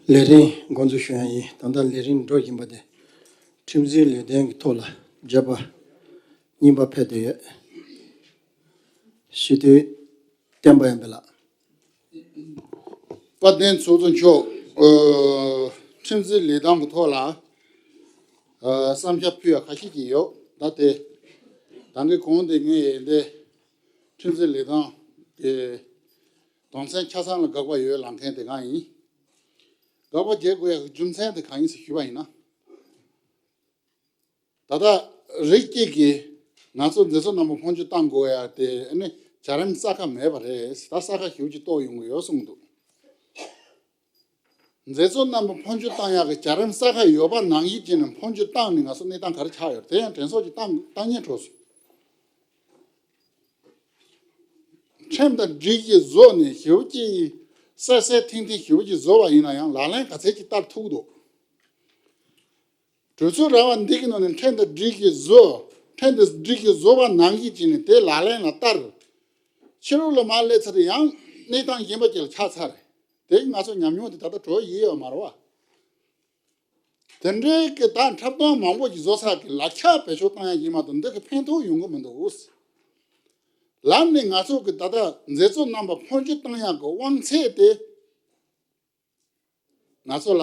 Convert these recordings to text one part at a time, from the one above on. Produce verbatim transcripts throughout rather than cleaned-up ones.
ལས་རིམ་འགོ་འཛུགས་ཞུ་ཡ་ཡིན། ད་ལྟ་ལས་རིམ་འགྲོ་བཞིན་པ་དེ་ཁྲིམས་སྲིད་ལས་དོན་གྱི་ཐོག་ལ་བརྗོད་པ་གཉིས་པ་ཕེབས་བསྡད་ཡོད། སྤྱི་འཐུས་བསྟན་པ་ཡོན་ཏན་ལགས། དཔལ་ལྡན་ཚོགས་གཙོ་མཆོག་ཨ། ཁྲིམས་སྲིད་ལས་དོན་གྱི་ཐོག་ལ་ཨ། བསམ་འཆར་ཕུལ་ཡ་ཁ་ཤས་ཅིག་ཡོད། ད་དེ་ད་གིན་གོང་དེ་ངས་འདི་ཁྲིམས་སྲིད་ལས་དོན་གྱི་དོན་ཚན་ཆ་ཚང་ལ་དགག་པ་ཡོད་ལབ་མཁན་དེ་གང་ཡིན། དགག་པ་བྱེད་དགོས་ཡ་གི་རྒྱུ་མཚན་དེ་གང་ཡིན་ཟེར་ཞུས་པ་ཡིན་ན། ད་ལྟ་རིགས་གཅིག་གིས་ང་ཚོ་མཛད་གཙོ་རྣམ་པ་འཕོ་འགྱུར་གཏང་དགོས་ཡ་དེ་ནི་བྱ་རིམ་གསལ་ཁ་མེད་པ་རེད། ད་གསལ་ཁ་ཞེ་པོ་ཅིག་གཏོང་ཡོང་གི་ཡོད་གསུངས་འདུག་མཛད་གཙོ་རྣམ་པ་འཕོ་འགྱུར་གཏང་ཡག་གི་བྱ་རིམ་གསལ་ཁ་ཡོད་པ་ནང་བཞིན་བྱས་ནས་འཕོ་འགྱུར་བཏང་ནས་ང་ཚོ་གནས་སྟངས་ག་རེ་ཆགས་ཡོད་རེད། དེ་ཡང་དྲན་གསོ་ཅིག་བཏང་བཏང་སྙིང་བྲོ་སོང་། ཁྲིམས་དང་སྒྲིག་གཞི་བཟོས་ནས་ཞེ་པོ་ཅིག་གསལ་གསལ་ཐིང་ཐིང་ཞེ་པོ་ཅིག་བཟོས་པ་ཡིན་ན་ཡང་ལག་ལེན་ག་ཚད་ཅིག་བསྟར་ཐུབ་འདུག་གྲོས་ཚོགས་ར་བ་འདི་གི་ནང་ནས་ཁྲིམས་དང་སྒྲིག་གཞི་བཟོས། ཁྲིམས་དང་སྒྲིག་གཞི་བཟོས་པ་ནང་བཞིན་བྱས་ནས་དེ་ལག་ལེན་ལ་བསྟར། ཕྱི་ལོགས་ལ་མར་སླེབས་ཚར་དུས་ཡང་གནས་སྟངས་གཞན་པ་ཅིག་ལ་ཆགས་ཚར་རེད། དེ་གི་ང་ཚོ་ཉམས་མྱོང་དེ་ད་ལྟ་གྲོལ་ཡི་ཡོད་མ་རེད་བ། དེ་འདྲའི་གི་ད་འཁྲབ་སྟོན་མང་པོ་ཞིག་བཟོ་ཚར་གི་ལག་ཆ་བེད་སྤྱོད་བཏང་ཡ་ཡིན་མ་གཏོགས་འདི་གི་ཕན་ཐོགས་ཡོང་གི་མི་འདུག་ལར་ནས་ང་ཚོ་གི་ད་ལྟ་མཛད་གཙོ་རྣམ་པ་འཕོ་འགྱུར་བཏང་ཡག་གི་དབང་ཚད་དེ་ང་ཚོ་ལ་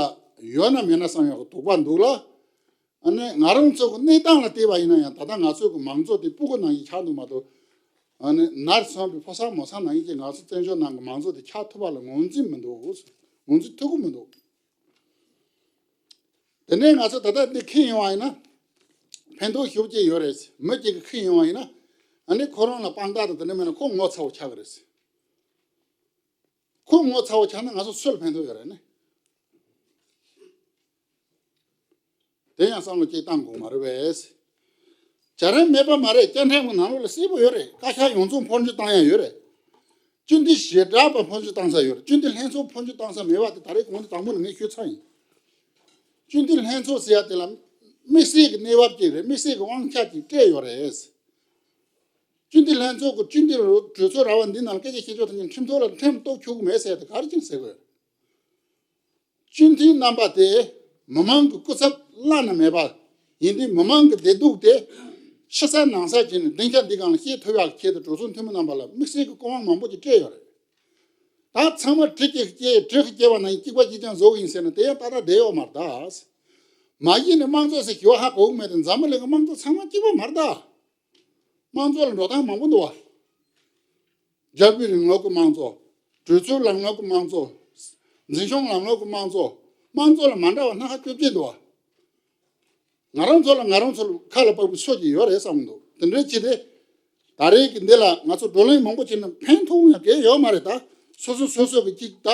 ཡོད་ན་མེད་ན་བསམ་ཡག་གི་དོགས་པ་འདུག་ལ། ཨ་ནི་ང་རང་ཚོ་གི་གནས་སྟངས་ལ་བལྟས་པ་ཡིན་ན་ཡང་ད་ལྟ་ང་ཚོ་གི་མང་གཙོ་དེ་སྤུ་གུ་ནང་བཞིན་ཆགས་འདུག་མ་གཏོགས། ཨ་ནི་ནར་སོན་པའི་ཕོ་གསར་མོ་གསར་ནང་བཞིན་གྱི་ང་ཚོ་བཙན་བྱོལ་ནང་གི་མང་གཙོ་དེ་ཆགས་ཐུབ་པ་ལ་ངོས་འཛིན་མི་འདུག་ངོས་འཛིན་ཐུབ་ཀྱི་མི་འདུག་དེ་ནས་ང་ཚོ་ད་ལྟ་འདི་འཁྱེར་ཡོང་བ་ཡིན་ན་ཕན་ཐོགས་ཞེ་པོ་ཅིག་ཡོད་རེད། མི་གཅིག་གིས་འཁྱེར་ཡོང་བ་ཡིན་ན་ཨ་ནི་ཁོ་རང་ལ་དཔང་རྟགས་དང་དེ་འདྲ་མེད་ན་ཁོ་ངོ་ཚ་བོ་ཆགས་ཀྱི་རེད། ཁོ་ངོ་ཚ་བོ་ཆགས་ན་ང་ཚོ་སུ་ལ་ཕན་ཐོགས་ཡོད་རེད་ནི། དེ་ཡང་བསམ་བློ་ཅིག་བཏང་དགོས་མ་རེད་པས། བྱ་རིམ་མེད་པ་མ་རེད། བཅའ་ཁྲིམས་ཀྱི་ནང་ལོགས་ལ་གསལ་པོ་ཡོད་རེད། བཀའ་ཤག་ཡོངས་རྫོགས་འཕོ་འགྱུར་བཏང་ཡ་ཡོད་རེད། སྤྱི་འཐུས་ཞེ་དྲག་པ་འཕོ་འགྱུར་བཏང་ས་ཡོད་རེད། སྤྱི་འཐུས་ལྷན་ཚོགས་འཕོ་འགྱུར་བཏང་ས་མེད་པ་དེ་ད་རེས་གོང་དུ་དང་པོ་ནས་ངས་ཞུས་ཚར་ཡིན། སྤྱི་འཐུས་ལྷན་ཚོགས་ཟེར་ཡ་དེ་ལ་དམིགས་བསལ་གྱི་གནས་བབ་ཅིག་རེད། དམིགས་བསལ་གྱི་དབང་ཆ་ཅིག་སྤྲད་ཡོད་རེད། སྤྱི་འཐུས་ལྷན་ཚོགས་ཀྱི་སྤྱི་འཐུས་གྲོས་ཚོགས་ར་བ་འདི་ནང་སྐད་ཆ་བཤད་ཕྱོགས་དེ་ཉིད་ཁྲིམས་ཐོག་ལ་ཁྲིམས་གཏོགས་ཆོག་གི་མེད་ཟེར་ཡ་དེ་ག་རེ་ཅིག་ཟེར་དགོས། སྤྱི་འཐུས་རྣམ་པ་དེ་མི་མང་གི་སྐུ་ཚབ་བླ་ན་མེད་པ་ཡིན་དུས་མི་མང་གི་བདེ་སྡུག་དེ་ཕྱི་གསལ་ནང་གསལ་བྱས་ནས་སྡིངས་ཆ་འདི་སྒང་ལ་བཤད་ཐུབ་ཡག་ཆེད་དུ་གྲོས་ཚོགས་འཐུས་མི་རྣམ་པ་ལ་དམིགས་བསལ་གྱི་སྐུ་དབང་མང་པོ་ཅིག་སྤྲད་ཡོད་རེད། ད་ཚང་མ་གྲི་གཅིག་གིས་གྲི་གིས་བཅད་པ་ནང་བཞིན་གཅིག་པ་གཅིག་རྐྱང་བཟོ་གི་ཡིན་ཟེར་ན་དེ་ཡང་ཏག་ཏག་བསྡད་ཡོད་མ་རེད་ད། མ་གཞི་ནས་དམངས་གཙོ་ཟེར་ཞུ་བ་ཧ་གོ་གི་མེད་དེ། འཛམ་བུ་གླིང་གི་དམངས་གཙོ་ཚང་མ་གཅིག་པ་མ་རེད་ད། དམངས་གཙོ་ལ་འགྲོ་སྟངས་མང་པོ་འདུག་བ། རྒྱལ་པོའི་རིང་ལུགས་ཀྱི་དམངས་གཙོ། གྲོས་ཚོགས་ལམ་ལུགས་ཀྱི་དམངས་གཙོ། འཛིན་སྐྱོང་ལམ་ལུགས་ཀྱི་དམངས་གཙོ། དམངས་གཙོ་ལ་མ་འདྲ་བ་སྣ་ཁ་བཅོ་བརྒྱད་འདུག་བ། ང་རང་ཚོ་ལ་ང་རང་ཚོ་ལ་ཁ་ལ་བབས་པའི་སྲོལ་ཅིག་ཡོད་རེད་བསམ་གྱི་འདུག་དེ་འདྲའི་ཅིག་དེ། ད་རེས་ཀྱི་འདི་ལ་ང་ཚོ་བགྲོ་གླེང་མང་པོ་བྱས་ན་ཕན་ཐོགས་ཡང་གང་ཡང་ཡོད་མ་རེད་ད། སོ་སོ་སོ་སོ་གི་ཅིག་ད་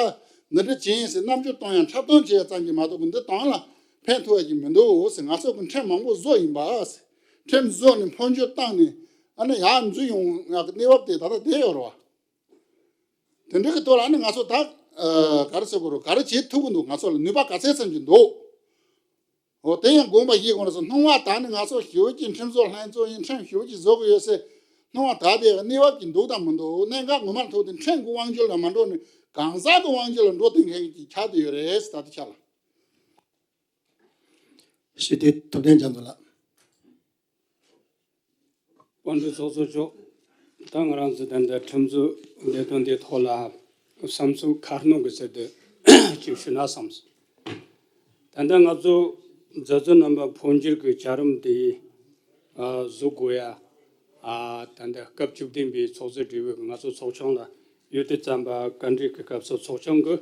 འདི་འདྲ་བྱས་ཡིན་ཟེར་རྣམ་འགྱུར་གཏོང་ཡང་འཁྲབ་སྟོན་བྱེད་ཡ་ཙམ་གྱིས་མ་གཏོགས་འདི་དོན་ལ་ཕན་ཐོགས་ཡ་ཅིག་མི་འདུག་ཟེར། ང་ཚོ་གི་ཁྲིམས་མང་པོ་བཟོས་ཡིན་པ། ཁྲིམས་བཟོས་ནས་འཕོ་འགྱུར་བཏང་ནས་ཨ་ནི་ཡར་འཛུལ་ཡོང་ཡག་གི་གནས་བབ་དེ་ད་ལྟ་བསྡད་ཡོད་རེད་བ། དེ་འདྲ་གི་ཐོག་ལ་ཨ་ནི་ང་ཚོ་ད་ཨ་ག་རེ་ཟེར་དགོས་རེད། ག་རེ་བྱེད་ཐུབ་ཀྱི་འདུག་ང་ཚོ་ལ་ནུས་པ་ག་ཚད་ཙམ་ཅིག་འདུག་འོ་དེ་ཡང་དགོངས་པ་བཞེས་དགོས་རེད་ཟེར། སྣང་བ་དག་ནི་ང་ཚོ་ཞེ་པོ་ཅིག་ཁྲིམས་བཟོ་ལྷན་ཚོགས་ཡིན། ཁྲིམས་ཞེ་པོ་ཅིག་བཟོ་གི་ཡོད་ཟེར་སྣང་བ་དག་དེ་གནས་བབ་ཀྱི་འདུག་དང་མི་འདུག་གནད་འགག་ངོ་མར་ཐུག་སྟེ་ཁྲིམས་ཀྱི་དབང་སྒྱུར་ལ་མ་འགྲོ་ནས་གང་ཟག་གི་དབང་སྒྱུར་ལ་འགྲོ་བསྡད་མཁན་གྱི་ཆགས་བསྡད་ཡོད་རེད་ཟེར། ད་ལྟའི་ཆ་ལ། སྤྱི་འཐུས་ཐུབ་བསྟན་རྒྱ་མཚོ་ལགས། དཔལ་ལྡན་ཚོགས་གཙོ་མཆོག་ད་ང་རང་ཚོ་ད་ལྟ་ཁྲིམས་བཟོ་ལས་དོན་འདིའི་ཐོག་ལ་བསམ་ཚུལ་ཁ་སྣོན་གྱི་ཚུལ་དུ་ཅིག་ཞུ་ན་བསམ་སོང་། ད་ལྟ་ང་ཚོ་མཛད་གཙོ་རྣམ་པ་འཕོ་འགྱུར་གྱི་བྱ་རིམ་དེ་ཨ་བཟོ་དགོས་ཡ། ཨ་ད་ལྟ་སྐབས་བཅུ་བདུན་པའི་ཚོགས་གཙོ་སྦྲེལ་བའི་ང་ཚོ་ཚོགས་ཆུང་ལ་ཡོད་དུས་ཙམ་པ་བཀའ་འདྲི་གི་སྐབས་སུ་ཚོགས་ཆུང་གི་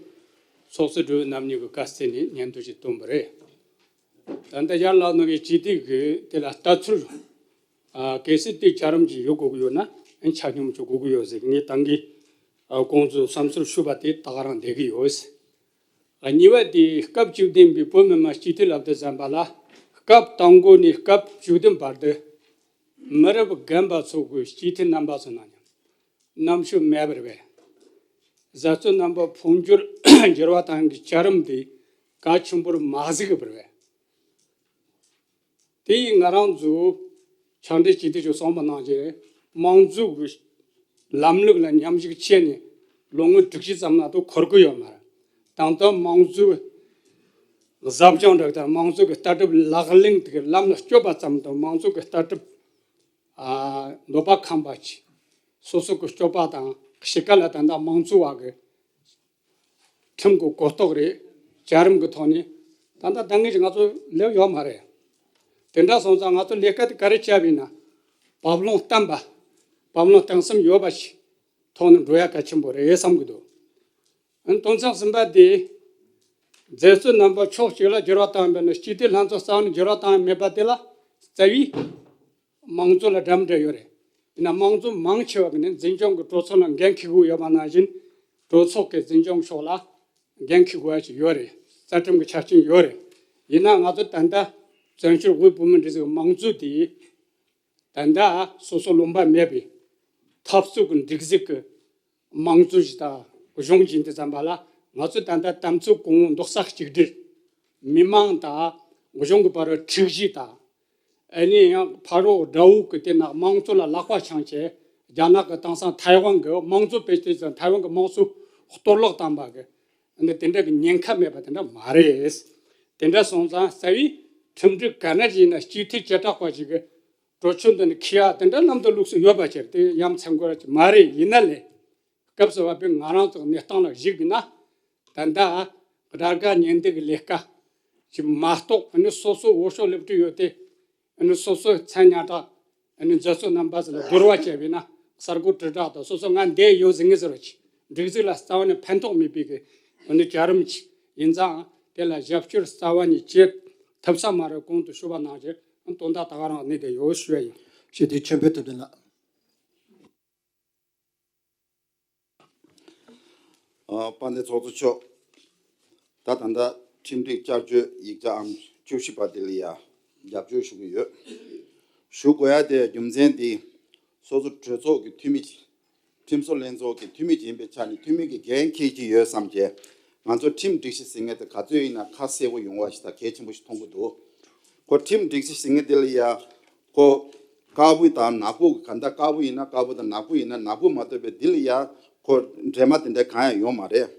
ཚོགས་གཙོ་སྦྲེལ་བའི་རྣམ་གཉིས་ཀྱི་བཀའ་སྩལ་ནས་སྙན་ཐོ་ཞིག་བཏོན་པ་རེད། ད་ལྟ་ཡར་ལངས་གནང་བའི་སྤྱི་འཐུས་ཀྱིས་དེ་ལ་ལྟ་ཚུལ། ཨ་གལ་སྲིད་དེ་བྱ་རིམ་ཅིག་ཡོད་དགོས་ཀྱི་ཡོད་ན་ཨ་ཆ་སྙོམས་ཅིག་དགོས་ཀྱི་ཡོད་ཟེར། ངས་ད་གིན་ཨ་ཁོང་ཚོའི་བསམ་ཚུལ་ཞུས་པ་དེ་ད་ག་རང་བསྡད་ཀྱི་ཡོད། ཨ་གཉིས་པ་དེ་སྐབས་བཅུ་བདུན་པའི་བོད་མི་མང་སྤྱི་འཐུས་ལབ་དུས་ཙམ་པ་ལ་སྐབས་དང་པོ་ནས་སྐབས་བཅུ་བདུན་བར་དུ་མི་རབས་རྒན་པ་ཚོ་གི་སྤྱི་འཐུས་རྣམ་པ་ཚོ་ནང་ནས་རྣམ་དཔྱོད་མེད་པ་རེད་པས། མཛད་གཙོ་རྣམ་པ་འཕོ་འགྱུར་འགྱུར་བ་བཏང་གི་བྱ་རིམ་དེ་གལ་ཆེན་པོར་མ་གཟིགས་པ་རེད་པས། དེ་ཡིས་ང་རང་ཚོ་ཕྱག་འབྲེལ་སྤྱི་འཐུས་ཚོས་གསུངས་པ་ནང་བཞིན་དམངས་གཙོ་གི་ལམ་ལུགས་ལ་མཉམ་ཞུགས་བྱས་ནས་ལོ་ངོ་དྲུག་ཅུ་ཙམ་ནང་དུ་འཁོར་གི་ཡོད་མ་རེད། ད་ལྟ་དམངས་གཙོའི་ གཟབ་སྦྱོང་འདྲ་དང་། མང་གཙོ་གི་ལྟ་གྲུབ་ལག་ལེན་དེ་གི་ལམ་ལ་སྐྱོད་པ་ཙམ་དང་། མང་གཙོ་གི་ལྟ་གྲུབ་ཨ་འདོད་པ་ཁེངས་པ་ཅིག་སོ་སོ་གི་སྤྱོད་པ་དང་གཤིས་ཀ་ལ་ད་ལྟ་མང་གཙོ་བ་གི་ཁྲིམས་ཀྱི་གོ་རྟོགས་རེད། བྱ་རིམ་གྱི་ཐོག་ནས་ད་ལྟ་ད་ངེས་ཀྱི་ང་ཚོ་སླེབས་ཡོད་མ་རེད། དེ་འདྲ་སོང་ཙང་ང་ཚོ་ལས་ཀ་དེ་ག་རེ་བྱས་པ་ཡིན་ན། བབ་བརླིང་བརྟན་པ། བབ་བརླིང་གཏིང་ཟབ་ཡོད་པ་ཞིག་ཐོག་ནས་འགྲོ་ཡ་གལ་ཆེན་པོ་རེད་བསམ་གྱི་འདུག་ཨ་ནི་དོན་ཚན་གསུམ་པ་དེ། མཛད་གཙོ་རྣམ་པ་ཕྱོགས་གཅིག་ལ་འགྱུར་བ་བཏང་བ་མེད་ན། སྤྱི་འཐུས་ལྷན་ཚོགས་རྩ་བ་ནས་འགྱུར་བ་བཏང་བ་མེད་པ་དེ་ལ་རྩ་བའི་མང་གཙོ་ལ་འགྲན་འདྲ་ཡོད་རེད། ཡིན་ན་མང་གཙོ་མང་ཆེ་བ་གི་ནི་འཛིན་སྐྱོང་གི་གྲོས་ཚོགས་ལ་འགན་འཁྱེར་དགོས་ཡོད་པ་ནང་བཞིན། གྲོས་ཚོགས་ཀྱི་འཛིན་སྐྱོང་ཕྱོགས་ལ་འགན་འཁྱེར་དགོས་ཡ་ཞིག་ཡོད་རེད། རྩ་ཁྲིམས་ཀྱི་ཆ་རྐྱེན་ཡོད་རེད། ཡིན་ན་ང་ཚོ་ད་ལྟ་བཙན་བྱོལ་དབུས་བོད་མིའི་སྒྲིག་འཛུགས་ཀྱི་མང་གཙོ་དེ་ད་ལྟ་སོ་སོ་ལུང་པ་མེད་པའི་འཐབ་རྩོད་ཀྱི་སྒྲིག་འཛུགས་ཀྱི་མང་གཙོ་ཞིག་དང་གཞུང་ཞིག་ཡིན་དུས་ཙམ་པ་ལ། ང་ཚོས་ད་ལྟ་དམ་ཚིག་གོང་འོག་རྡོག་རྩ་གཅིག་སྒྲིལ། མི་མང་དང་གཞུང་གི་བར་འཁྲུག་གཞི་དང་། ཨ་ནི་ཡང་ཕ་རོལ་དགྲ་བོ་གི་དེ་ནང་དམངས་གཙོ་ལ་ལག་པ་འཆང་བྱས། རྒྱ་ནག་གི་དེང་སང་ཐའེ་ཝན་གི་དམངས་གཙོ་སྤེལ་དུས་ཙང་ཐའེ་ཝན་གི་དམངས་གཙོ་གཏོར་བརླག་བཏང་པ་གི། ཨ་ནི་དེ་འདྲ་གི་ཉེན་ཁ་མེད་པ་དེ་འདྲ་མ་རེད། དེ་འདྲ་སོང་ཙང་རྩ་བའི་ཁྲིམས་སྒྲིག་ག་འདྲ་ཞིག་ཡིན་ན། སྤྱི་འཐུས་བྱེ་བྲག་པ་ཞིག་གི་གྲོས་ཆོད་འདི་ནས་འཁྱེར་ཡ་དེ་འདྲ་ལམ་དུ་ལུགས་སུ་ཡོད་པ་ཅིག་དེ་ཡ་མཚན་དགོས་ར་ཅིག་མ་རེད། ཡིན་ན་ལས། སྐབས་སུ་བབ་པའི་ང་རང་ཚོ་གནས་སྟངས་ལ་གཞིགས་ན། ད་ལྟ་དགྲ་དགའ་གཉེན་སྡེ་གི་ལས་ཀ་ཅིག་མ་གཏོགས། ཨ་ནི་སོ་སོ་འོས་ཤོག་སླེབས་དུས་ཡོད་དེ། ཨ་ནི་སོ་སོའི་མཚན་སྙན་གྲགས། ཨ་ནི་མཛད་གཙོ་རྣམ་པ་ཚོ་ལ་བསྡུར་བ་བྱས་པ་ཡིན་ན། གསར་འགོད་དྲིལ་བསྒྲགས་དང་། སོ་སོ་ང་འདིར་ཡོད་ཟེར་མཁན་ཟེར་བ་ཅིག་སྒྲིག་འཛུགས་ལ་རྩ་བ་ནས་ཕན་ཐོགས་མེད་པའི་གི་ཨ་ནི་བྱ་རིམ་ཅིག་ཡིན་ཙང་། དེ་ལ་རྒྱབ་སྐྱོར་རྩ་བ་ནས་བྱེད་ཐུབ་ས་མ་རེད། གོང་དུ་ཞུས་པ་ནང་བཞིན་དོན་དག་ད་ག་རང་གནས་བསྡད་ཡོད་ཞུ་ཡ་ཡིན། ཞུ་དེ་ཆོས་འཕེལ་དོན་ལྡན་ལགས། ཨ། དཔལ་ལྡན་ཚོགས་གཙོ་མཆོག་ད་ད་ལྟ་ཁྲིམས་སྒྲིག་བསྐྱར་བཅོས་ཡིག་ཆ་ཨང་བཅུ་བཞི་པ་དེ་ལ་ཡ་རྒྱབ་སྐྱོར་ཞུ་གི་ཡོད། ཞུ་དགོས་ཡ་དེ་རྒྱུ་མཚན་དེ། སོ་སོ་གྲོས་ཚོགས་ཀྱི་འཐུས་མི་ཅིག་ཁྲིམས་བཟོ་ལྷན་ཚོགས་ཀྱི་འཐུས་མི་ཅིག་ཡིན་པའི་ཆ་ནས། འཐུས་མི་གི་འགན་འཁྱེར་གྱི་ཡོད་བསམ་བྱས། ང་ཚོ་ཁྲིམས་སྒྲིག་གཞི་ཟེར་མཁན་དེ་ག་ཚོད་ཡིན་ན་ཁ་གསལ་པོ་ཡོང་བ་ཞིག་དང་གལ་ཆེན་པོ་ཞིག་མཐོང་གི་འདུག་ཁོ་ཁྲིམས་སྒྲིག་གཞི་ཟེར་མཁན་དེ་ལ་ཡ་ཁོ་དཀར་པོ་དང་ནག་པོ། ག་འདྲ་དཀར་པོ་ཡིན་ན་དཀར་པོ་དང་། ནག་པོ་ཡིན་ན་ནག་པོ་མ་གཏོགས་པའི་དེ་ལ་ཡ་ཁོ་འདྲེས་མ་དེ་འདྲ་གང་ཡང་ཡོད་མ་རེད།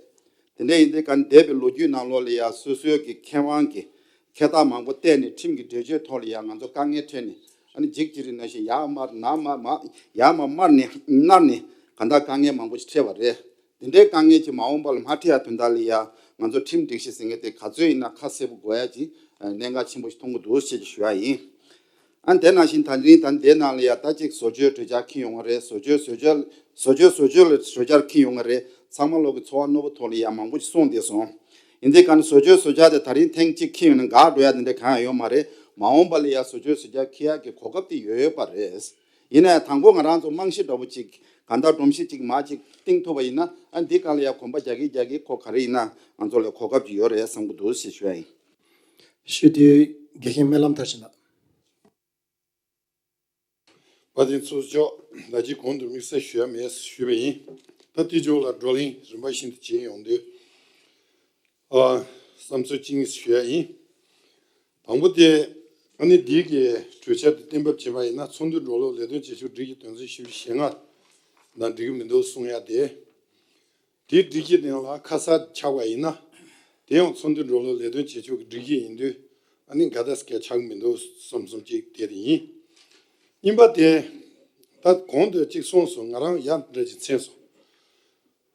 དེ་འདྲ་ཡིན་དུས་ག་འདས་པའི་ལོ་རྒྱུས་ནང་ལོགས་ལ་ཡ་སོ་སོའི་གི་ཁེ་དབང་གི་འཁེལ་འཐག་མང་པོ་བལྟས་ནས། ཁྲིམས་ཀྱི་འགྲེལ་བརྗོད་ཐོག་ལ་ཡ་ང་ཚོ་དཀའ་ངལ་འཕྲད་ནས། ཨ་ནི་འཇིགས་བྱེད་རིགས་ནང་བཞིན་ཡར་མར་ནར་མར་མར། ཡར་མར་མར་ནས་མནར་ནས་ག་འདྲ་དཀའ་ངལ་མང་པོ་ཞིག་འཕྲད་པ་རེད། དེ་འདྲའི་དཀའ་ངལ་ཅིག་མ་འོངས་པ་ལ་མ་འཕྲད་ཡ་དོན་དག་ལ་ཡ་ང་ཚོ་ཁྲིམས་སྒྲིག་གཞི་ཟེར་མཁན་དེ་ག་ཚོད་ཡིན་ན་ཁ་གསལ་པོ་དགོས་ཡ་ཅིག་གནད་འགག་ཆེན་པོ་ཞིག་མཐོང་གི་འདུག་ཅེས་ཞུ་ཡ་ཡིན། ཨ། དེ་ནང་བཞིན་ད་རིང་ད་འདི་ནང་ལ་ཡ་ད་ཅིག་བཟོ་བཅོས་གྲོས་འཆར་འཁྱེར་ཡོང་གི་རེད། བཟོ་བཅོས་བཟོ་བཅོས་བཟོ་བཅོས་བཟོ་བཅོས་ལ་གྲོས་འཆར་འཁྱེར་ཡོང་གི་རེད། ཚང་མ་ལོག་གི་ཚོར་བ་རྣོ་པོ་ཐོག་ལ་ཡ་མང་པོ་ཞིག་གསུངས་བསྡད་སོང་། ཡིན་དུས་ག་ནི་བཟོ་བཅོས་བཟོ་འཆར་དེ་ད་རིང་ཐེངས་གཅིག་འཁྱེར་ཡོང་ན་འགག་འགྲོ་ཡ་དེ་འདྲ་གང་ཡང་ཡོད་མ་རེད། མ་འོངས་པ་ལ་ཡ་བཟོ་བཅོས་བཟོ་འཆར་འཁྱེར་ཡ་གི་གོ་སྐབས་དེ་ཡོད་ཡོད་པ་རེད། ཡིན་ན་ཡང་དང་པོ་ང་རང་ཚོ་རྨང་གཞི་འདྲ་པོ་ཅིག་ག་འདྲ་སྒྲོམ་གཞི་ཅིག་མ་ཅིག་བཏིང་ཐུབ་པ་ཡིན་ན། ཨ། འདི་སྒང་ལ་ཡ་གོམ་པ་རྒྱག་གིན་རྒྱག་གིན་ཁོ་ག་རེ་ཡིན་ན་ང་ཚོ་ལ་གོ་སྐབས་ཅིག་ཡོད་རེད་བསམ་གི་འདུག་ཞེས་ཞུ་ཡ་ཡིན། ཞུ་དེ་དགེ་བཤེས་སྨོན་ལམ་མཐར་ཕྱིན་ལགས། དཔལ་ལྡན་ཚོགས་གཙོ་མཆོག་ད་ཅི་གོང་དུ་དམིགས་བསལ་ཞུ་ཡ་མེད་ཞུས་པ་ཡིན། ད་དེ་ཕྱོགས་ལ་བགྲོ་གླེང་རིམ་པ་བཞིན་དུ་བྱས་ཡོང་དུས། ཨ། བསམ་ཚུལ་གཅིག་གཉིས་ཞུ་ཡ་ཡིན། དང་པོ་དེ། ཨ་ནི་འདི་གི་གྲོས་འཆར་དེ་གཏན་འབེབས་བྱས་པ་ཡིན་ན། ཚོགས་འདུ་འགྲོ་ལུགས་ལས་དོན་བྱེད་ཕྱོགས་སྒྲིག་གཞི་དོན་ཚན་བཞི་བཅུ་ཞེ་ལྔ་ནང་འགྲིག་གི་མི་འདུག་གསུང་ཡ་དེ། དེའི་སྒྲིག་གཞི་ནང་ལ་ཁ་གསལ་ཆགས་པ་ཡིན་ན། དེ་ཡང་ཚོགས་འདུ་འགྲོ་ལུགས་ལས་དོན་བྱེད་ཕྱོགས་ཀྱི་སྒྲིག་གཞི་ཡིན་དུས། ཨ་ནི་འགལ་ཟླ་སྐད་ཆགས་མི་འདུག་བསམ་བསམ་གཅིག་དེ་རེད་ཡིན། གཉིས་པ་དེ། ད་གོང་དུ་གཅིག་གསུངས་སོང་། ང་རང་ཡ་འདྲ་ཅིག་མཚན་སོང་།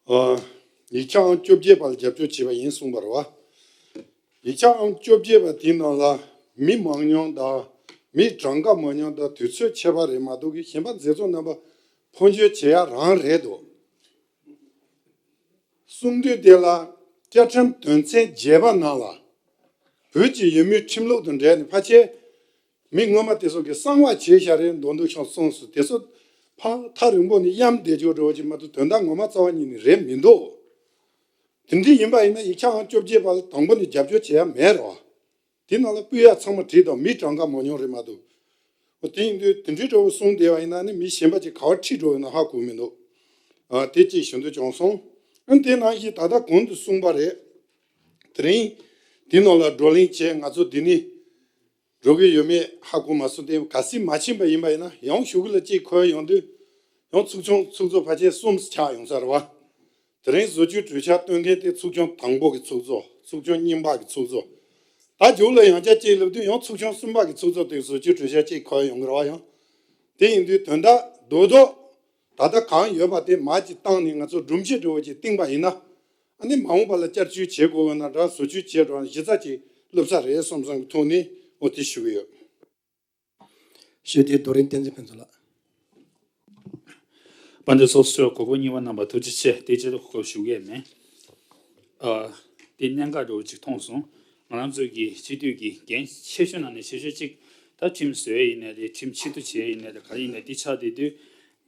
ཨ། ཡིག་ཆ་ཨང་བཅོ་བརྒྱད་པ་ལ་རྒྱབ་སྐྱོར་བྱས་པ་ཡིན་གསུངས་པ་རེད་བ། ཡིག་ཆ་ཨང་བཅོ་བརྒྱད་པ་དེའི་ནང་ལ་མི་མང་ཉུང་དང་། མི་གྲངས་ཀ་མང་ཉུང་དང་། དུས་ཚོད་ཁྱད་པར་རེད་མ་གཏོགས་ཀྱི་གཞན་པ་མཛད་གཙོ་རྣམ་པ་ཕོ་འགྱུར་བྱེད་ཡ་རང་རེད་འདུག་གསུང་དུས་དེ་ལ་བཅའ་ཁྲིམས་དོན་ཚན་བརྒྱད་པ་ནང་ལ། བོད་ཀྱི་ཡུལ་མིའི་ཁྲིམས་ལུགས་དང་འབྲེལ་ནས་ཕལ་ཆེར་མི་སྔོན་མ་དེ་ཚོ་གིས་གསང་བ་བྱས་བཞག་རེད་མདོག་མདོག་ཤོག་གསུངས་སོང་། དེ་ཚོ་ཕར་ཐག་རིང་པོ་ནས་གཡམ་བསྡད་ཆོག་འགྲོ་བ་ཅིག་མ་གཏོགས། དོན་དག་ངོ་མ་རྩ་བ་ཉིད་ནས་རེད་མི་འདུག་དེ་འདྲ་ཡིན་པ་ཡིན་ན་ཡིག་ཆ་ཨང་བཅོ་བརྒྱད་པ་ལ་དང་པོ་ནས་རྒྱབ་སྐྱོར་བྱེད་ཡ་མེད་རོ། དེ་ནང་ལ་སྤུས་ཡ་ཚང་མ་བྲིས་དང་། མི་གྲངས་ཀ་མང་ཉུང་རེད་མ་གཏོགས། འོ། དེ་ཡིན་དུས་དེ་འདྲའི་འདྲ་བོ་གསུངས་བསྡད་པ་ཡིན་ན་ནི། མི་གཞན་པ་ཅིག་ག་བར་ཁྲིད་འགྲོ་ཡོད་ན་ཧ་གོ་མི་འདུག་ཨ། དེ་གཅིག་ཞུ་འདོད་བྱུང་སོང་། ཨ། དེ་ནང་བཞིན་ད་ལྟ་གོང་དུ་གསུངས་པ་རེད། དེ་རིང་དེ་ནང་ལ་བགྲོ་གླེང་བྱས། ང་ཚོ་འདི་ནས་འགྲོ་གི་ཡོད་མེད་ཧ་གོ་མ་སོང་སྟེ། གལ་སྲིད་མ་ཕྱིན་པ་ཡིན་པ་ཡིན་ན། ཡང་གཞུག་གུ་ལ་གཅིག་འཁོད་ཡོང་དུས་ཡང་ཚོགས་ཆུང་ཚོགས་གཙོ་ཕལ་ཆེར་གསུམ་ཆགས་ཡོང་ས་རེད་བ། དེ་རིང་བཟོ་བཅོས་གྲོས་འཆར་བཏོན་མཁན་དེ་ཚོགས་ཆུང་དང་པོ་གི་ཚོགས་གཙོ། ཚོགས་ཆུང་རྙིང་པ་གི་ཚོགས་གཙོ། ད་མཇུག་ལ་ཡང་བསྐྱར་གཅིག་ལབ་དུས་ཡང་ཚོགས་ཆུང་གསུམ་པ་གི་ཚོགས་གཙོ་དེ་བཟོ་བཅོས་བྲོས་བྱ་གཅིག་གོ་ཡོང་གི་རེད་བ། ཡང་དེ་ཡིན་དུས་དོན་དག་རྡོག་རྡོག་ད་ལྟ་གང་ཡོད་པ་དེ་མར་གཅིག་བཏང་ནས་ང་ཚོ་སྒྲུབ་བྱེད་འདྲ་བོ་ཅིག་བཏིང་པ་ཡིན་ན། ཨ་ནི་མ་འོངས་པ་ལ་བསྐྱར་བཅོས་བྱེད་དགོས་ཡོད་ན་འདྲ། བཟོ་བཅོས་བྱེད་འགྲོ་ན་གཞི་རྩ་ཅིག་བསླབ་ས་རེད་བསམ་བསམ་གྱི་ཐོག་ནས་འོ་དེ་ཞུ་གི་ཡོད། ཞུ་དེ་རྡོ་རིང་བསྟན་འཛིན་ཕུན་ཚོགས་ལགས། དཔལ་ལྡན་ཚོགས་གཙོ་གོ་སྐབས་གཉིས་པ་གནང་བར་ཐུགས་རྗེ་ཆེ། དེ་རྗེས་ལ་གོ་སྐབས་ཞུ་གི་མེད། ཨ། དེ་གནད་འགག་འདྲ་བོ་ཅིག་མཐོང་སོང་། ང་རང་ཚོའི་གི་སྤྱི་འཐུས་ཀྱི་འགན་ཆེ་ཤོས་ནང་ནས་ཆེ་ཤོས་གཅིག་ད་ཁྲིམས་བཟོ་ཡས་ཡིན་ནའི་རེད། ཁྲིམས་ཕྱིར་བསྡུ་བྱེད་ཡས་ཡིན་ནའི་རེད། ག་རེ་ཡིན་ནའི་དེ་ཆགས་བསྡད་དུས།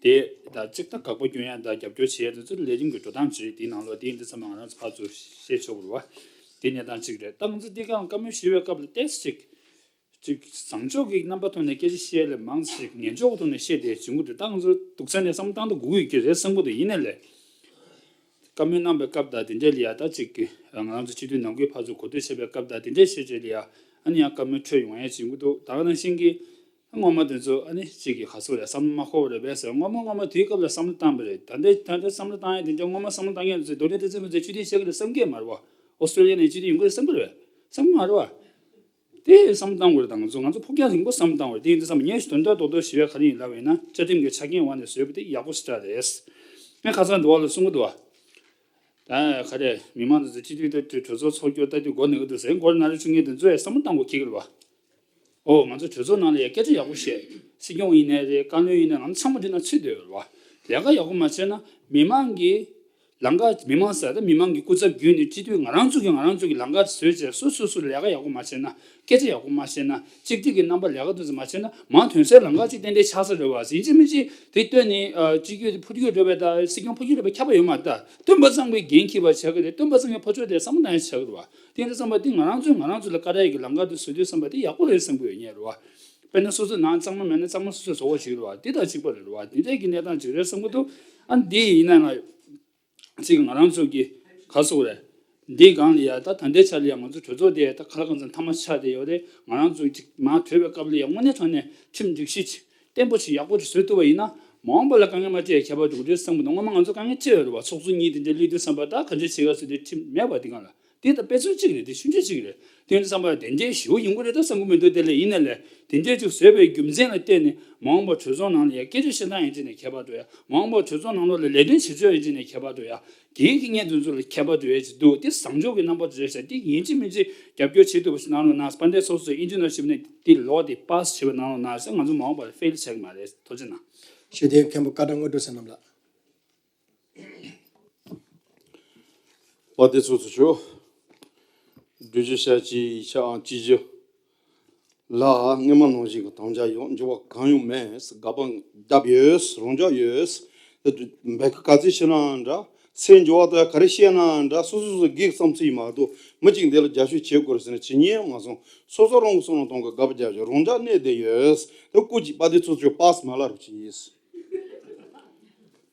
དེ་ད་གཅིག་ད་དགག་པ་སྐྱོན་ཡས་དང་རྒྱབ་སྐྱོར་བྱེད་ཡས་དེ་ཚོ་ལས་རིམ་གྱི་འགྲོ་སྟངས་ཅིག་རེད། དེའི་ནང་ལོགས་དེ་ཡིན་དུས་ཙམ་པ་ང་རང་ཚོ་ཕར་ཚུར་བཤད་ཆོག་གི་རེད་བ། དེ་གནས་སྟངས་གཅིག་རེད། ད་ང་ཚོ་འདི་ག་བཀའ་མོལ་ཞུ་བའི་སྐབས་ལ་ཏོག་ཙམ་ཅིག་ཅིག་བཟང་ཕྱོགས་ཀྱི་རྣམ་པ་ཐོག་ནས་སྐད་ཆ་བཤད་ལས་མང་ཞིག་ངན་ཕྱོགས་ཐོག་ནས་བཤད་དེ་བྱུང་གི་འདུག་ད་ང་ཚོ་སྡུག་ས་ནས་བསམ་བློ་བཏང་དུ་སྒུག་ཡོད་ཀྱི་རེད་བསམ་གི་འདུག་ཡིན་ནའི་ལས། བཀའ་མོལ་གནང་བའི་སྐབས་དང་དེ་འདྲའི་ལ་ཡ་ད་ཅིག་གི་ང་རང་ཚོ་སྤྱི་འཐུས་ནང་ཁུལ་ཕར་ཚུར་གོ་བསྡུར་བྱེད་པའི་སྐབས་དང་དེ་འདྲའི་བཤད་བྱས་ལ་ཡ་ཨ་ནི་ཡང་བཀའ་མོལ་འཕྲོད་ཡོང་ཡས་བྱུང་གི་འདུག་ད་ག་ནང་བཞིན་གྱི་སྔོན་མ་དེ་ཚོ་ཨ་ནི་ཅིག་གི་ག་ཚོད་རེད། བསམ་བློ་མ་འཁོར་བ་རེད་པས་ཟེར། སྔོན་མ་སྔོན་མ་དུས་སྐབས་ལ་བསམ་བློ་བཏང་བ་རེད། ད་ལྟའི་ད་ལྟའི་བསམ་བློ་བཏང་ཡས་དེ་འདྲ་སྔོན་མ་བསམ་བློ་བཏང་མཁན་ཚོས་རྡོ་རིང་བསྟན་འཛིན་ཕུན་ཚོགས་སྤྱི་འཐུས་བྱེད་ཀྱི་རེད་བསམ་གྱི་མ་རེད་བ། ཨོ་སི་ཀྲོ་ལི་ཡ་ནས་སྤྱི་འཐུས་ཡོང་གི་རེད་བསམ་གྱི་རེད་བས། བསམ་གྱི་མ་རེད་བ། དེ་བསམ་བློ་བཏང་དགོས་རེད། ད་ང་ཚོ་ང་ཚོ་ཕུགས་རྒྱང་རིང་པོ་བསམ་བློ་བཏང་དགོས་རེད། དེ་ཡིན་དུས་ཙམ་པ་ངས་དོན་དག་རྡོག་རྡོག་ཞུ་བའི་ག་རེ་ཡིན་ལབ་པ་ཡིན་ན་བཅའ་ཁྲིམས་ཀྱི་ཆ་རྐྱེན་འོག་ནས་བཟོས་པ་དེ་ཡག་པོ་ཞེ་དྲག་རེད། ངས་ཁ་སང་འདི་བ་ལ་གསུང་གི་འདུག་བ། ད་ག་རེ་མི་མང་དེ་ཚོ་སྤྱི་འཐུས་ལྟ་དུས་གྲོས་ཚོགས་ཚོགས་རྒྱུ་ལྟ་དུས་མགོ་ནག་གི་འདུག་ཟེར། མགོ་ནག་རེ་བྱུང་མཁན་དེ་ཚོ་ཡང་བསམ་བློ་བཏང་དགོས་ཁེལ་གི་རེད་བ། ཨོ་ང་ཚོ་གྲོས་ཚོགས་ནང་ལ་ཡང་སྐད་ཆ་ཡག་པོ་བཤད། སྲིད་སྐྱོང་ཡིན་ནའི་རེད། བཀའ་བློན་ཡིན་ནའི་ང་ཚོ་ཚང་མ་འདི་ན་ཚུད་སྡོད་ཡོད་རེད་བ། ལས་ཀ་ཡག་པོ་མ་བྱས་ན་མི་མང་གིས་ལམ་ཁ་མི་མང་ཟེར་ད་མི་མང་གི་སྐུ་ཚབ་བརྒྱུད་ནས་སྤྱི་འཐུས་ང་རང་ཚོ་གིས་ང་རང་ཚོ་གི་ལམ་ཁ་བཟོས་བྱས་སོ་སོ་སོ་ལས་ཀ་ཡག་པོ་མ་བྱས་ན། སྐད་ཆ་ཡག་པོ་མ་བཤད་ན། གཅིག་སྒྲིལ་གྱི་རྣམ་པ་ལས་ཀ་དེ་ཚོ་མ་བྱས་ན་མང་དོན་གསལ་ལམ་ཁ་གཅིག་ཏན་ཏན་ཆགས་ས་རེད་བ། ཡིན་གཅིག་མིན་གཅིག་དེ་བསྟོད་ནས་སྤྱི་འཐུས་དེ་ཕུར་རྒྱུག་འགྲོ་བའི་ད་སྲིད་སྐྱོང་ཕུར་རྒྱུག་འགྲོ་བའི་ཁྱབ་པ་ཡོད་མ་རེད། ད་བསྟོད་པ་ཙམ་གྱིས་འགན་འཁྱེར་བ་བྱ་གི་རེད། བསྟོད་པ་ཙམ་གྱིས་ཕར་ཕྱོགས་དེ་བསམ་བློ་གཏོང་ཡ་བྱ་གི་རེད་བ། དེ་འདྲ་བསམ་པ་དེ་ང་རང་ཚོས་ང་རང་ཚོ་ལ་བཀའ་རྒྱ་གི་ལམ་ཁ་དེ་བཟོ་དུས་བསམ་པ་དེ་ཡག་པོ་རེད་བསམ་གི་ཡོད་ངེས་རེད་བ། དཔེར་ན་སོ་སོའི་ནང་གཙང་མ་མེད་ན་གཙང་མ་སོ་སོས་བཟོ་བ་ཞིག་རེད་བ། དེ་དང་གཅིག་པ་རེད་བ། དེ་འདྲ་གི་གནས་སྟངས་ཅིག་རེད་བསམ་གི་འདུག་ཨ་འདི་ཡིན་ན་ང་ཅིག་ང་རང་ཚོ་གི་ག་ཟེར་དགོས་རེད། འདིའི་སྒང་ལ་ཡ་ད་ད་ལྟའི་ཆ་ལ་ཡ་ང་ཚོ་གྲོས་ཚོགས་དེ་ད་ག་ལ་གང་འཚམ་མཐའ་མ་ཆགས་བསྡད་ཡོད་རེད། ང་རང་ཚོ་ཅིག་མར་བགྲོད་པའི་སྐབས་ལ་ཡ་དངོས་གནས་དྲང་གནས་ཁྲིམས་སྒྲིག་གཞི་ཅིག་བརྟན་པོ་ཅིག་ཡག་པོ་ཅིག་བཟོ་ཐུབ་པ་ཡིན་ན་མ་འོངས་པ་ལ་དཀའ་ངལ་མ་འཕྲད་ཡ་ཁྱད་པར་འགྲོ་གི་རེད་བསམ་གི་འདུག་སྔོན་མ་ང་ཚོ་དཀའ་ངལ་འཕྲད་ཡོད་རེད་བ། ཚོགས་གཙོ་གཉིས་དེ་འདྲ་སླེབས་དུས་བསམ་པ་ད་ག་འདྲ་བྱེད་ག་ཟེར་དུས་ཁྲིམས་མེད་པ་དེ་སྒང་ལ་དེ་ད་དཔེ་མཚོན་གཅིག་རེད། དེ་ཆུང་ཆུང་གཅིག་རེད། དེ་ཡིན་དུས་བསམ་པ་དེ་འདྲའི་ཞེ་པོ་ཡོང་གི་རེད་ད་བསམ་གི་མི་འདུག་དེ་ལས་ཡིན་ན་ལས་དེ་འདྲའི་ཅིག་བཟོས་པའི་རྒྱུ་མཚན་ལ་བརྟེན་ནས་མ་འོངས་པ་གྲོས་ཚོགས་ནང་ལ་ཡ་སྐད་ཆ་བཤད་སྟངས་ཡིན་གཅིག་ནས་ཁྱད་པར་འགྲོ་ཡ། མ་འོངས་པ་གྲོས་ཚོགས་ནང་ལོགས་ལ་ལས་དོན་བྱེད་ཕྱོགས་ཡིན་གཅིག་ནས་ཁྱད་པར་འགྲོ་ཡ། འགན་འཁྱེར་མཁན་དེ་ཚོ་ལ་ཁྱད་པར་འགྲོ་ཡ་ཅིག་འདུག་དེ་བཟང་ཕྱོགས་ཀྱི་རྣམ་པ་དེ་རེད་ཟེར། དེ་ཡིན་གཅིག་མིན་གཅིག་རྒྱབ་སྐྱོར་བྱེད་ཐུབ་པ་ཞིག་གནང་རོགས་གནང་། དཔལ་ལྡན་ཚོགས་གཙོས་དབྱིན་ཇི་ནང་ཞུས་པ་ནས་དེ་ལོག་དེ་པཱ་སི་བྱེད་པ་གནང་རོགས་གནང་ཟེར། ང་ཚོ་མ་འོངས་པ་ལ་ཕེལ་བྱེད་ཀྱི་མ་རེད། ཐུགས་རྗེ་གནང་། ཞུ་དེ་མཁན་པོ་བཀའ་དྲིན་དངོས་གྲུབ་བསོད་ནམས་ལགས། དཔལ་ལྡན་ཚོགས་གཙོ་མཆོག་སྒྲུབ་བརྒྱུད་ཤཱཀྱའི་ཡིག་ཆའམ་སྤྱོད་བརྒྱུད་ལ་སྔོན་མ་ནང་བཞིན་གྱི་དམ་བཅའ་ཡང་འགྱུར་བ་གང་ཡང་མེད། དགག་པ་བརྒྱབ་ཡོད། རང་འཇགས་ཡོད། འབད་ཁུལ་ག་ཚོད་བྱས་ནའང་འདྲ། སེམས་འགྱུར་བ་དང་ག་རེ་བཤད་ནའང་འདྲ། སོ་སོ་སོ་སོ་སྒེར་བསམ་ཚུལ་ཡིན་མ་གཏོགས་མི་གཅིག་འདི་ལ་རྒྱབ་སྐྱོར་བྱེད་དགོས་རེད་ཟེར་ནས་ཇི་སྙེད་མ་སོང་། སོ་སོ་རང་གི་བསམ་བློ་གཏོང་གི་དགག་པ་རྒྱབ་ཀྱི་རང་འཇགས་གནས་བསྡད་ཡོད། དེ་སྐུ་མཁྱེན་དཔལ་ལྡན་ཚོགས་གཙོ་པཱ་སི་མ་ལགས་རུ་ཕྱིན་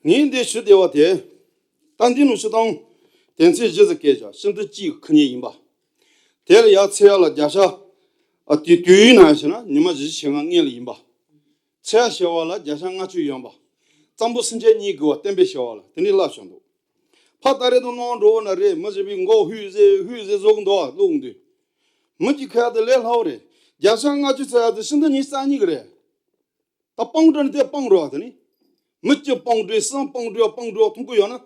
ཡིན། ངས་འདི་ཞུ་བདེ་བ་དེ། ད་འདི་ནང་སྤྱིར་བཏང་དོན་ཚན་བཞི་ཙམ་བཀལ་བཞག་སྤྱི་ཟླ་གཅིག་གི་ཁ་ཉིན་ཡིན་པ། དེ་ལ་ཡ་ཚེས་ཡ་ལ་བརྒྱ་ཆ། ཨ་དེ་དུས་ཡུན་ནང་བྱས་ན་ཉི་མ་བཞི་བཅུ་ཞེ་ལྔ་སྔོན་ལ་ཡིན་པ། ཚེས་ཡ་བྱེ་བ་ལ་བརྒྱ་ཆ་ལྔ་བཅུ་ཡོད་པ། གཙང་པོ་སེམས་ཅན་གཉིས་དགུ་བ་བསྟན་པའི་བྱེ་བ་ལ་དེ་འདྲའི་བསླབ་བྱུང་འདུག་ཕ་ད་རེས་དང་གནང་འགྲོ་བ་ན་རེད། མི་བྱེད་པའི་མགོ་ཧུད་ཟེར་ཧུད་ཟེར་བཟོ་གི་འདུག་བ། ཀློག་འདུག་མི་གཅིག་ཁ་ཡ་དེ་ལས་སླ་བོ་རེད། བརྒྱ་ཆ་ལྔ་བཅུ་ཚེས་ཡ་དེ་ཕྱི་ཟླ་ཉི་ཤུ་རྩ་གཉིས་གི་རེད། ད་སྤང་འགྲོ་ནི་དེ་སྤང་འགྲོ་བ་དེ་ནི། མི་སྤྱི་སྤང་འགྲོའི་སྲང་སྤང་འགྲོ་བ་སྤང་འགྲོ་བ་མཐོང་གི་ཡོད་ན།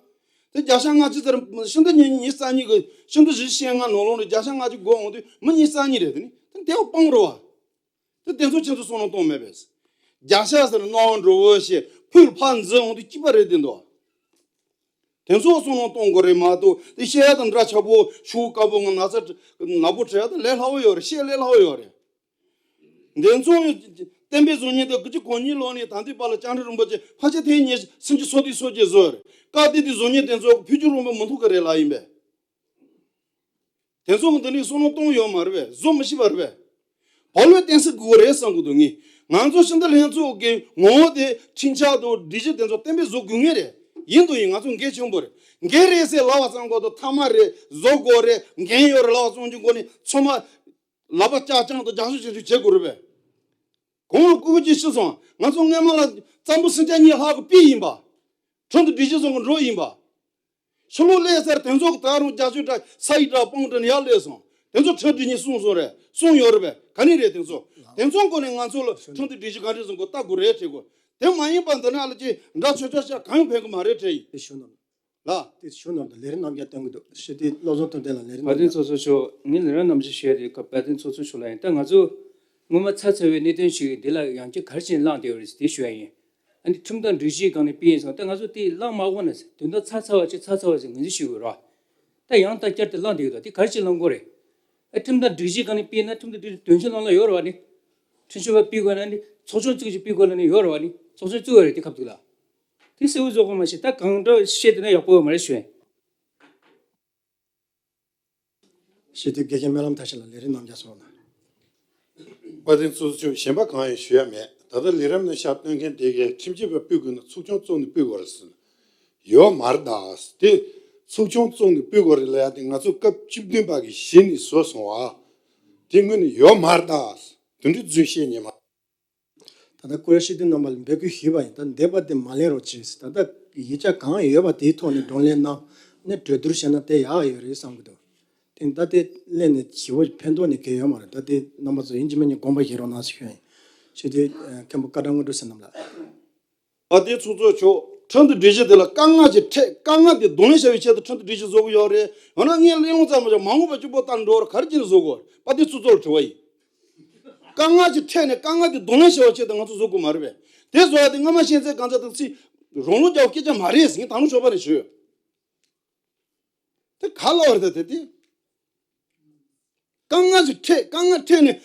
དེ་བརྒྱ་ཆ་ལྔ་བཅུ་ཙམ་ཕྱི་ཟླ་ཉི་ཉི་ཤུ་རྩ་གཉིས་ཀྱི་ཕྱི་ཟླ་བཞི་བཅུ་ཞེ་ལྔ་ནང་ལོགས་ནས་བརྒྱ་ཆ་ལྔ་བཅུ་འགོར་འོང་དུས་མི་ཉི་ཤུ་རྩ་གཉིས་རེད། དེ་ནི་དེ་དེ་བ་སྤང་འགྲོ་བ། དེ་དེ་ཚོ་ཁྱེད་ཚོ་བསམ་བློ་གཏོང་མེད་པས། བརྒྱ་ཆ་ཟེར་ནོར་འགྲོ་བོ་ཞེས་ཕུལ་ཕར་འཛིན་འོང་དུས་སྐྱིད་པ་རེད་དེ་འདུག་དེ་ཚོ་བསམ་བློ་གཏོང་དགོས་རེད་མ་གཏོགས་དེ་བཤད་ཡ་དང་འདྲ་ཆགས་པོ་ཤུགས་དཀར་པོ་ངང་ན་ཚ་ནག་པོ་བྲལ་ཡ་དང་ལས་སླ་བོ་ཡོད་རེད། བཤད་ལས་སླ་བོ་ཡོད་རེད། འདི་ཚོ་བསྟན་པའི་གཟུགས་བརྙན་དེ་དགུ་བཅུ་གོ་གཉིས་ལོ་ནས་ད་ལྟའི་བར་ལ་བཅར་འདྲི་རིན་པོ་ཆེ་ཕལ་ཆེར་ཐེངས་ཉི་ཤུ་ཉི་ཤུ་རྩ་གཅིག་བཟོས་རེད། བཀའ་དེ་དེ་གཟུགས་བརྙན་དེ་ཚོ་ཕུལ་རྒྱུ་རིན་པོ་མི་ཐུབ་ཀྱི་རེད་ལ་ཡིན་པས། དེ་ཚོ་གི་འདི་ནས་བསམ་བློ་གཏོང་ཡོད་མ་རེད་པས། བཟོ་མི་ཤེས་པ་རེད་པས། བག་ལེབ་བསྟན་སྲིད་དགོས་རེད་བསམ་གི་འདུག་ངས། ང་ཚོ་ཕྱི་ཟླ་ལྷན་ཚོགས་ཀྱི་ངོ་བོ་དེ་ཁྲིམས་འཆར་དང་སྒྲིག་གཞི་དེ་ཚོ་གཏན་འབེབས་བཟོ་དགོས་ངེས་རེད། ཡིན་དང་ཡིན། ང་ཚོ་འགན་ཆེན་པོ་རེད། འགན་རེད་ཟེར་ལབ་པ་ཙམ་གོ་ཐོག་མཐའ་མ་རེད། བཟོ་དགོས་རེད། འགན་ཡོད་རེད་ལབ་པ་ཙམ་གྱི་སྒོ་ནས་ཚང་མ་ལག་པ་བཀྱག་བཀྱག་དང་རྒྱབ་སྐྱོར་བྱེད་རྒྱུ་བྱེད་དགོས་རེད་པས། གོང་ལ་སྐུ་ངོ་ཅིག་ཤི་སོང་། ང་ཚོ་སྔོན་མ་ལ་གཙང་པོ་སེམས་ཅན་གཉིས་ལྷག་གི་པི་ཡིན་པ། ཁྲིམས་དང་སྒྲིག་གཞི་བཟོ་གི་འགྲོ་ཡིན་པ། ཕྱི་ལོགས་སླེབས་ཚར་དེ་ཚོ་གི་ད་རུང་རྒྱབ་སྐྱོར་འདྲ་ས་ཡིག་འདྲ་སྤོང་འདྲ་ནས་ཡར་སླེབས་སོང་། དེ་ཚོ་ཁྲིམས་སྒྲིག་གཞི་སྲུང་སོང་རེད། སྲུང་ཡོད་རེད་པས། ག་ནས་རེད། དེ་ཚོ་དེ་ཚོ་སྐོར་ནས་ང་ཚོ་ལ་ཁྲིམས་སྒྲིག་གཞི་ག་འདྲས་བཟོ་དགོས་ལྟ་དགོས་རེད་དྲན་དགོས། དེ་མ་ཡིན་པ་འདི་ན་ལ་ཅིག་འདྲ་ཆོག་ཆོག་བྱ་གང་ཡང་ཕན་གི་མ་རེད་དྲན་ཡིན། དེ་ཞུ་ནོར། ལ། དེ་ཞུ་ནོར་དང་ལས་རིམ་རྣམ་རྒྱལ་སྟོན་གི་འདུག་ཞུ་དེ་བློ་བཟང་ཐུབ་བསྟན་ལ་ལས་རིམ་དཔལ་ལྡན་རྣམ་རྒྱལ། ཚོགས་གཙོ་མཆོག་ངས་ལས་རིམ་རྣམ་རྒྱལ་ཞུ་ཡ་དེ་སྐབས་དཔལ་ལྡན་ཚོགས་གཙོ་མཆོག་ལ་ཡིན། ད་ང་ཚོ་སྔོན་མ་ཚ་ཚ་བའི་གནད་དོན་ཞིག་འདི་ལ་ཡང་བསྐྱར་ག་རེ་བྱས་ནས་བསླངས་བསྡད་ཡོད་རེད་ཟེར་དེ་ཞུ་ཡ་ཡིན། ཨ་ནི་ཁྲིམས་དང་སྒྲིག་གཞིའི་སྒང་ནས་སྤེལ་ཡིན་སོང་། ད་ང་ཚོ་དེ་བསླངས་མ་དགོས་ན་ཟེར། དོན་དག་ཚ་ཚ་བ་ཅིག་ཚ་ཚ་བ་ཟེར་ངོས་འཛིན་ཞུ་དགོས་རེད་བ། ད་ཡང་ད་བསྐྱར་དུ་བསླངས་བསྡད་ཡོད། ད་དེ་ག་རེ་བྱས་བསླངས་དགོས་རེད། ཨ་ཁྲིམས་དང་སྒྲིག་གཞིའི་སྒང་ནས་སྤེལ་ན་ཁྲིམས་དང་སྒྲིག་གཞི་དོན་གཅོད་ནང་ལ་ཡོད་རེད་བ། ནི་ཁྲིམས་ཞིབ་པ་སྤེལ་དགོས་ན་ནི་ཚོགས་ཆུང་བཙུགས་ཤིག་སྤེལ་དགོས་ན་ནི་ཡོད་རེད་བ། ནི་ཚོགས་ཆུང་བཙུགས་ཡོད་རེད། དེ་ཁ་ཐུག་ལ། དེ་གསལ་པོ་བཟོ་དགོས་མ་གཞི། ད་གང་འདྲ་བཤད་བསྡད་ན་ཡག་པོ་ཡོད་མ་རེད་ཞུ་ཡིན། ཞུ་དུས་དགེ་རྒན་སྨོན་ལམ་མཐར་ཕྱིན་ལ་ལས་རིམ་རྣམ་རྒྱལ་སོང་ན། དཔལ་ལྡན་ཚོགས་གཙོ་མཆོག་གཞན་པ་གང་ཡང་ཞུ་ཡ་མེད། ད་ལྟ་ལས་རིམ་ནང་ཞབས་སྟོན་མཁན་དེ་གས་ཁྲིམས་ཞིབ་པ་སྤོས་དགོས་ན་ཚོགས་ཆུང་བཙུགས་ནས་སྤོས་དགོས་རེད་ཟེར་ན། ཡོད་མ་རེད་ད། དེ་ཚོགས་ཆུང་བཙུགས་ནས་སྤོས་དགོས་རེད་ལབ་ཡ་དེ་ང་ཚོ་སྐབས་བཅུ་བདུན་པ་གིས་གཞི་ནས་བཟོས་སོང་བ། དེ་དངོས་གནས་ཡོད་མ་རེད་ད། དེ་འདྲའི་རྫུན་བཤད་ཉེས་མ། ད་ལྟ་སྐུ་ཞབས་སྤྱི་འཐུས་རྣམ་པ་ལ་འབོད་སྐུལ་ཞུས་པ་ཡིན། ད་འདས་པ་དེ་མ་ལེན་རོགས་གྱིས། ད་ལྟ་ཡིག་ཆ་གང་ཡོད་པ་དེའི་ཐོག་ནས་བགྲོ་གླེང་གནང་ནས་གྲོས་བསྡུར་བྱས་ན་དེ་ཡག་ཡོད་རེད་བསམ་གྱི་འདུག་དེ་ད་དེ་གླེང་ནས་ཞེ་པོ་ཕན་ཐོགས་ནས་གལ་ཡོད་མ་རེད། ད་དེ་རྣམ་པ་ཚོ་ཡིན་གཅིག་མིན་གཅིག་དགོངས་པ་བཞེས་རོགས་གནང་ཞུ་ཡ་ཡིན། ཞུ་དུས་མཁན་པོ་བཀའ་དྲིན་དངོས་གྲུབ་ཟེར་རྣམས་ལ། ཨ་དེ་ཚོགས་གཙོ་མཆོག་ཁྲིམས་དང་སྒྲིག་གཞི་དེ་ལ་དཀའ་ངལ་ཅིག་འཕྲད། དཀའ་ངལ་དེ་གདོང་ལེན་བྱ་བའི་ཆེད་དུ་ཁྲིམས་དང་སྒྲིག་གཞི་བཟོ་གི་ཡོད་རེད། ཡང་ན་ངས་གླེང་སློང་ཙམ་མ་བྱས་མ་འོངས་པ་གཅིག་པོ་ལྟར་འགྲོ་བར་ག་རེ་བྱས་ནས་བཟོ་དགོས་རེད། པ་དེ་ཚོགས་གཙོ་ལ་དྲི་བ་ཡིན། དཀའ་ངལ་ཅིག་འཕྲད་ནས་དཀའ་ངལ་དེ་གདོང་ལེན་བྱ་བའི་ཆེད་དུ་ང་ཚོ་བཟོ་དགོས་མ་རེད་པས། དེ་བཟོ་ཡ་དེ་སྔ་མ་ཤེས་ཚད་གང་ཚད་དང་ཚིག་རང་ལུགས་རྒྱག་སྐད་ཆ་མ་རེད་ཟེར། ངས་ད་རུང་ཞོགས་པ་ནས་ཞུས་ཡོད། དེ་ག་ལ་བར་ད་དེ་དེ། དཀའ་ངལ་ཞིག་འཕྲད། དཀའ་ངལ་འཕྲད་ནས་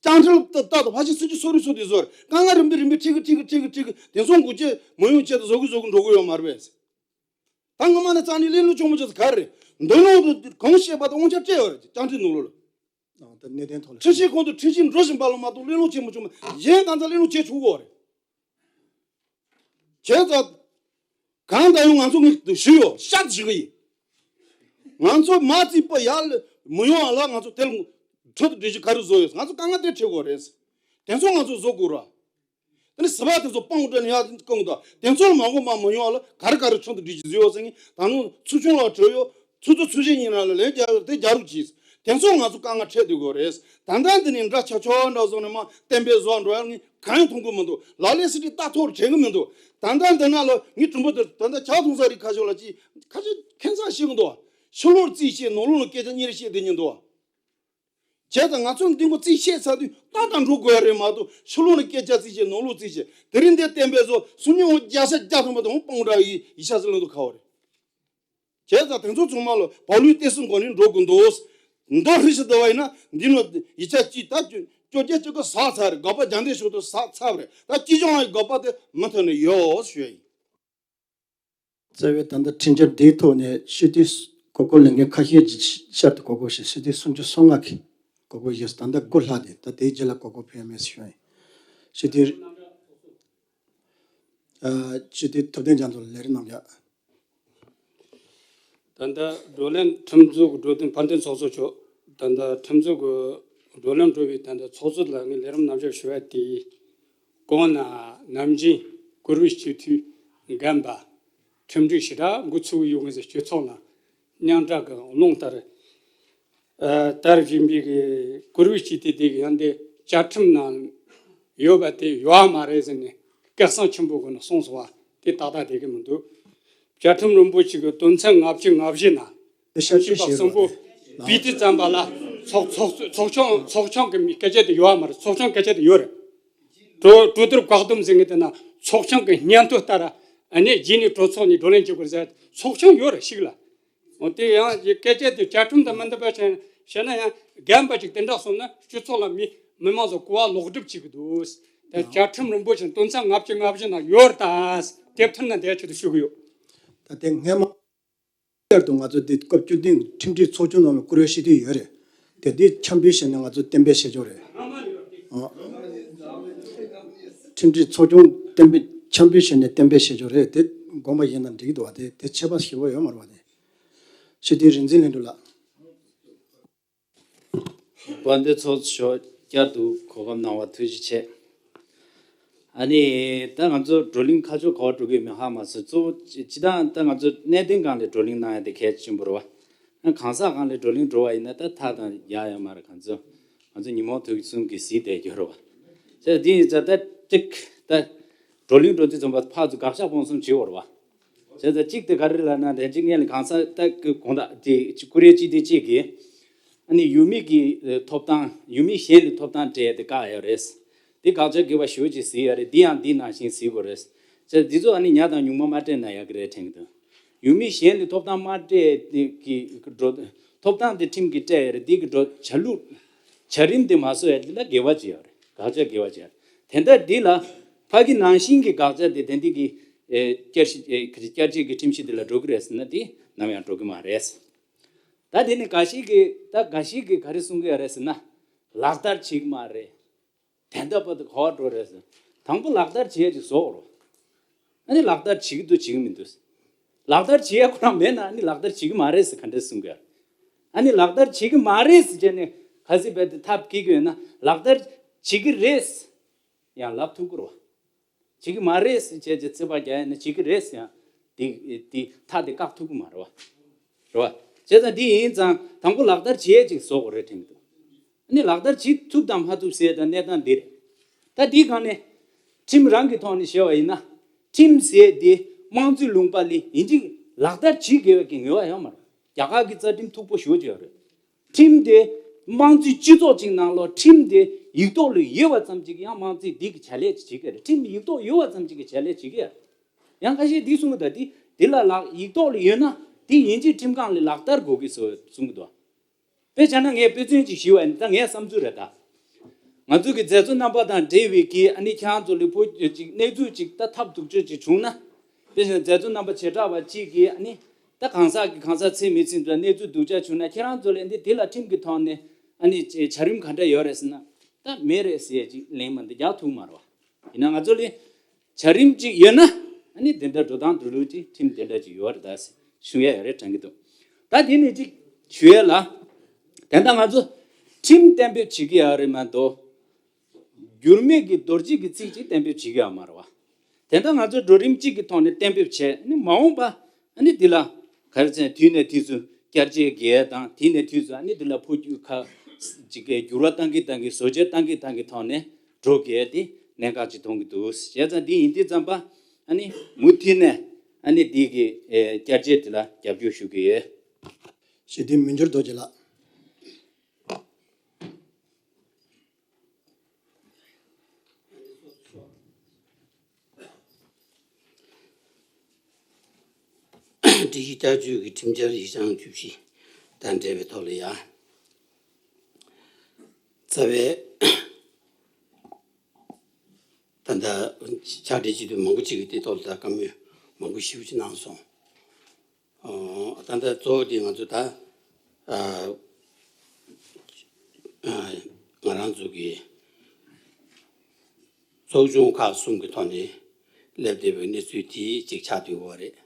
དཔྱ་ཁྲལ་ཏག་ཏག་ཏུ་ཕལ་ཆེར་སུམ་ཅུ་སོ་རེ་སོ་དེ་བཟོ་རེད། དཀའ་ངལ་རིམ་པས་རིམ་པས་འཕྲད་གི་འཕྲད་གི་འཕྲད་གི་འཕྲད་གི་དེ་ཚོ་འགུལ་སྐྱོད་མ་ཡོང་ཆེད་དུ་བཟོ་གི་བཟོ་གི་འགྲོ་གི་ཡོད་མ་རེད་པས། ད་སྔོན་མ་ནས་རྩ་ནས་གླེང་ལུགས་ཆོག་མ་ཆོག་ཟེར་ག་རེ་རེད། མདོ་ལུང་དུ་གང་བཤད་པ་དང་དབང་ཆ་སྤྲད་ཡོད་རེད། དཔྱ་ཁྲལ་ནང་ལོགས་ལ། ཨང་། ད་གནད་དོན་ཐོག་ལ། ཁྲིམས་ཞིབ་ཁང་དུ་ཁྲིམས་ཞིབ་འགྲོ་བཞིན་པ་ལ་མ་གཏོགས་གླེང་ལུགས་བྱེད་མ་བྱུང་མ་གཞན་གང་ཚ་གླེང་ལུགས་བྱེད་ཆོག་གི་རེད། བྱས་ཙང་། གང་ལྟར་ཡང་ང་ཚོ་ངས་ཞུས་ཡོད། ཤག་ཞུ་གི་ཡིན། ང་ཚོ་མ་རྩིས་པ་ཡར་ལ་མི་ཡོང་བ་ལ་ང་ཚོ་དེ་ལ་ཁྲིམས་དང་སྒྲིག་གཞི་ག་རེ་བཟོ་ཡོད། ང་ཚོ་དཀའ་ངལ་དེ་འཕྲད་དགོས་རེད། དེ་ཚོ་ང་ཚོ་བཟོ་དགོས་ར། དེ་ནས་ཟི་པ་དེ་ཚོ་སྤང་དྲ་ནས་ཡར་བསྐོང་དང་དེ་ཚོ་ལ་མ་གོ་མ་མི་ཡོང་བ་ལ་ག་རེ་ག་རེ་ཁྲིམས་དང་སྒྲིག་གཞི་བཟོས་ཡོད་ཟེར་ངས་ད་ནང་ཚོགས་ཆུང་ལ་གྲོས་ཡོད། ཚོགས་གཙོ་ཚོགས་གཞོན་གཉིས་ནང་ལ་ལན་རྒྱག་ཡོད། དེ་རྒྱག་རོགས་གྱིས། དེ་ཚོ་ང་ཚོ་དཀའ་ངལ་འཕྲད་སྡོད་དགོས་རེད། ད་ལྟ་འདི་ནས་འདྲ་ཆགས་ཆགས་འདྲ་བཟོ་ནས་མ་གཏན་འབེབས་བཟོ་འགྲོ་ཡ་ངས་གང་ཡང་མཐོང་གི་མི་འདུག་ལག་ལེན་སྲིད་ཇུས་ལྟ་ཐོག་དྲན་གི་མི་འདུག་ད་ལྟ་འདི་ན་ལ་ངའི་གྲུང་པོ་དེ་ད་ལྟ་ཇ་འཐུང་ས་རི་ཁ་ཤོར་ལ་ཅིག་ཁ་ཤས་ཁྱད་མཚར་ཤེས་གི་འདུག་ཕྱི་ལོགས་རྩིས་བཤད་ནང་ལོགས་ལ་སྐད་ཆ་གཉིས་རེ་བཤད་བསྡད་ཉན་འདུག་བྱས་ཙང་ང་ཚོ་འདི་ངོ་རྩིས་བཤད་ཚར་དུས་ཏག་ཏག་འགྲོ་དགོས་ཡ་རེད་མ་གཏོགས་ཕྱི་ལོགས་ལ་སྐད་ཆ་རྩིས་བཤད་ནང་ལོགས་རྩིས་བཤད་དེ་རིང་འདི་གཏན་འབེབས་བཟོ་སུམ་ཉི་འོང་བརྒྱ་ཆ་བརྒྱ་ཐམ་པ་དང་སྤང་ར་ཡི་ཡིག་ཆ་ཟེར་ལེན་དུ་ཁ་བ་རེད། བྱས་ཙང་དེ་ཚོ་ཚང་མ་ལ་བག་ལུས་བརྟན་སྲུང་སྒོ་ནས་འགྲོ་དགོས་འདུག་མདོར་ཧྲི་ཞིག་བསྡུ་བ་ཡིན་ན་འདི་ནང་ཡིག་ཆ་གཅིག་ད་བཅོ་བརྒྱད་བཅུ་དགུ་ཟག་ཚར་རེད། དགག་པ་རྒྱ་འདེད་ཞུ་དུ་ཟག་ཚར་བ་རེད། ད་སྤྱི་སྐྱོང་ལ་དགག་པ་དེ་མུ་མཐུད་ནས་ཡོད་ཞུ་ཡ་ཡིན། རྩ་བའི་ད་ལྟ་འཕྲིན་བཅར་འདིའི་ཐོག་ནས་སྤྱི་འཐུས་གོ་སྐབས་ལེན་མཁན་ཁ་ཤས་ཀྱིས་ཤར་དུ་གོ་སྐབས་ཞིག་སྤྱི་འཐུས་སུམ་ཅུ་སོ་ལྔ་གིས་གོ་སྐབས་བཞེས་སོང་། ད་ལྟ་དགུ་ལྷག་དེ་ད་དེའི་རྗེས་ལ་གོ་སྐབས་ཕུལ་ཡ་མེད་ཞུ་ཡ་ཡིན། སྤྱི་འཐུས། ཨ། སྤྱི་འཐུས་ཐུབ་བསྟན་རྒྱ་མཚོ་ལ་ལས་རིམ་རྣམས་ཡ། ད་ལྟ་བགྲོ་གླེང་ཁྲིམས་བཟོ་གི་བགྲོ་གླེང་ཕར་འདོན་ཚོགས་གཙོ་མཆོག་ད་ལྟ་ཁྲིམས་བཟོ་གི་བགྲོ་གླེང་གྲོལ་བའི་ད་ལྟ་ཚོགས་གཙོ་ལ་ངས་ལས་རིམ་རྣམ་གཞག་ཞུ་བ་དེ། གོང་ན་ནམ་རྒྱུན་བཀུར་འོས་སྤྱི་འཐུས་རྒན་པ་ཁྲིམས་སྒྲིག་ཞེ་དྲག་འགོ་ཚུགས་ཡོད་ངེས་སྤྱི་ཚོགས་ནང་སྙན་གྲགས་ཀྱི་རླུང་ལྟར། ཨ། དར་བཞིན་པའི་གི་བཀུར་འོས་སྤྱི་འཐུས་དེ་གི་ཡང་དེ་བཅའ་ཁྲིམས་ནང་ཡོད་པ་དེ་ཡོད་མ་རེད་ཟེར་ནས་སྐད་གསང་ཆེན་པོ་གི་ནང་གསུངས་སོང་བ་དེ་ཏག་ཏག་བསྡད་གི་མི་འདུག་བཅའ་ཁྲིམས་རིན་པོ་ཆེ་གི་དོན་ཚན་ལྔ་བཅུ་ང་བཞི་ནང་། དེ་ཞབས་ཞུ་ཞིག་གསུམ་པོ་བེད་དེ་བརྩམས་པ་ལ་ཚོགས་ཚོགས་ཚོགས་ཆུང་ཚོགས་ཆུང་གི་སྐད་ཆ་དེ་ཡོད་མ་རེད། ཚོགས་ཆུང་སྐད་ཆ་དེ་ཡོད་རེད། གྲོས་གྲོས་བསྡུར་བཀག་སྡོམ་ཟེར་མཁན་དེ་ན་ཚོགས་ཆུང་གི་སྙན་ཐོ་ལྟར་ཨ་ནི་རྗེས་ནས་གྲོས་ཚོགས་ནས་བགྲོ་གླེང་བྱེད་དགོས་ཟེར་ཚོགས་ཆུང་ཡོད་རེད་ཞིག་ལ། འོ་དེ་ཡང་སྐད་ཆ་དེ་བཅའ་ཁྲིམས་དང་མི་མཐུན་པ་བྱས་བྱས་ན་ཡང་རྒན་པ་ཅིག་དེ་འདྲ་གསུངས་ན་སྤྱི་ཚོགས་ལ་མི་མི་མང་ཚོ་གོ་བ་ལོག་སྒྲུབ་བྱེད་ཀྱི་འདུག་དེ་བཅའ་ཁྲིམས་རིན་པོ་ཆེ་དོན་ཚན་ལྔ་བཅུ་ང་བཞི་ནང་ཡོད་རེད་ད། དེབ་ཐེར་ནང་བསྡད་ཆེད་དུ་ཞུ་གི་ཡོད། ད་དེ་སྔས་མ་བསྐྱར་དུ་ང་ཚོ་འདི་སྐབས་བཅུ་བདུན་ཁྲིམས་སྒྲིག་ཚོགས་ཆུང་ནང་ལ་བཀུར་འོས་སྤྱི་འཐུས་ཡོད་རེད། དེ་འདི་འཆམ་འབུལ་བྱས་ནས་ང་ཚོ་གཏན་འབེབས་བྱེད་ཆོག་རེད། ཨ། ཁྲིམས་སྒྲིག་ཚོགས་ཆུང་གཏན་འབེབས་འཆམ་འབུལ་བྱས་ནས་གཏན་འབེབས་བྱེད་ཆོག་རེད། དེ་དགོངས་པ་བཞེས་ན་འགྲིག་གི་འདུག་བ། དེ་དེ་ཆད་པ་ཞེ་པོ་ཡོད་མ་རེད་བ། དེ་སྤྱི་འཐུས་རིག་འཛིན་ལྷུན་གྲུབ་ལགས། དཔལ་ལྡན་ཚོགས་གཙོ་མཆོག་བསྐྱར་དུ་གོ་སྐབས་གནང་བར་ཐུགས་རྗེ་ཆེ། ཨ་ནི་ད་ང་ཚོ་བགྲོ་གླེང་ཁ་ཕྱོགས་ག་པར་འགྲོ་གི་ཡོད་མེད་ཧ་མ་སོང་། གཙོ་བོ་སྤྱི་བཏང་ད་ང་ཚོ་གནད་དོན་སྒང་ལ་བགྲོ་གླེང་གནང་ཡ་དེ་གལ་ཆེན་པོ་རེད་བ། ཨ་གང་ཟག་སྒང་ལ་བགྲོ་གླེང་འགྲོ་བ་ཡིན་ན་ད་ཐག་དང་ཡག་ཡོད་མ་རེད། ང་ཚོ་ང་ཚོ་ཉིན་མོ་དུས་གསུམ་གྱི་གཟིགས་བསྡད་རྒྱུ་རེད་བ། བྱས་ཙང་འདི་ཡིན་ཙང་ད་ཏིག་ད་བགྲོ་གླེང་འགྲོ་དུས་ཙམ་པ་ཕར་ཚུར་དགག་བཞག་སྤོང་གསུམ་བྱེད་དགོས་རེད་བ། བྱས་ཙང་གཅིག་དེ་ག་རེ་ལབ་ན། དེ་གཅིག་སྔོན་ལ་གང་ཟག་ད་གི་དགོངས་དག་དེ་ཀུ་རེ་གཅིག་དེ་གཅིག་གིས་ཨ་ནི་ཡུལ་མི་གི་ཐོབ་ཐང་། ཡུལ་མི་གཞན་ལ་ཐོབ་ཐང་སྤྲད་དེ་བཀག་ཡོད་རེད། འདི་དགག་བྱ་དགེ་བ་ཞེ་པོ་ཅིག་གཟིགས་ཡོད་རེད། འདི་ཡང་འདི་ནང་བཞིན་གཟིགས་དགོས་རེད། བྱས་ཙང་འདི་ཚོ་ཨ་ནི་ཉག་དང་ཉུང་མ་མ་སྤྲད་ན་ཡག་གི་རེད་དྲན་གྱི་འདུག་ཡུལ་མི་གཞན་ལ་ཐོབ་ཐང་མ་སྤྲད་ཀྱི་འགྲོ། ཐོབ་ཐང་དེ་ཁྲིམས་ཀྱིས་སྤྲད་ཡོད་རེད། འདི་གི་འགྲོ་བྱ་ལུགས་བྱ་རིམ་དེ་མ་བཟོ་ཡ་འདི་ལ་དགེ་བ་ཅིག་ཡོད་རེད། དགག་བྱ་དགེ་བ་ཅིག་ཡོད་རེད། དེ་འདྲ་འདི་ལ་ཕ་གི་ནང་བཞིན་གྱི་དགག་བྱ་དེ་དེ་འདི་གི་ཨེ་བསྐྱར་ཞིབ་ཨེ་བསྐྱར་བཅོས་ཀྱི་ཁྲིམས་གཞི་དེ་ལ་འགྲོ་གི་རེད་ཟེར་ན་དེ་ནམ་ཡང་འགྲོ་གི་མ་རེད། ད་དེ་ནི་འགའ་ཞིག་གིས་ད་འགའ་ཞིག་གིས་ག་རེ་གསུང་གི་ཡོད་རེད་ཟེར་ན། ལག་བསྟར་བྱེད་ཀྱི་མ་རེད། དེ་འདྲ་པོ་དེ་ག་པར་འགྲོ་རེད་ཟེར། དང་པོ་ལག་བསྟར་བྱེད་ཡ་ཅིག་བཟོ་དགོས་རེད། ཨ་ནི་ལག་བསྟར་བྱེད་ཀྱི་འདུག་བྱེད་ཀྱི་མི་འདུག་ལག་བསྟར་བྱེད་ཡ་ཁོ་རང་མེད་ན་ཨ་ནི་ལག་བསྟར་བྱེད་ཀྱི་མ་རེད་ཟེར་ག་འདྲ་གསུང་གི་ཡོད་རེད། ཨ་ནི་ལག་བསྟར་བྱེད་ཀྱི་མ་རེད་ཟེར་བྱས་ནས་གལ་སྲིད་རྦད་དེ་ཐབས་སྐྱེ་གི་ཡོད་ན། ལག་བསྟར་བྱེད་ཀྱི་རེད་ཡང་ལབ་ཐུབ་ཀྱི་རེད་བ། བྱེད་ཀྱི་མ་རེད་ཟེར་བྱས་བྱས་རྩོད་པ་རྒྱག་ཡ་ན་བྱེད་ཀྱི་རེད་ཟེར་ཡང་དེ་དེ་ཐག་དེ་བཀག་ཐུབ་ཀྱི་མ་རེད་བ། རེད་བ། བྱས་ཙང་འདི་ཡིན་ཙང་དང་པོ་ལག་བསྟར་བྱེད་ཡས་ཅིག་བཟོ་དགོས་རེད་དྲན་གྱི་འདུག་ཨ་ནི་ལག་བསྟར་བྱེད་ཐུབ་དང་མ་ཐུབ་ཟེར་ཡ་དང་གནས་སྟངས་འདི་རེད། ད་འདིའི་སྒང་ནས་ཁྲིམས་རང་གི་ཐོག་ནས་བཤད་པ་ཡིན་ན། ཁྲིམས་ཟེར་དེ་དམངས་གཙོའི་ལུང་པ་ལ་ཡིན་གཅིག་ལག་བསྟར་བྱེད་དགོས་པའི་གི་ངེས་པ་ཡོད་མ་རེད། རྒྱ་གར་གྱི་རྩ་ཁྲིམས་མཐུག་པོ་ཞེ་པོ་ཅིག་ཡོད་རེད། ཁྲིམས་དེ་དམངས་གཙོའི་སྤྱི་ཚོགས་ཅིག་ནང་ལོགས་ཁྲིམས་དེ་ཡིག་ཐོག་ལ་ཡོད་པ་ཙམ་ཅིག་ཡང་དམངས་གཙོས་འདི་གི་བྱ་ལས་ཅིག་བྱེད་ཀྱི་རེད། ཁྲིམས་ཡིག་ཐོག་ཡོད་པ་ཙམ་ཅིག་གི་བྱ་ལས་བྱེད་ཀྱི་རེད། ཡང་ཁ་ཤས་འདི་གསུང་གི་འདུག་འདི་འདི་ལ་ལག་ཡིག་ཐོག་ལ་ཡོད་ན་འདི་ཡིན་གཅིག་ཁྲིམས་ཁང་ལ་ལག་བསྟར་དགོས་ཀྱི་བཟོ་གསུང་གི་འདུག་དཔེ་བྱས་ན་ངས་དཔེ་མཚོན་ཅིག་ཞུས་པ་ཡིན་ན། ད་ངའི་བསམ་ཚུལ་རེད་ད། ང་ཚོ་གི་མཛད་གཙོ་རྣམ་པ་དང་འབྲེལ་བའི་གི་ཨ་ནི་ཁྱེད་རང་ཚོ་ལ་ཕོ་ཅིག་གནས་ཚུལ་ཅིག་ད་ཐབས་སྡུག་ཅོག་ཅིག་བྱུང་ན། དཔེ་བཞིན་མཛད་གཙོ་རྣམ་པ་བྱེ་བྲག་པ་གཅིག་གིས་ཨ་ནི་ད་གང་ཟག་གི་གང་ཟག་ཚེ་མི་ཚེ་འདྲ་གནས་ཚུལ་སྡུག་ཅག་བྱུང་ན་ཁྱེད་རང་ཚོ་ལ་འདི་དེ་ལ་ཁྲིམས་ཀྱི་ཐོག་ནས་ཨ་ནི་བྱ་རིམ་ག་འདྲ་ཡོད་རེད་ཟེར་ན། ད་མེད་རེད་ཟེར་ཡས་ཅིག་ལན་མ་འདི་རྒྱག་ཐུབ་མ་རེད་བ། ཡིན་ན་ང་ཚོ་ལ་བྱ་རིམ་ཅིག་ཡོད་ན་ཨ་ནི་དེ་འདྲ་འགྲོ་སྟངས་འགྲོ་ལུགས་ཅིག་ཁྲིམས་དེ་འདྲ་ཅིག་ཡོད་རེད་ད་ཟེར་ཞུ་ཡ་ཡོད་རེད་དྲན་གྱི་འདུག་ད་དེ་ནས་ཅིག་ཞུ་ཡ་ལ། དེ་འདྲ་ང་ཚོ་ཁྲིམས་གཏན་འབེབས་བྱེད་ཀྱི་ཡོད་རེད་མ་གཏོགས། འགྱུར་མེད་ཀྱི་རྡོ་རྗེ་གི་ཚིག་ཅིག་གཏན་འབེབས་བྱེད་ཀྱི་ཡོད་མ་རེད་བ། དེ་འདྲ་ང་ཚོ་འགྲོ་རིམ་གཅིག་གི་ཐོག་ནས་གཏན་འབེབས་བྱས་ནས་མ་འོངས་པ་ཨ་ནི་འདི་ལ་ག་རེ་ཟེར་དུས་ནས་དུས་སུ་བསྐྱར་བཅོས་རྒྱག་དང་དུས་ནས་དུས་སུ་ཨ་ནི་འདི་ལ་འཕོ་འགྱུར་ཁ་ཅིག་གི་འགྱུར་བ་གཏང་གི་གཏང་གི་བཟོ་བཅོས་གཏང་གི་གཏང་གི་ཐོག་ནས་འགྲོ་དགོས་དེ་གནད་འགག་ཅིག་མཐོང་གི་འདུག་བྱས་ཙང་འདི་ཡིན་དུས་ཙམ་པ་ཨ་ནི་མུ་མཐུད་ནས་ཨ་ནི་འདི་གི་བསྐྱར་བཅོས་འདི་ལ་རྒྱབ་སྐྱོར་ཞུ་གི་ཡོད། ཞི་བདེ་མི་འགྱུར་རྡོ་རྗེ་ལགས། སྒྲིག་གཞི་བསྐྱར་བཅོས་ཀྱི་ཁྲིམས་འཆར་ཡིག་ཆ་བཅུ་བཞི་དང་འབྲེལ་བའི་ཐོག་ལ་ཡང་རྩ་བའི་ད་ལྟ་ཕྱག་སྦྲེལ་སྤྱི་འཐུས་མང་པོ་ཅིག་གིས་དེ་ཐོག་ལ་ད་བཀའ་མོལ་མང་པོ་ཞེ་པོ་ཅིག་གནང་སོང་། ཨོ། ད་ལྟ་གཙོ་བོ་དེ་ང་ཚོ་ད་ཨ་ཨ་ང་རང་ཚོ་གི་ཚོགས་ཆུང་ཁག་གསུམ་གྱི་ཐོག་ནས་སླེབས་བསྡད་པའི་གནས་ཚུལ་དེ་གཅིག་ཆགས་བསྡད་ཡོད་རེད།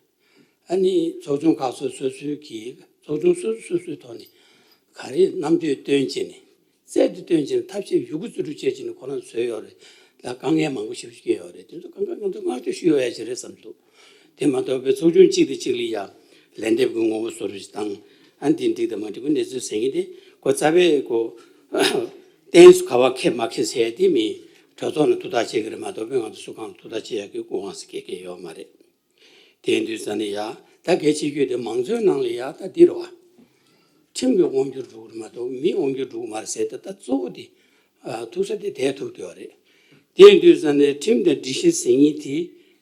ཨ་ནི་ཚོགས་ཆུང་ཁག་སོ་སོ་སོའི་གི་ཚོགས་ཆུང་སོ་སོ་སོ་སོའི་ཐོག་ནས་ག་རེ་རྣམ་འགྱུར་སྟོན་བྱས་ནས། རྩལ་དུ་བཏོན་བྱས་ནས་ཐབས་ཤེས་ཡོད་རྒུ་རྩལ་སྤྲུགས་བྱས་བྱས་ནས་ཁོ་རང་བཟོས་ཡོད་རེད། ལ་དཀའ་ངལ་མང་པོ་ཞེ་པོ་ཞིག་ཡོད་རེད། དེ་ཚོ་གང་ག་ང་ཚོ་བསྔགས་བརྗོད་ཞུ་ཡོད་ཡ་ཞིག་རེད་བསམ་འདུག་དེ་མ་གཏོགས་པའི་ཚོགས་ཆུང་གཅིག་དང་གཅིག་ལ་ཡ་ལན་འདེབས་ཀྱི་ངོ་བོ་བཟོ་རེས་དང་། ཨ་འདི་འགྲིག་དང་མ་འགྲིག་པའི་གནས་ཚུལ་ཟེར་མཁན་དེ་ཁོ་རྩ་བའི་ཁོ་གཏན་སུ་ག་བ་འཁེལ་མ་འཁེལ་ཟེར་ཡ་དེ་མི་གྲོས་ཚོགས་ནས་ཐུགས་ཐག་བཅད་ཀྱི་རེད་མ་གཏོགས་པའི་ང་ཚོ་སུ་གང་ལ་ཐུགས་ཐག་བཅད་ཡ་གི་སྐུ་དབང་ཟེར་གལ་གལ་ཡོད་མ་རེད། དེ་ཡིན་དུས་ཙང་ནས་ཡ་ད་གལ་ཆེ་ཤོས་དེ་མང་གཙོའི་ནང་ལ་ཡ་ད་འདི་རེད་བ། ཁྲིམས་ཀྱི་དབང་སྒྱུར་འགྲོ་གི་རེད་མ་གཏོགས་མིའི་དབང་སྒྱུར་འགྲོ་གི་མ་རེད་ཟེར་ཏེ་ད་གཙོ་བོ་དེ་ཨ་ཐུག་ས་དེ་དེ་ཐུག་བསྡད་པ་རེད། དེ་ཡིན་དུས་ཙང་ནས་ཁྲིམས་དང་སྒྲིག་གཞི་ཟེར་མཁན་དེ་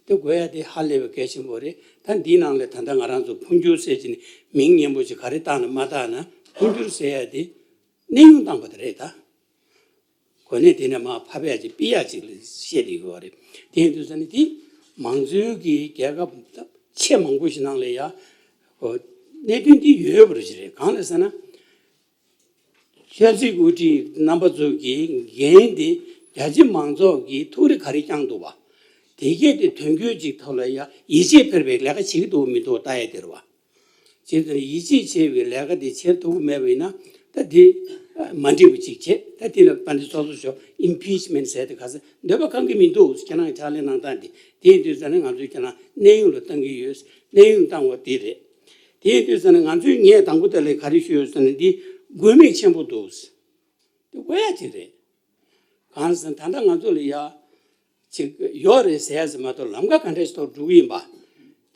དེ་དགོས་ཡ་དེ་ཧ་ལས་པའི་གལ་ཆེན་པོ་རེད། ད་འདིའི་ནང་ལ་ད་ལྟ་ང་རང་ཚོ་འཕོ་འགྱུར་ཟེར་གྱི་ནས་མིང་སྙན་པོ་ཅིག་ག་རེ་བཏགས་ན་མ་བཏགས་ན་འཕོ་འགྱུར་ཟེར་ཡ་དེ་གནས་དབྱུང་བཏང་པ་དེ་རེད་ད། གོ་གནས་དེ་ནས་མར་ཕབ་ཡ་ཅིག་ཕུད་ཡ་ཅིག་ལ་བཤད་བསྡད་ཡོད་རེད། དེ་ཡིན་དུས་ཙང་ནས་དེ་མང་གཙོའི་གི་རྒྱལ་ཁབ་ཆེས་མང་པོ་ཞིག་ནང་ལ་ཡ་གནད་དོན་འདི་ཡོད་པ་རེད། གང་ལ་ཟེར་ན། ཆབ་སྲིད་དབུ་ཁྲིད་རྣམ་པ་ཚོ་གི་འགན་དེ་རྒྱ་ཆེ་མང་ཚོགས་ཀྱི་ཐུགས་རེ་ག་རེ་བསྐྱངས་འདུག་བ། དེ་གས་དེ་དོན་འཁྱོལ་ཅིག་ཐོག་ལ་ཡ་ཡིད་ཆེས་འཕེར་བའི་ལས་ཀ་བྱེད་ཀྱི་འདུག་མི་འདུག་ལྟ་ཡ་དེ་རེད་བ། བྱས་ཙང་ཡིད་ཆེས་ཆེ་བའི་ལས་ཀ་དེ་བྱེད་ཐུབ་ཀྱི་མེད་པ་ཡིན་ན་ད་དེ་མ་འགྲིག་པ་ཅིག་བྱེད། ད་དེ་ལ་དཔལ་ལྡན་ཚོགས་གཙོ་མཆོག་ཨིམ་པིཆ་མེན་ཊི་ཟེར་དེ་ག་ས་འདོད་པ་ཁེངས་ཀྱི་མི་འདུག་ཁྱེད་རང་གི་ཕྱག་ལས་གནང་སྟངས་དེ། དེ་ཡིན་དུས་ཙང་ནས་ང་ཚོས་ཁྱེད་རང་གནས་དབྱུང་ལ་བཏང་གི་ཡོད། གནས་དབྱུང་བཏང་བ་དེ་རེད། དེའི་དུས་ཙམ་ནས་ང་ཚོས་ངས་དང་པོ་དེ་ལ་ག་རེ་ཞུས་ཡོད་ཟེར་ན། འདི་དགོས་དམིགས་ཆེན་པོ་འདུག། དེ་དགོས་ཡ་ཅིག་རེད། གང་ཟེར་ན་ད་ལྟ་ང་ཚོ་ལ་ཡ་ཅིག་ཡོད་རེད་ཟེར་ཡ་ཟེར་མ་གཏོགས། ལམ་ཁ་ག་འདྲས་ཐོག་འགྲོ་གི་ཡིན་པ།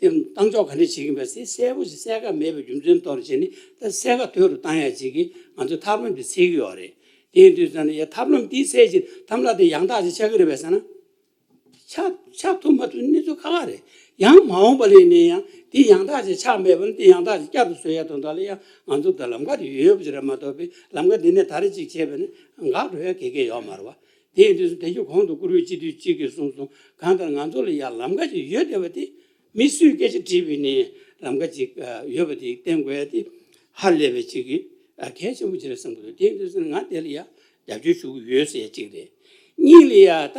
དེ་བཏང་ཕྱོགས་ག་འདྲས་བྱེད་ཀྱི་ཡིན་པ་ཟེར་གསལ་པོ་ཞིག་གསལ་ཁ་མེད་པའི་རྒྱུ་མཚན་ཐོག་ནས་བྱས་ནས། ད་གསལ་ཁ་དོད་རུ་བཏང་ཡ་ཅིག་གིས་ང་ཚོས་ཐབས་ལམ་དེ་འཚོལ་གྱི་ཡོད་རེད། དེ་ཡིན་དུས་ཙམ་ནས་ཡ་ཐབས་ལམ་དེའི་ཚད་ཅིག་ཐབས་ལམ་དེ་ཡང་དག་ཅིག་ཆགས་ཀྱི་རེད་པས་ཟེར་ན། ཆགས་ཆགས་ཐུབ་མ་ཐུབ་གནས་ཚུལ་ཁག་ཁག་རེད། ཡང་མ་འོངས་པ་ལ་ནས་ཡང་དེ་ཡང་དག་ཅིག་ཆགས་མེད་པ་ན། དེ་ཡང་དག་ཅིག་བསྐྱར་དུ་བཟོ་ཡ་དོན་དག་ལ་ཡང་ང་ཚོ་ད་ལམ་ཁ་དེ་ཡོད་ཡོད་པ་ཅིག་རེད་མ་གཏོགས་པའི། ལམ་ཁ་འདི་ནས་ད་རེས་ཅིག་བྱས་པ་ན་འགག་འགྲོ་ཡ་ག་གེ་ཡོད་མ་རེད་བ། དེ་ཡིན་དུས་དེ་རྒྱུ་གོང་དུ་བཀུར་འོས་སྤྱི་འཐུས་གཅིག་གིས་གསུངས་སོང་། གང་ལྟར་ང་ཚོ་ལ་ཡང་ལམ་ཁ་ཅིག་ཡོད་བསྡད་པ་དེ། མི་སུས་སྐད་ཆ་དྲིས་པ་ཡིན་ནའི་ལམ་ཁ་ཅིག་ཨ་ཡོད་པ་དེ་བསྟན་དགོས་ཡ་དེ་ཧ་ལས་པའི་ཅིག་གི་ཨ་གལ་ཆེན་པོ་ཅིག་རེད་བསམ་གྱི་འདུག། དེ་ཡིན་དུས་ཙམ་ང་དེ་ལ་ཡ་རྒྱབ་སྐྱོར་ཞུ་གི་ཡོད་ཟེར་ཡ་གཅིག་རེད། གཉིས་ལ་ཡ་ད་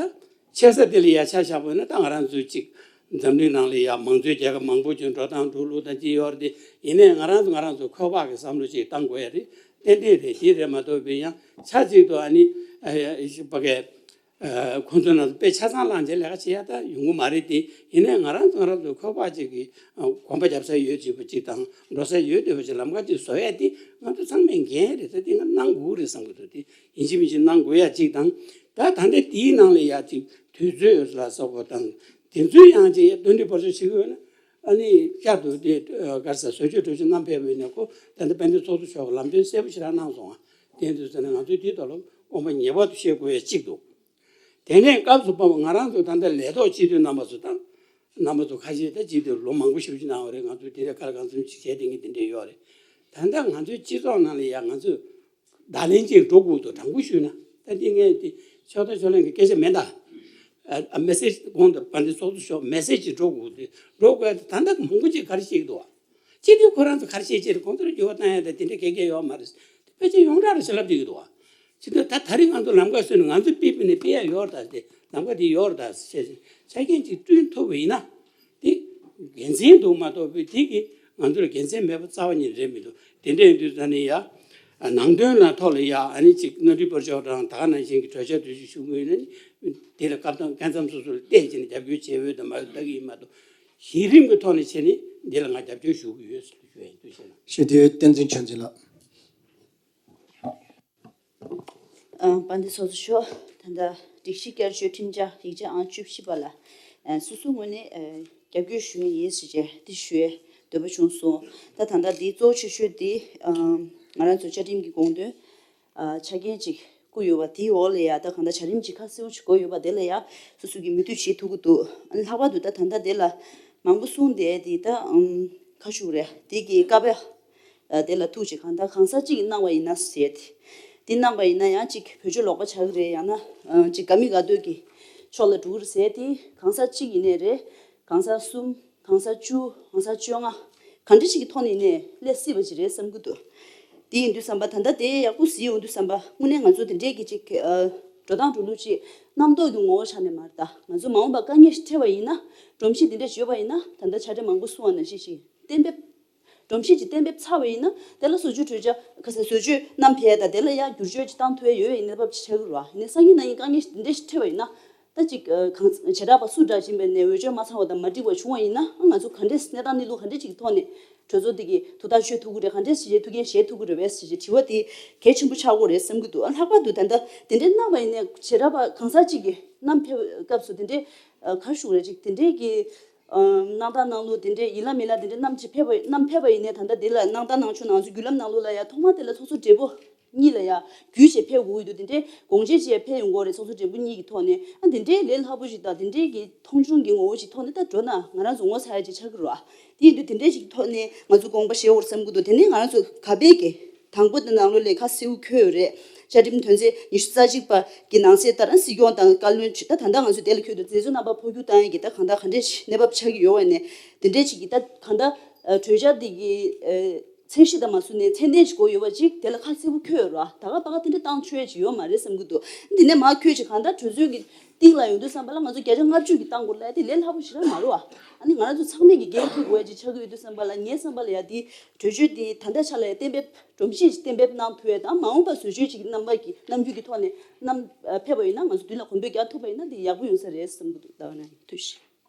ཆེ་ས་དེ་ལ་ཡ་ཆ་བཞག་པ་ཡིན་ན། ད་ང་རང་ཚོའི་ཅིག་འཛམ་གླིང་ནང་ལ་ཡ་མང་གཙོའི་རྒྱལ་ཁབ་མང་པོ་ཅིག་འགྲོ་སྟངས་འགྲོ་ལུགས་དང་ཅིག་ཡོད་རེད་དེ། ཡིན་ནའི་ང་རང་ཚོ་ང་རང་ཚོ་ཁོག་པ་གི་བསམ་བློ་ཅིག་བཏང་དགོས་ཡ་རེད། ཏན་ཏན་རེད། དེ་རེད་མ་གཏོགས་པའི་ཡང་ཆ་གཅིག་ཏུ་ཨ་ནི་ཨ་ཕ་གི་ཨ་ཁོང་ཚོ་ནང་དཔེ་ཆ་ཚང་བླངས་བྱས་ལས་ཀ་བྱེད་ཡ་ད་ཡོང་གི་མ་རེད་དེ། ཡིན་ནའི་ང་རང་ཚོ་ང་རང་ཚོ་ཁོག་པ་ཅིག་གི་ཨ་གོམ་པ་རྒྱབ་ས་ཡོད་ཅིག་པ་ཅིག་དང་། འགྲོ་ས་ཡོད་བསྡད་པ་ཅིག་ལམ་ཁ་ཅིག་བཟོ་ཡ་དེ་ང་ཚོ་ཚང་མས་འགན་རེད། ད་དེ་ང་གནང་དགོས་རེད་བསམ་གྱི་འདུག། དེ་ཡིན་གཅིག་མིན་གཅིག་གནང་དགོས་ཡ་གཅིག་དང་། ད་ད་ལྟ་དེའི་ནང་ལ་ཡ་ཅིག་དུས་ཚོད་ལ་སོགས་པ་དང་། དེ་ཚོའི་ཡང་ཅིག་ཡ་འདོན་འདི་བར་ཆད་བྱེད་ཀྱི་ཡོད་ན། ཨ་ནི་བསྐྱར་དུ་དེ་ཨ་ག་རེ་ཟེར། བཟོ་བཅོས་བྲོས་བྱོལ་གནང་ཕེབས་པ་ཡིན་ན། ཁོ་ད་ལྟ་དཔལ་ལྡན་ཚོགས་གཙོ་མཆོག་གིས་ལམ་སྟོན་གསལ་པོ་ཞེ་དྲག་གནང་སོང་ང་། དེ་ཡིན་དུས་ཙམ་ནས་ང་ཚོས་དེའི་ཐོག་ལ་དགོངས་པ་ངེས་པར་དུ་བཞེས་དགོས་ཡ་གཅིག་འདུག། དེ་ནས་སྐབས་སུ་བབས་པ་ང་རང་ཚོ་ད་ལྟ་ལས་ཐོག་སྤྱི་འཐུས་རྣམ་པ་ཚོ་དང་། རྣམ་པ་ཚོ་ཁ་ཤས་ད་སྤྱི་འཐུས་ལོ་མང་པོ་ཞེ་པོ་ཅིག་གནང་བ་རེད། ང་ཚོས་དེ་འདྲའི་ག་ལ་གང་འཚམ་ཅིག་བྱས་བསྡད་མཁན་དེ་འདྲས་ཡོད་རེད། ད་ལྟ་ང་ཚོའི་སྤྱི་ཚོགས་ནང་ལ་ཡ་ང་ཚོས་བརྡ་ལན་ཅིག་འགྲོ་དགོས་འདུག། དྲང་པོ་ཞུས་ན། ད་འདི་ངས་འདི་ཕྱོགས་མཐའ་ཕྱོགས་ལྷུང་གི་སྐད་ཆ་མིན་ད། ཨ་ཨ་མེ་སེ་ཇི། གོང་དུ་དཔལ་ལྡན་ཚོགས་གཙོ་མཆོག་མེ་སེ་ཇི་ཅིག་འགྲོ་དགོས་འདུག། འགྲོ་དགོས་ཡ་ད་ལྟ་མང་པོ་ཅིག་ག་རེ་བཤད་ཀྱི་འདུག་བ། སྤྱི་འཐུས་ཁོ་རང་ཚོ་ག་རེ་བཤད་ཀྱི་རེད། ཁོང་ཚོར་འགྱུར་བ་བཏང་ཡ་ད་དེ་འདྲ་ག་གེ་ཡོད་མ་རེད། དེ་ཕལ་ཆེར་ཡོངས་གྲགས་རེད་ཟེར་ལབ་བསྡད་ཀྱི་འདུག་བ། ཅི་འདྲ་ད་ད་རེས་ང་ཚོ་ལམ་ཁ་བཟོས་ནས་ང་ཚོས་ཕུད་པ་ཡིན་ན་ཕུད་ཡ་ཡོད་རེད་ད། དེ་ལམ་ཁ་དེ་ཡོད་རེད་ད་ཟེར། ཆ་རྐྱེན་ཅིག་བསྐྲུན་ཐུབ་པ་ཡིན་ན། དེ་དགེ་མཚན་འདུག་མ་གཏོགས་པའི་དེ་གིས་ང་ཚོ་ལ་དགེ་མཚན་མེད་པ་རྩ་བ་ཉིད་རེད་མི་འདུག། དེ་འདྲ་ཡིན་དུས་ད་ནི་ཡ། ཨ་ནང་དོན་ལ་ཐོག་ལ་ཡ་ཨ་ནི་ཅིག་མནའ་འབྲེལ་སྤོར་ཆོག་དང་ད་ག་ནང་བཞིན་གྱི་གྲོས་འཆར་དེ་ཚོ་ཞུ་གི་ཡོད་ན་ནི། དེ་ལ་སྐབས་དང་སྐབས་མཚམས་སོ་སོ་ལ་བལྟས་བྱས་ནས་རྒྱབ་སྐྱོར་བྱས་འོས་དང་མ་འོས་ལྟ་གི་ཡིན་མ་གཏོགས། གཞི་རིམ་གྱི་ཐོག་ནས་བྱས་ནས་འདི་ལ་ང་རྒྱབ་སྐྱོར་ཞུ་གི་ཡོད་ཟེར་ཞུ་ཡ་ཡིན། ཐུགས་རྗེ་གནང་། ཞུ་དེ་བསྟན་འཛིན་ཆོས་འཛིན་ལགས། ཨ་དཔལ་ལྡན་ཚོགས་གཙོ་མཆོག། ད་ལྟ་སྒྲིག་གཞི་བསྐྱར་བཅོས་ཁྲིམས་འཆར་ཡིག་ཆ་ཨང་བཅུ་བཞི་པ་ལ་ཨ་སོ་སོའི་ངོས་ནས་ཨ་རྒྱབ་སྐྱོར་ཞུ་ཡ་ཡིན་ཟེར་བྱས་འདི་ཞུ་ཡའི་འདོད་པ་བྱུང་སོང་། ད་ད་ལྟ་འདིའི་གཙོ་བོ་ཆེ་ཤོས་འདི་ཨ་ང་རང་ཚོ་བཅའ་ཁྲིམས་ཀྱི་དགོངས་དོན་ཨ་ཆ་རྐྱེན་ཅིག་བཀོད་ཡོད་པ་དེའི་འོག་ལ་ཡ་ད་གང་ལྟར་བྱ་རིམ་ཅིག་ཁ་གསལ་པོ་ཅིག་བཀོད་ཡོད་པ་དེ་ལ་ཡ་སོ་སོ་གིས་མོས་མཐུན་བྱེད་ཐུབ་ཀྱི་འདུག། ཨ་ནི་ལྷག་པར་དུ་ད་ད་ལྟ་དེ་ལ་མང་པོ་གསུངས་བསྡད་དེ། ད་ཨམ་ག་ཞུ་དགོས་རེད། དེ་གི་ཀ་པ་ཨ་དེ་ལ་ཐུག་ཅིག་གང་ལྟར་གང་ཟག་གཅིག་གིས་གནང་བ་ཡིན་ན་ཟེར་ཏེ། དེ་གནང་བ་ཡིན་ན་ཡང་ཅིག་བེད་སྤྱོད་ལོག་པ་ཆགས་ཀྱི་རེད། ཡང་ན་ཨ་ཅིག་དགའ་མི་དགའ་འདོད་ཀྱི་ཕྱོགས་ལ་འགྲོ་གི་རེད་ཟེར་ཏེ། གང་ཟག་གཅིག་ཡིན་ནའི་རེད། གང་ཟག་གསུམ། གང་ཟག་བཅུ། གང་ཟག་བཅོ་ལྔ། ག་འདྲ་ཞིག་གི་ཐོག་ནས་ནས་སླེབས་སྲིད་པ་ཅིག་རེད་བསམ་གྱི་འདུག། དེ་ཡིན་དུས་ཙམ་པ་ད་ལྟ་དེ་ཡག་པོ་གཟིགས་ཡོང་དུས་ཙམ་པ་དངོས་གནས་ང་ཚོ་དེ་འདྲས་ཀྱི་ཅིག་ཨ་འགྲོ་སྟངས་འགྲོ་ལུགས་ཅིག་རྣམ་རྟོག་གི་ངོ་བོ་ཆ་ནས་མ་རེད་ད། ང་ཚོ་མ་འོངས་པ་དཀའ་ངལ་ཞིག་འཕྲད་པ་ཡིན་ན། སྒྲོམ་གཞི་དེ་འདྲས་ཅིག་ཡོད་པ་ཡིན་ན། ད་ལྟ་ཕྱག་སྦྲེལ་མང་པོ་གསུང་བ་ནང་བཞིན་ཞིག་གཏན་འབེབས། སྒྲོམ་གཞི་ཅིག་གཏན་འབེབས་ཚར་བ་ཡིན་ན། དེ་ལ་བཟོ་བཅོས་གྲོས་འཆར་ཁ་སང་བཟོ་བཅོས་བསྣམས་ཕེབས་དང་། དེ་ལ་ཡང་བསྒྱུར་བཅོས་ཅིག་བཏང་ཐུབ་ཡ་ཡོད་པའི་གནས་བབ་ཅིག་ཆགས་ཀྱི་རེད་བ། ཡིན་ནའི་སང་ཉིན་གནངས་ཉིན་དཀའ་ངལ་འདི་འདྲ་ཞིག་འཕྲད་པ་ཡིན་ན། ད་ཅིག་ཨ་གང་བྱེ་བྲག་པ་སུ་འདྲ་ཅིག་ཡིན་པའི་ནས་འོས་ཆོས་མ་ཚང་བ་དང་མ་འགྲིག་པ་བྱུང་བ་ཡིན་ན། ཨ་ང་ཚོ་ག་འདྲས་གནས་སྟངས་གནས་ལུགས་ག་འདྲས་ཅིག་གི་ཐོག་ནས་གྲོས་ཚོགས་འདི་གི་ཐུགས་ཐག་གཅོད་ཐུབ་ཀྱི་རེད། ག་འདྲས་ཞིག་ཐུགས་འགན་བཞེས་ཐུབ་ཀྱི་རེད་པས་ཞེས་དྲི་བ་དེ་གལ་ཆེན་པོ་ཆགས་ཀྱི་རེད་བསམ་གྱི་འདུག། ཨ་ལྷག་པར་དུ་ད་ལྟ་དེ་འདྲའི་གནང་བ་ཡིན་ནའི་བྱེ་བྲག་པ་གང་ཟག་ཅིག་གིས་བསྣམས་ཕེབས་སྐབས་སུ་དེ་འདྲའི་ཨ་ག་རེ་ཞུ་དགོས་རེད། ཅིག་དེ་འདྲའི་གི་ཨ་གནང་སྟངས་གནང་ལུགས་དེ་འདྲའི་ཡིན་ལ་མིན་ལ་དེ་འདྲའི་བསྣམས་ཅིག་ཕེབས་པ་བསྣམས་ཕེབས་པ་ཡིན་ནའི། ད་ལྟ་དེ་ལ་གནང་སྟངས་གནང་ཕྱོགས་ནང་ཚོ་བརྒྱུད་ལམ་ནང་ལོགས་ལ་ཡ་ཐོག་མ་དེ་ལ་ཚོགས་གཙོ་སྦྲེལ་པོ་གཉིས་ལ་ཡ་བརྒྱུད་བྱས་ཕེབས་དགོས་ཀྱི་འདུག། དེ་འདྲའི་དགོངས་བཞེས་བྱས་ཕེབས་ཡོང་དགོས་རེད། ཚོགས་གཙོ་སྦྲེལ་པོ་གཉིས་ཀྱི་ཐོག་ནས། ཨ་དེ་འདྲའི་ལས་སླ་པོ་ཞིག་དང་དེ་འདྲའི་གི་མཐོང་ཆུང་གི་ངོ་བོ་ཞིག་ཐོག་ནས་ད་འགྲོ་ན་ང་རང་ཚོ་ངོ་ཚ་ཡ་ཅིག་ཆགས་ཀྱི་རེད་བ། དེ་ཡིན་དུས་དེ་འདྲའི་ཞིག་ཐོག་ནས་ང་ཚོ་དགོངས་པ་བཞེས་དགོས་རེད་བསམ་གྱི་འདུག། དེ་ནས་ང་རང་ཚོ་ག་པའི་གི་དང་པོ་དེ་ནང་ལོགས་ལ་ཁ་གསལ་པོ་འཁོད་ཡོད་རེད། བཅའ་ཁྲིམས་དོན་ཚན་ཉི་ཤུ་རྩ་གཅིག་པ་གི་ནང་གསལ་ལྟར། ཨ་སྲིད་སྐྱོང་དང་བཀའ་བློན་ད་ད་ལྟ་ང་ཚོ་དེ་ལ་འཁོད་འདུག། འཛིན་བཟུང་རྣམ་པ་འཕོ་འགྱུར་བཏང་ཡས་ཀྱི་ད་གང་ལྟར་ག་འདྲས་གནས་བབ་ཆགས་ཀྱི་ཡོད་པ་ནས། དེ་འདྲས་ཅིག་གི་ད་གང་ལྟར་གྲོས་འཆར་འདི་གི་ཚད་གཞི་དང་མ་བཟུང་ནས་ཚད་ལྡན་ཞིག་དགོས་ཡོད་པ་ཅིག་དེ་ལ་ཁ་གསལ་པོ་འཁོད་ཡོད་རེད་བ། ད་ག་པ་ག་དེ་འདྲ་བཏང་ཆོག་ཡ་ཅིག་ཡོད་མ་རེད་བསམ་གྱི་འདུག། འདི་ནས་མར་འཁོད་ཅིག་གང་ལྟར་གྲོས་ཚོགས་ཀྱི་སྟེང་ལ་ཡོང་དུས་ཙམ་པ་ལ་ང་ཚོ་བརྒྱ་ཆ་ལྔ་བཅུ་གི་བཏང་དགོས་ལབ་ཡ་དེ་ལས་སླ་པོ་ཞིག་རང་མ་རེད་བ། ཨ་ནི་ང་རང་ཚོ་ཚང་མས་ཀྱི་འགན་འཁྱེར་དགོས་ཡ་ཅིག་ཆགས་ཀྱི་ཡོད་དུས་ཙམ་པ་ལ། ངའི་བསམ་པ་ལ་ཡ་དེ་གྲོས་ཆོད་དེ་ད་ལྟ་ཆ་ལ་ཡ་གཏན་འབེབས། སྒྲོམ་གཞི་ཞིག་གཏན་འབེབས་གནང་ཐུབ་ཡ་དང་། མ་འོངས་པ་བཟོ་བཅོས་ཅིག་རྣམ་པ་གི་རྣམ་འགྱུར་གྱི་ཐོག་ནས་བསྣམས་ཕེབས་པ་ཡིན་ན། ང་ཚོ་མདུན་ལ་གོམ་བགྲོད་རྒྱག་ཐུབ་པ་ཡིན་ན་དེ་ཡག་པོ་ཡོང་ས་རེད་བསམ་གྱི་འདུག། ད་ག་ནང་བཞིན། ཐུགས་རྗེ་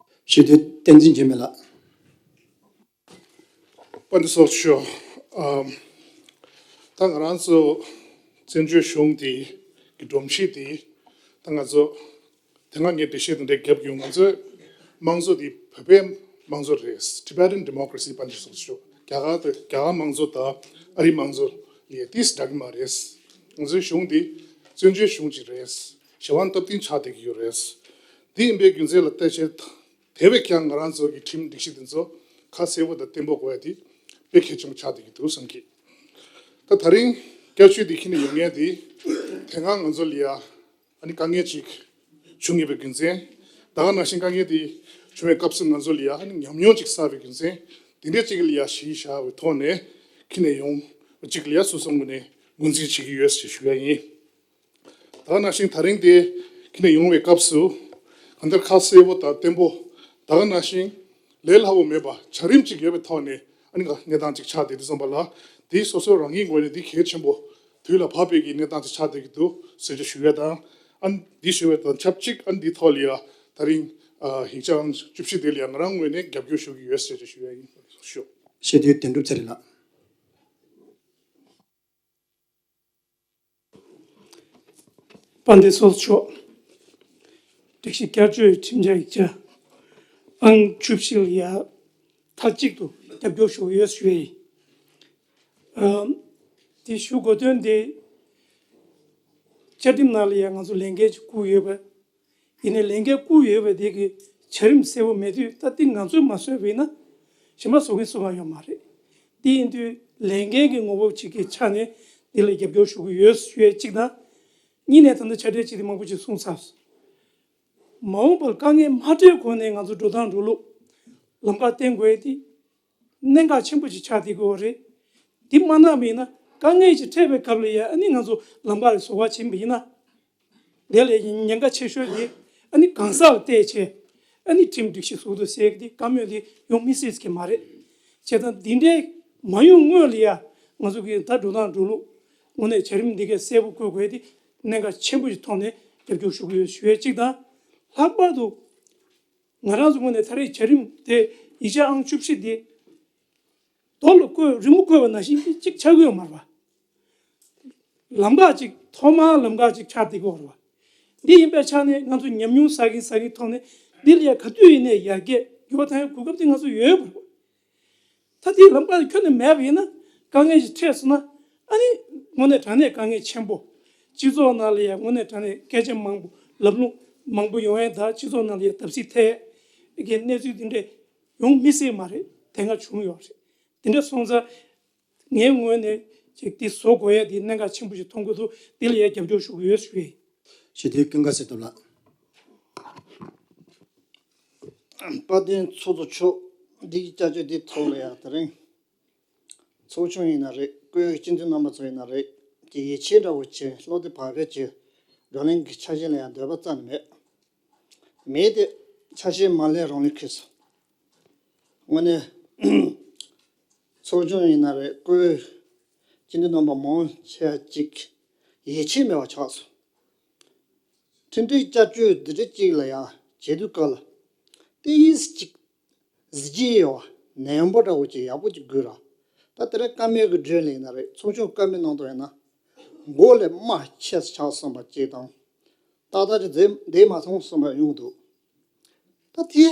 ཆེ། ཞུ་དོན་བསྟན་འཛིན་འཇིགས་མེད་ལགས། དཔལ་ལྡན་ཚོགས་གཙོ་མཆོག་ཨམ། ད་ང་རང་ཚོ་བཙན་བྱོལ་གཞུང་འདི་གི་སྒྲོམ་གཞི་འདི་ད་ང་ཚོ་དེ་སྔ་ངས་འགྲེལ་བཤད་དེ་འདྲ་བརྒྱབ་ཡོང་། ང་ཚོའི་དམངས་གཙོ་འདི་བོད་པའི་དམངས་གཙོ་རེད། Tibetan democracy དཔལ་ལྡན་ཚོགས་གཙོ་མཆོག་རྒྱ་གར་དང་རྒྱ་གར་དམངས་གཙོ་དང་ཨ་རིའི་དམངས་གཙོ་ལས་ཏིས་འདྲ་གི་མ་རེད། ང་ཚོའི་གཞུང་འདི་བཙན་བྱོལ་གཞུང་ཅིག་རེད། གཞན་དབང་སྟབས་བསྟུན་ཆགས་བསྡད་ཀྱི་ཡོད་རེད། འདི་ཡིན་པའི་རྒྱུ་མཚན་ལ་བལྟས་ཚེ། དེ་བས་ཀྱང་ང་རང་ཚོ་གི་ཁྲིམས་སྒྲིག་གཞི་དེ་ཚོ་ཁ་གསལ་པོ་དང་བརྟན་པོ་དགོས་ཡ་དེ་དཔེ་གལ་ཆེན་པོ་ཆགས་བསྡད་ཀྱི་འདུག་བསམ་གི། ད་ད་རིང་བསྐྱར་བཅོས་དེ་འཁྱེར་ནས་ཡོང་མཁན་དེ་དེ་སྔ་ང་ཚོ་ལ་ཡ་ཨ་ནི་དཀའ་ངལ་ཅིག་བྱུང་ཡོད་པའི་རྒྱུ་མཚན། ད་ག་ནང་བཞིན་དཀའ་ངལ་དེ་བྱུང་བའི་སྐབས་སུ་ང་ཚོ་ལ་ཡ་ཨ་ནི་ཉམས་མྱོང་ཅིག་བསགས་པའི་རྒྱུ་མཚན་དེ་འདྲ་ཅིག་ལ་ཡ་གཞི་བཞག་པའི་ཐོག་ནས་འཁྱེར་ནས་ཡོང་ཅིག་ལ་ཡ་སོ་སོ་ངོས་ནས་ངོས་འཛིན་བྱེད་ཀྱི་ཡོད་ཅེས་ཞུ་ཡ་ཡིན། ད་ག་ནང་བཞིན་ད་རིང་དེ་འཁྱེར་ནས་ཡོང་བའི་སྐབས་སུ་གང་ལྟར་ཁ་གསལ་པོ་དང་བརྟན་པོ། ད་ག་ནང་བཞིན་ལས་སླ་པོ་མེད་པ་བྱ་རིམ་གཅིག་ཡོད་པའི་ཐོག་ནས་ཨ་ནི་གནས་སྟངས་གཅིག་ཆགས་བསྡད་དུས་ཙམ་པ་ལ་དེ་སོ་སོ་རང་ཉིད་ངོས་ནས་དེ་གལ་ཆེན་པོ་དུས་ལ་བབ་པའི་གི་གནས་སྟངས་གཅིག་ཆགས་བསྡད་ཀྱི་འདུག་ཟེར་ཅེས་ཞུ་ཡ་དང་། ཨ་ནི་དེ་ཞུ་བ་དང་ཆབས་ཅིག་ཨ་ནི་དེའི་ཐོག་ལ་ཡ་ད་རིང་ཨ་ཡིག་ཆ་ཨང་བཅུ་བཞི་དེ་ལ་ཡ་ང་རང་ངོས་ནས་རྒྱབ་སྐྱོར་ཞུ་གི་ཡོད་ཟེར་ཅེས་ཞུ་ཡ་ཡིན། ཞུ། ཞེས་དུས་དོན་གྲུབ་ཚེ་རིང་ལགས། དཔལ་ལྡན་ཚོགས་གཙོ་མཆོག་སྒྲིག་གཞི་བསྐྱར་བཅོས་ཁྲིམས་འཆར་ཡིག་ཆ་ཨང་བཅུ་བཞི་ལ་ཡ་མཐའ་གཅིག་ཏུ་རྒྱབ་སྐྱོར་ཞུ་གི་ཡོད་ཞུ་ཡ་ཡིན། ཨམ། དེ་ཞུ་དགོས་དོན་དེ་བཅའ་ཁྲིམས་ནང་ལ་ཡ་ང་ཚོ་ལས་འགན་ཅིག་བསྐུར་ཡོད་པ། ཡིན་ནའི་ལས་འགན་བསྐུར་ཡོད་པ་དེ་གི་བྱ་རིམ་གསལ་པོ་མེད་དུས་ད་ལྟ་ང་ཚོས་མ་བཟོས་པ་ཡིན་ན་གཞན་པ་བཟོ་མཁན་སུ་གང་ཡོད་མ་རེད། དེ་ཡིན་དུས་ལས་འགན་གྱི་ངོ་བོ་གཅིག་གི་ཆ་ནས་འདི་ལ་རྒྱབ་སྐྱོར་ཞུ་གི་ཡོད་ཞུ་ཡས་གཅིག་དང་། གཉིས་ནས་ད་ལྟ་ཕྱག་སྦྲེལ་གཅིག་དེ་མང་པོ་ཅིག་གསུངས་ཚར། མ་འོངས་པར་དཀའ་ངལ་མ་འཕྲད་གོང་ནས་ང་ཚོ་འགྲོ་སྟངས་འགྲོ་ལུགས་ལམ་ཁ་བསྟན་དགོས་ཡས་དེ། གནད་འགག་ཆེན་པོ་ཞིག་ཆགས་བསྡད་ཀྱི་ཡོད་རེད། འདི་མ་གནང་བ་ཡིན་ན་དཀའ་ངལ་ཞིག་འཕྲད་པའི་སྐབས་ལ་ཡང་ཨ་ནི་ང་ཚོ་ལམ་ཁ་ལ་བཟོ་བ་བྱིན་པ་ཡིན་ན། དེ་ལས་ཉེན་ཁ་ཆེ་ཤོས་དེ་ཨ་ནི་གང་ཟག་ལ་བལྟས་བྱས་ཨ་ནི་ཁྲིམས་སྒྲིག་གཞི་ཟུར་དུ་ཟེར་གྱི་དེ་བཀའ་མོལ་དེ་ཡོང་མི་སྲིད་ཀྱི་མ་རེད། བྱས་ཙང་འདི་འདྲའི་མ་ཡོང་སྔོན་ལ་ཡང་ང་ཚོ་གི་ད་འགྲོ་སྟངས་འགྲོ་ལུགས་དངོས་གནས་བྱ་རིམ་འདི་གའི་གསལ་པོ་བཀོད་དགོས་དེ་གནད་འགག་ཆེན་པོ་ཞིག་མཐོང་ནས་རྒྱབ་སྐྱོར་ཞུ་གི་ཡོད་ཞུ་ཡས་གཅིག་དང་། ལྷག་པར་དུ། ང་རང་ཚོ་ངོས་ནས་ད་རེས་བྱ་རིམ་དེ་ཡིག་ཆ་ཨང་བཅུ་བཞི་དེ་རྡོ་ལ་བརྐོས་རི་མོ་བརྐོས་པ་ནང་བཞིན་གཅིག་ཆགས་ཀྱི་ཡོད་མ་རེད་པ། ལམ་ཁ་གཅིག་ཐོག་མར་ལམ་ཁ་གཅིག་ཆགས་བསྡད་ཀྱི་ཡོད་རེད་པ། འདི་ཡིན་པའི་ཆ་ནས་ང་ཚོ་ཉམས་མྱོང་བསགས་ཀྱིན་བསགས་ཀྱིན་ཐོག་ནས་འདི་ལ་ཡ་ག་དུས་ཡིན་ནའི་ཡར་རྒྱས་འགྱུར་བ་གཏོང་ཡ་གོ་སྐབས་དེ་ང་ཚོ་ཡོད་པ་རེད་པ། ད་དེའི་ལམ་ཁ་ཁྱོན་ནས་མེད་པ་ཡིན་ན་དཀའ་ངལ་ཞིག་འཕྲད་སོང་ན་ཨ་ནི་དངོས་གནས་དྲང་གནས་དཀའ་ངལ་ཆེན་པོ། སྤྱི་ཚོགས་ནང་ལ་ཡང་དངོས་གནས་དྲང་གནས་སྐད་ཆ་མང་པོ་ལབ་ལུང་མང་པོ་ཡོང་ཡས་དང་སྤྱི་ཚོགས་ནང་ལ་ཡང་བརྡབ་གསིག་ཐེབས་ཀྱི་གནས་ཚུལ་འདི་འདྲས་ཡོང་མི་སྲིད་མ་རེད། དེ་སྔ་བྱུང་ཡོད་རེད། དེ་འདྲ་སོང་ཙང་ངའི་ངོས་ནས་ཅིག་འདི་བཟོ་དགོས་ཡས་འདི་གནད་འགག་ཆེན་པོ་ཞིག་མཐོང་གི་འདུག་འདི་ལ་ཡང་རྒྱབ་སྐྱོར་ཞུ་གི་ཡོད་ཞུ་ཡས། ཞེས་དེ་ཀུན་དགའ་སེ་སྟོབས་ལགས། དཔལ་ལྡན་ཚོགས་གཙོ་མཆོག་འདི་གི་བསྐྱར་བཅོས་འདི་ཐོག་ལ་ཡང་དེ་རིང་ཚོགས་ཆུང་ཡིན་ན་རེད། སྐུའི་སྤྱི་འཐུས་རྣམ་པ་ཚོ་ཡིན་ན་རེད། ཀྱི་ཡིད་ཆེས་འདྲ་བོ་བྱས་བློ་བདེ་བག་ཕེབས་ཀྱི་བགྲོ་གླེང་གི་ཆ་ཤས་ལ་ཡང་འདོད་པ་རྩ་ནས་མེད། མེད་དེ་ཆ་ཤས་མ་ལས་རང་ལས་ཁེལ་སོང་། དངོས་གནས་ཚོགས་ཆུང་ཡིན་ན་རེད། སྐུའི་སྤྱི་འཐུས་རྣམ་པ་མང་ཆེ་བ་ཅིག་ཡིད་ཆེས་མེད་པ་ཆགས་སོང་། ཁྲིམས་སྒྲིག་བསྐྱར་བཅོས་འདི་འདྲ་ཅིག་ལ་ཡང་བྱེད་དུས་སྐབས་ལ་ཏོག་ཙམ་ཅིག་གཟི་བརྗིད་ཡོད་པ་ནན་པོ་འདྲ་བོ་ཅིག་ཡག་པོ་ཅིག་དགོས་ར། ད་དེ་རིང་བཀའ་མོལ་གྱི་སྒྲོན་ལས་ཡིན་ན་རེད། ཚོགས་ཆུང་བཀའ་མོལ་གནང་སྟངས་ཡིན་ན་མགོ་ལས་རྨ་ཆེ་ས་ཆགས་སོང་བ་ཅིག་དང་། ཏག་ཏག་ཅིག་བསྡད་མ་སོང་བསམ་པ་ཡོང་འདུག་ད་དེ་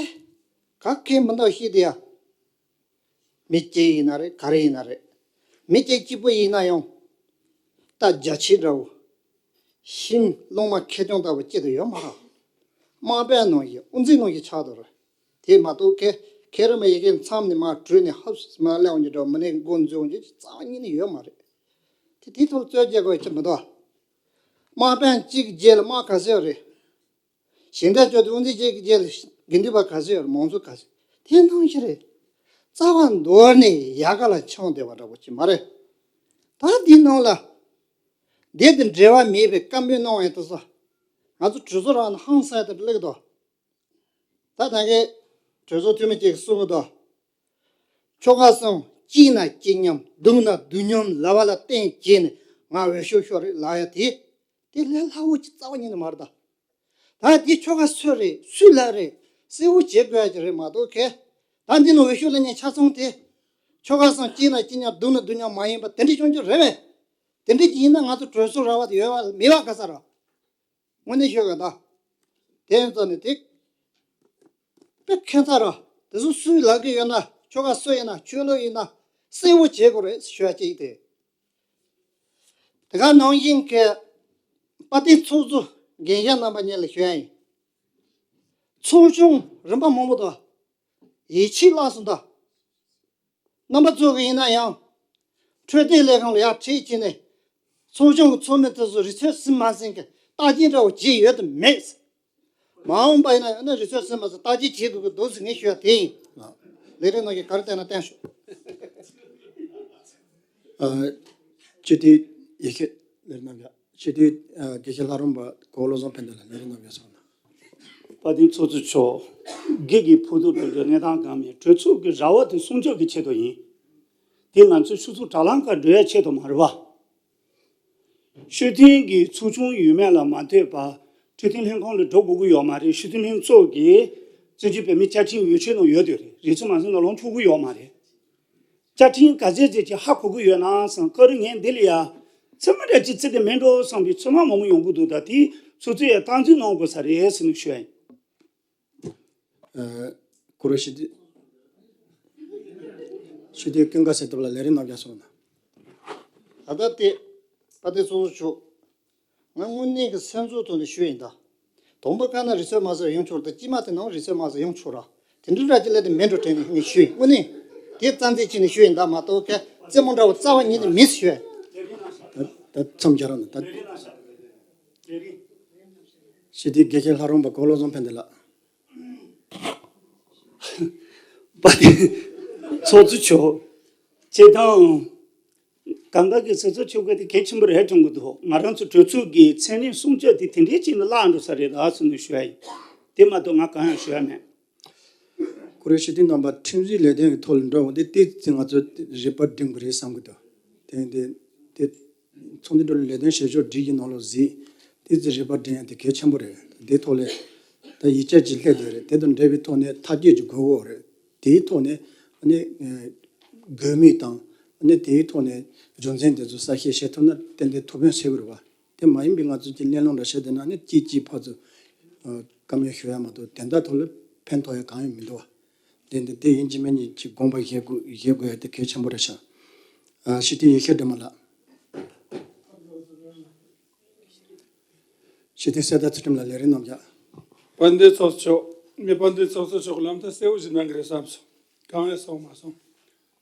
ག་གེ་མི་འདུག་ཤེས་དེ་ཡ། མི་སྐྱེས་ཡིན་ན་རེད། ག་རེ་ཡིན་ན་རེད། མི་སྐྱེས་གཅིག་པུ་ཡིན་ན་ཡང་། རྟ་རྒྱ་ཆེ་འདྲ་བོ། ཤིང་སློང་མ་ཁེར་རྐྱང་ལྟ་བུ་སྐྱེ་དུ་ཡོད་མ་རེད། དམག་དཔོན་ནང་བཞིན་དབུ་འཛིན་ནང་བཞིན་ཆགས་འདུག་རེད། དེ་མ་གཏོགས་ཁེ་ཁེ་རེ་མ་ཡི་གེ་མཚམས་ནས་མར་བྲུས་ནས་ཧབ་སི་མར་སླེབས་འོང་རྒྱུ་འདྲ་བོ། མི་ནས་མགོ་འཛུལ་འོང་རྒྱུ་རྩ་བ་ཉིད་ནས་ཡོད་མ་རེད། དེ་དེའི་ཐོག་རྩོད་རྒྱག་དགོས་ཀྱི་མི་འདུག་དམག་དཔོན་གཅིག་རྗེས་ལ་དམག་ག་ཚོད་ཡོད་རེད། གཞན་དག་ཚོ་དེ་དབུ་འཛིན་གཅིག་གི་རྗེས་ལ་དགེ་འདུན་པ་ག་ཚོད་ཡོད་རེད། མང་ཚོགས་ག་ཚོད། དེ་སྣང་ཞིག་རེད། རྩ་བ་མདོར་ནས་ཡལ་ག་ལ་འཕྱང་བསྡད་པ་འདྲ་པོ་ཅིག་མ་རེད། ད་འདི་ནང་ལ་དེ་དང་འབྲེལ་བ་མེད་པའི་བཀའ་མོལ་གནང་བའི་དུས་སུ་ང་ཚོ་གྲོས་ཚོགས་རང་ནས་ཧང་སངས་དེ་སླེབས་འདུག་ད་ད་གའི་གྲོས་ཚོགས་འཐུས་མི་གཅིག་གིས་གསུང་གི་འདུག་ཆོལ་ཁ་གསུམ་སྐྱིད་ན་སྐྱིད་མཉམ་སྡུག་ན་སྡུག་མཉམ་ལབ་པ་ལ་བརྟེན་བྱས་ནས་ང་འོས་ཤོག་ཤོར་རེད་ལབ་ཡ་དེ། དེ་ལས་སླ་བོ་ཅིག་རྩ་བ་ཉིད་ནས་མ་རེད་ད། ད་དེ་ཆོལ་ཁ་སུ་རེད། སུས་ལབ་རེད། གསལ་བོ་བྱེད་དགོས་ཡ་ཅིག་རེད་མ་གཏོགས་ཁེ། ད་འདི་ནང་འོས་ཤོག་ལེན་མཁན་ཆ་ཚང་དེ། ཆོལ་ཁ་གསུམ་གཅིག་ན་གཅིག་མཉམ། སྡུག་ན་སྡུག་མཉམ་མ་ཡིན་པ་དེ་འདྲ་བྱུང་རྒྱུ་རེད་པས། དེ་འདྲ་ཅིག་ཡིན་ན་ང་ཚོ་གྲོས་ཚོགས་ར་བ་དེ་ཡོད་པ་མེད་པ་ག་ས་ར། དངོས་གནས་ཤོད་ག་ད། དེ་ཡིན་ཙང་ནི་དེ། དཔེ་ཁྱད་མཚར་ར། དེ་ཚོ་སུའི་ལག་གི་ཡོད་ན། ཆོལ་ཁ་སུ་ཡིན་ན། ཆོས་ལུགས་ཡིན་ན། གསལ་བོ་བྱེད་དགོས་རེད་ཞུ་ཡ་གཅིག་དེ། དེ་ག་ནང་བཞིན་གྱི་དཔལ་ལྡན་ཚོགས་གཙོ་འགན་བཞེས་རྣམ་པ་གཉིས་ལ་ཞུ་ཡ་ཡིན། ཚོགས་ཆུང་རིམ་པ་མང་པོ་དང་། ཡིད་ཆེས་བརླག་སོང་ད། རྣམ་པ་ཚོ་གི་ཡིན་ན་ཡང་། འཕྲོད་བསྟེན་ལས་ཁང་ལ་ཡར་ཁྲིད་བྱས་ནས། ཚོགས་ཆུང་གི་ཚོགས་མི་དེ་ཚོ་རི་ཚོད་ཟིན་མ་ཟིན་གྱི་བརྟག་དཔྱད་འདྲ་བོ་བྱས་ཡོད་དམ་མེད། མ་འོངས་པ་ཡིན་ན་ཡང་ན་རི་ཚོད་ཟིན་མ་ཟིན་བརྟག་དཔྱད་བྱེད་དགོས་ཀྱི་འདུག་ཟེར་ངས་ཞུ་ཡ་དེ་ཡིན། ལགས། ལས་རིམ་ནང་གི་ག་རེ་བལྟས་ན་བསྟན་ཤོག་ཨ། སྤྱི་འཐུས་ཡེ་ཤེས་ལས་རིམ་གནང་རྒྱུ། སྤྱི་འཐུས་ཨ་དགེ་བཤེས་ལྷ་རམས་པ་གོ་བོ་བློ་བཟང་ཕན་བདེ་ལགས་ལས་རིམ་གནང་རྒྱུ་སོང་ན། དཔལ་ལྡན་ཚོགས་གཙོ་མཆོག་སྒེར་གྱི་ཕུགས་གཏོགས་འགྲོ་རྒྱུ་གནས་སྟངས་གང་མིན། གྲོས་ཚོགས་ཀྱི་ར་བ་དེ་སྲུང་སྐྱོབ་ཀྱི་ཆེད་དུ་ཡིན། དེ་ང་ཚོའི་ཆུ་ཚོད་དྲ་ལམ་ཁར་འགྲོ་ཡ་ཆེད་དུ་མ་རེད་བ། སྤྱི་འཐུས་ཀྱི་ཚོགས་ཆུང་ཡོད་མེད་ལ་མ་ལྟོས་པར་འཕྲོད་བསྟེན་ལྷན་ཁང་ལ་འགྲོ་དགོས་ཀྱི་ཡོད་མ་རེད། སྤྱི་འཐུས་ལྷན་ཚོགས་ཀྱི་བཙན་བྱོལ་བོད་མིའི་བཅའ་ཁྲིམས་ཡོ་བྱད་ནང་ཡོད་དེ་རེད། རི་ཚོད་མ་ཟིན་ན་ལོངས་སྤྱོད་ཀྱི་ཡོད་མ་རེད། བཅའ་ཁྲིམས་ག་ཚད་ཅིག་ཅིག་ཧ་གོ་གི་ཡོད་ན་བསམ། སྐབས་རེ་ངས་འདི་ལ་ཡ་ཚད་མ་འདྲ་ཅིག་བརྩི་དེ་མིན་འགྲོ་བསམ་པའི་ཚོད་མ་མང་པོ་ཡོང་གི་འདུག་ད་དེ་ཚོགས་གཙོས་ཡ་སྟངས་འཛིན་གནང་དགོས་ས་རེད་ཟེར་ནས་ཞུ་ཡ་ཡིན། ཨ། གུ་རུ་སྤྱི་འཐུས། སྤྱི་འཐུས་ཀུན་དགའ་གསལ་སྟོབས་ལགས་ལས་རིམ་གནང་རྒྱུ་སོང་ན། ད་ལྟ་དེ་དཔལ་ལྡན་ཚོགས་གཙོ་མཆོག་ང་དངོས་གནས་ཀྱི་སེམས་ཚོར་ཐོག་ནས་ཞུ་ཡིན་ད། དང་པོ་བཀའ་ན་རི་ཚོད་མ་ཟིན་ཡོང་ཆོག་རེད། ད་དཀྱིལ་མ་དེ་ནང་རི་ཚོད་མ་ཟིན་ཡོང་ཆོག་ར། དེ་འདྲ་འདྲ་ཅིག་ལས་དེ་མེད་འགྲོ་དྲན་ནས་ངས་ཞུས་ཡིན། དངོས་གནས་དེ་རྩ་འཛིན་བྱས་ནས་ཞུས་ཡིན་ད་མ་གཏོགས་ཀྱི་རྩེད་མོ་འདྲ་བོ་རྩ་བ་ཉིད་ནས་མིན་ཞུས་ཡིན། ད་ད་མཚམས་སྦྱར་རོགས་གནང་ད། སྤྱི་འཐུས་དགེ་བཤེས་ལྷ་རམས་པ་གོ་བོ་བློ་བཟང་ཕན་བདེ་ལགས། དཔལ་ལྡན་ཚོགས་གཙོ་མཆོག་སྤྱིར་བཏང་། གང་ག་གི་སྲིད་ཚོགས་ཆོལ་ཁ་དེ་གལ་ཆེན་པོ་རེད་དྲན་གི་འདུག་ང་རང་ཚོ་གྲོས་ཚོགས་ཀྱི་མཚན་གནས་སྲུང་སྐྱོབ་དེ་དེ་འདྲའི་ཅིག་ནས་བརླག་འགྲོ་ས་རེད་ད་ཟེར་ནས་ཞུ་ཡ་ཡིན། དེ་མ་གཏོགས་ང་གང་ཡང་ཞུ་ཡ་མེད། གུ་རུ་སྤྱི་འཐུས་རྣམ་པ། ཁྲིམས་སྒྲིག་ལས་དོན་གྱི་ཐོག་ལ་འགྲོ་བ་དེ་ཏོག་ཙམ་ང་ཚོ་རིག་པ་སྒྲིམ་དགོས་རེད་བསམ་གི་འདུག་དེ་དེ་དེ་ཚོགས་འདུ་འགྲོ་ལས་དོན་བྱེད་ཕྱོགས་སྒྲིག་གཞི་ནང་ལོགས་གཟིགས། ཏོག་ཙམ་རིག་པ་སྒྲིམ་ཡ་དེ་གལ་ཆེན་པོ་རེད། དེའི་ཐོག་ལ་ད་ཡིག་ཆ་ཅིག་སླེབས་བསྡད་རེད། དེ་དང་འབྲེལ་བའི་ཐོག་ནས་ཐག་གཅོད་ཅིག་དགོས་ཀྱི་ཡོད་རེད། དེའི་ཐོག་ནས་ཨ་ནི་དགོས་དམིགས་དང་ཨ་ནི་དེའི་ཐོག་ནས་རྒྱུ་མཚན་དེ་ཚོ་གསལ་བཤད་བྱེད་ཐུབ་ན་ཏན་ཏན་ཐུགས་ཕན་གསོས་ཀྱི་རེད་བ། དེ་མ་ཡིན་པའི་ང་ཚོ་གི་གླེང་སློང་འདྲ་བྱས་བསྡད་ན་ནི་གཅིག་གཅིག་ཕར་ཚུར་བཀའ་མོལ་ཞུ་ཡ་མ་གཏོགས་དོན་དག་ཐོག་ལ་ཕན་ཐོགས་ཡ་གང་ཡང་མི་འདུག་བ། དེ་འདི་དེ་ཡིན་གཅིག་མིན་གཉིས་ཀྱི་དགོངས་པ་བཞེས་དགོས་བཞེས་དགོས་ཡ་དེ་གལ་ཆེན་པོ་རེད་ཤག་ཨ། སྤྱི་འཐུས་ཡེ་ཤེས་སྒྲོལ་མ་ལགས། སྤྱི་འཐུས་གསེར་རྟ་ཚུལ་ཁྲིམས་ལགས་ལས་རིམ་རྣམས་ཀྱང་། དཔལ་ལྡན་ཚོགས་གཙོ་མཆོག་ངས་དཔལ་ལྡན་ཚོགས་གཙོ་མཆོག་ལམ་ཐག་གསལ་བོ་ཞིག་གནང་གི་རེད་བསམ་སོང་། གང་ཡང་སོང་མ་སོང་།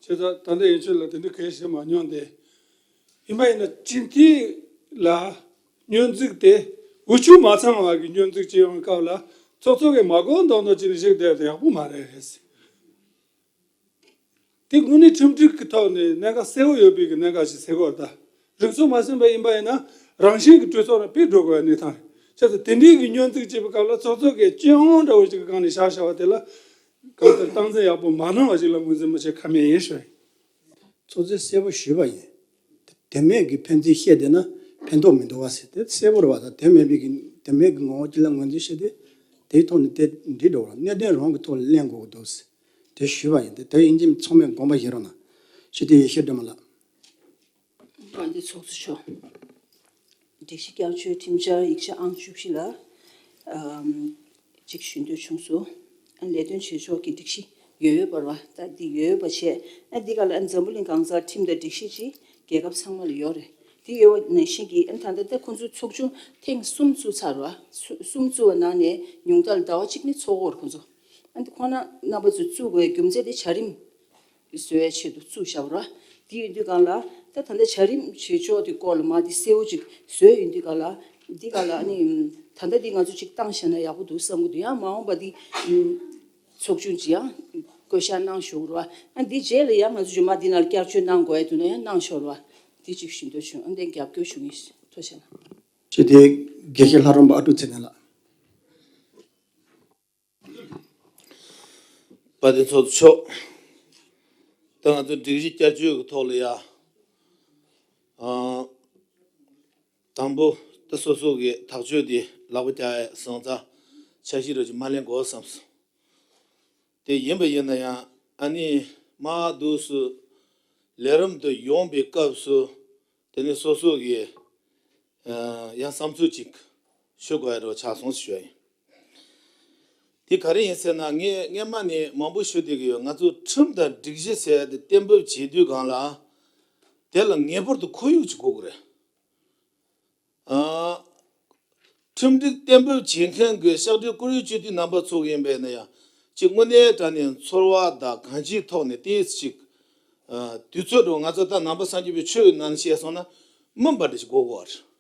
བྱས་ཙང་ད་ལྟ་ཡན་ཆོད་ལ་དེ་འདྲ་གལ་བྱེད་མ་མྱོང་སྟེ། ཡིན་པ་ཡིན་ན་སྤྱི་འཐུས་ལ་སྙོན་འཛུགས་དེ་འུ་ཆོ་མ་ཚང་བ་གི་སྙོན་འཛུགས་བྱེད་ཡོང་བའི་སྐབས་ལ་ཚོགས་གཙོ་གིས་མ་གོ་མདོག་མདོག་བྱས་ནས་བཞུགས་བསྡད་དེ་ཡག་པོ་མ་རེད། དེ་དངོས་གནས་ཁྲིམས་སྒྲིག་གི་ཐོག་ནས་གནད་འགག་གསལ་བོ་ཡོད་པའི་གི་གནད་འགག་ཞིག་ཟེར་དགོས་རེད་ད། རིགས་ཚོགས་མ་ཟིན་པ་ཡིན་པ་ཡིན་ན་རང་བཞིན་གྱི་གྲོས་ཚོགས་ནང་ཕེབས་འགྲོ་དགོས་པའི་གནས་སྟངས་རེད། བྱས་ཙང་དེ་འདྲའི་གི་སྙོན་འཛུགས་བྱེད་པའི་སྐབས་ལ་ཚོགས་གཙོ་གིས་སྤྱི་ཡོངས་འདྲ་བོ་ཞིག་གི་སྒང་ནས་བཞག་བཞག་པ་དེ་ལ་གང་ལྟར་སྟངས་འཛིན་ཡག་པོ་མ་གནང་བ་ཞིག་ལ་ངོས་འཛིན་མ་བྱེད་ཁ་མེད་ཡིན་ཞུ་ཡིན། ཚོགས་གཙོས་གསལ་པོ་ཞུས་པ་ཡིན། དེ་མེད་ཀྱི་ཕན་ཚུན་བཤད་བསྡད་ན་ཕན་ཐོགས་མི་འདུག་བ་ཟེར། དེ་གསལ་པོ་རེད་བ། ད་དེ་མེད་པའི་གི་དེ་མེད་ཀྱི་ངོ་བོ་ཅིག་ལ་ངོས་འཛིན་བྱས་ཏེ་དེའི་ཐོག་ནས་དེ་འགྲིག་འགྲོ་བ། གནད་དོན་རང་གི་ཐོག་ལ་གླེང་དགོས་ཀྱི་འདུག་ཟེར་དེ་ཞུས་པ་ཡིན། དེ་དེ་ཡིན་གཅིག་ཚང་མས་དགོངས་པ་བཞེས་རོགས་གནང་། སྤྱི་འཐུས་ཡེ་ཤེས་སྒྲོལ་མ་ལགས། དཔལ་ལྡན་ཚོགས་གཙོ་མཆོག་སྒྲིག་གཞི་བསྐྱར་བཅོས་ཁྲིམས་འཆར་ཡིག་ཆ་ཨང་བཅུ་བཞི་ལ་ཨམ་ཅིག་ཞུ་འདོད་བྱུང་སོང་། ཨ་ལས་དོན་བྱེད་ཕྱོགས་ཀྱི་སྒྲིག་གཞི་ཡོད་ཡོད་པ་རེད་བ། ད་འདི་ཡོད་ཡོད་པ་བྱས། ཨ་འདི་ག་ལ་ཨ་འཛམ་བུ་གླིང་གང་སར་ཁྲིམས་དང་སྒྲིག་གཞི་ཅིག་རྒྱལ་ཁབ་ཚང་མ་ལ་ཡོད་རེད། འདི་ཡོད་པ་ནང་བཞིན་གྱི་ཨ་ད་ལྟ་ད་ཁོང་ཚོའི་ཚོགས་ཆུང་ཐེངས་གསུམ་བཙུགས་ཚར་བ། གསུམ་བཙུགས་པ་ནང་ནས་ཉུང་མཐར་ཟླ་བ་གཅིག་ནི་ཚོགས་ཀྱི་ཡོད་རེད་ཁོང་ཚོ། ཨ་འདི་ཁོང་རྣམ་པ་ཚོ་བཙུགས་དགོས་རྒྱུ་མཚན་དེ་བྱ་རིམ་བཟོ་བའི་ཆེད་དུ་བཙུགས་བཞག་པ་རེད། དེ་ཡིན་དུས་སྒང་ལ་ད་ད་ལྟ་བྱ་རིམ་བྱེད་ཕྱོགས་དེ་སྐོར་ལ་མ་དེ་གསལ་བོ་ཅིག་བཟོས་ཡིན་དུས་སྒང་ལ་འདི་སྒང་ལ་ཨ་ནི་ད་ལྟ་འདི་ང་ཚོ་ཅིག་བཏང་བཞག་ན་ཡག་པོ་འདུག་བསམ་གི་འདུག་ཡང་མ་འོངས་པ་འདི་ཚོགས་ཆུང་ཅིག་ཡང་བསྐོ་བཞག་གནང་ཞུ་དགོས་རེད་བ། ཨ་འདི་རྗེས་ལ་ཡང་ང་ཚོ་རྗེས་མ་འདི་ནང་བསྐྱར་བཅོས་གནང་དགོས་ཡ་འདུག་ན་ཡང་གནང་ཤོག་རེད་བ། འདི་ཅིག་ཞུ་འདོད་བྱུང་། ཨ་འདི་རྒྱབ་སྐྱོར་ཞུ་ངེས་ཐུགས་རྗེ་གནང་། ཅི་སྟེ་དགེ་བཤེས་ལྷ་རམས་པ་ཨ་ཀྲུག་ཚེ་བརྟན་ལགས། དཔལ་ལྡན་ཚོགས་གཙོ་མཆོག་ད་ང་ཚོ་སྒྲིག་གཞི་བསྐྱར་བཅོས་ཀྱི་ཐོག་ལ་ཡ། ཨ། དང་པོ་ད་སོ་སོ་གི་ཐག་གཅོད་དེ་ལག་པ་རྒྱག་ཡ་སོང་ཙང་འཆར་གཞི་རེ་ཅིག་མ་ལེན་དགོས་བསམ་སོང་། དེ་ཡིན་པ་ཡིན་ན་ཡང་ཨ་ནི་མ་འདུག་སུ་ ལས་རིམ་དུ་ཡོང་པའི་སྐབས་སུ་དེ་ནི་སོ་སོ་གི་ཡང་བསམ་ཚུལ་ཅིག་ཞུ་དགོས་ཡ་འདྲ་བོ་ཆགས་སོང་ཞུ་ཡ་ཡིན། དེ་ག་རེ་ཡིན་ཟེར་ན། ངས་སྔས་མ་ནས་མང་པོ་ཞུ་བསྡད་ཀྱི་ཡོད། ང་ཚོ་ཁྲིམས་དང་སྒྲིག་གཞི་ཟེར་ཡ་དེ་གཏན་འབེབས་བྱེད་དུས་སྒང་ལ་དེ་ལ་ངེས་པར་དུ་ཁོར་ཡུག་ཅིག་དགོས་ཀྱི་རེད། ཨ། ཁྲིམས་སྒྲིག་གཏན་འབེབས་བྱེད་མཁན་གྱི་ཕྱག་སྦྲེལ་བཀུར་འོས་སྤྱི་འཐུས་རྣམ་པ་ཚོ་ཡིན་པས་ན་ཡང་ཅིག་དངོས་གནས་དྲང་གནས་ཚོར་བ་དང་གང་ཅིའི་ཐོག་ནས་ཏོག་ཙམ་ཅིག་དུས་ཚོད་འགྲོ། ང་ཚོ་ད་ནང་པ་སངས་རྒྱས་པའི་ཆོས་ནང་བཤད་སོང་ན་སྨིན་པ་འདྲ་ཞིག་དགོས་དགོས་པ་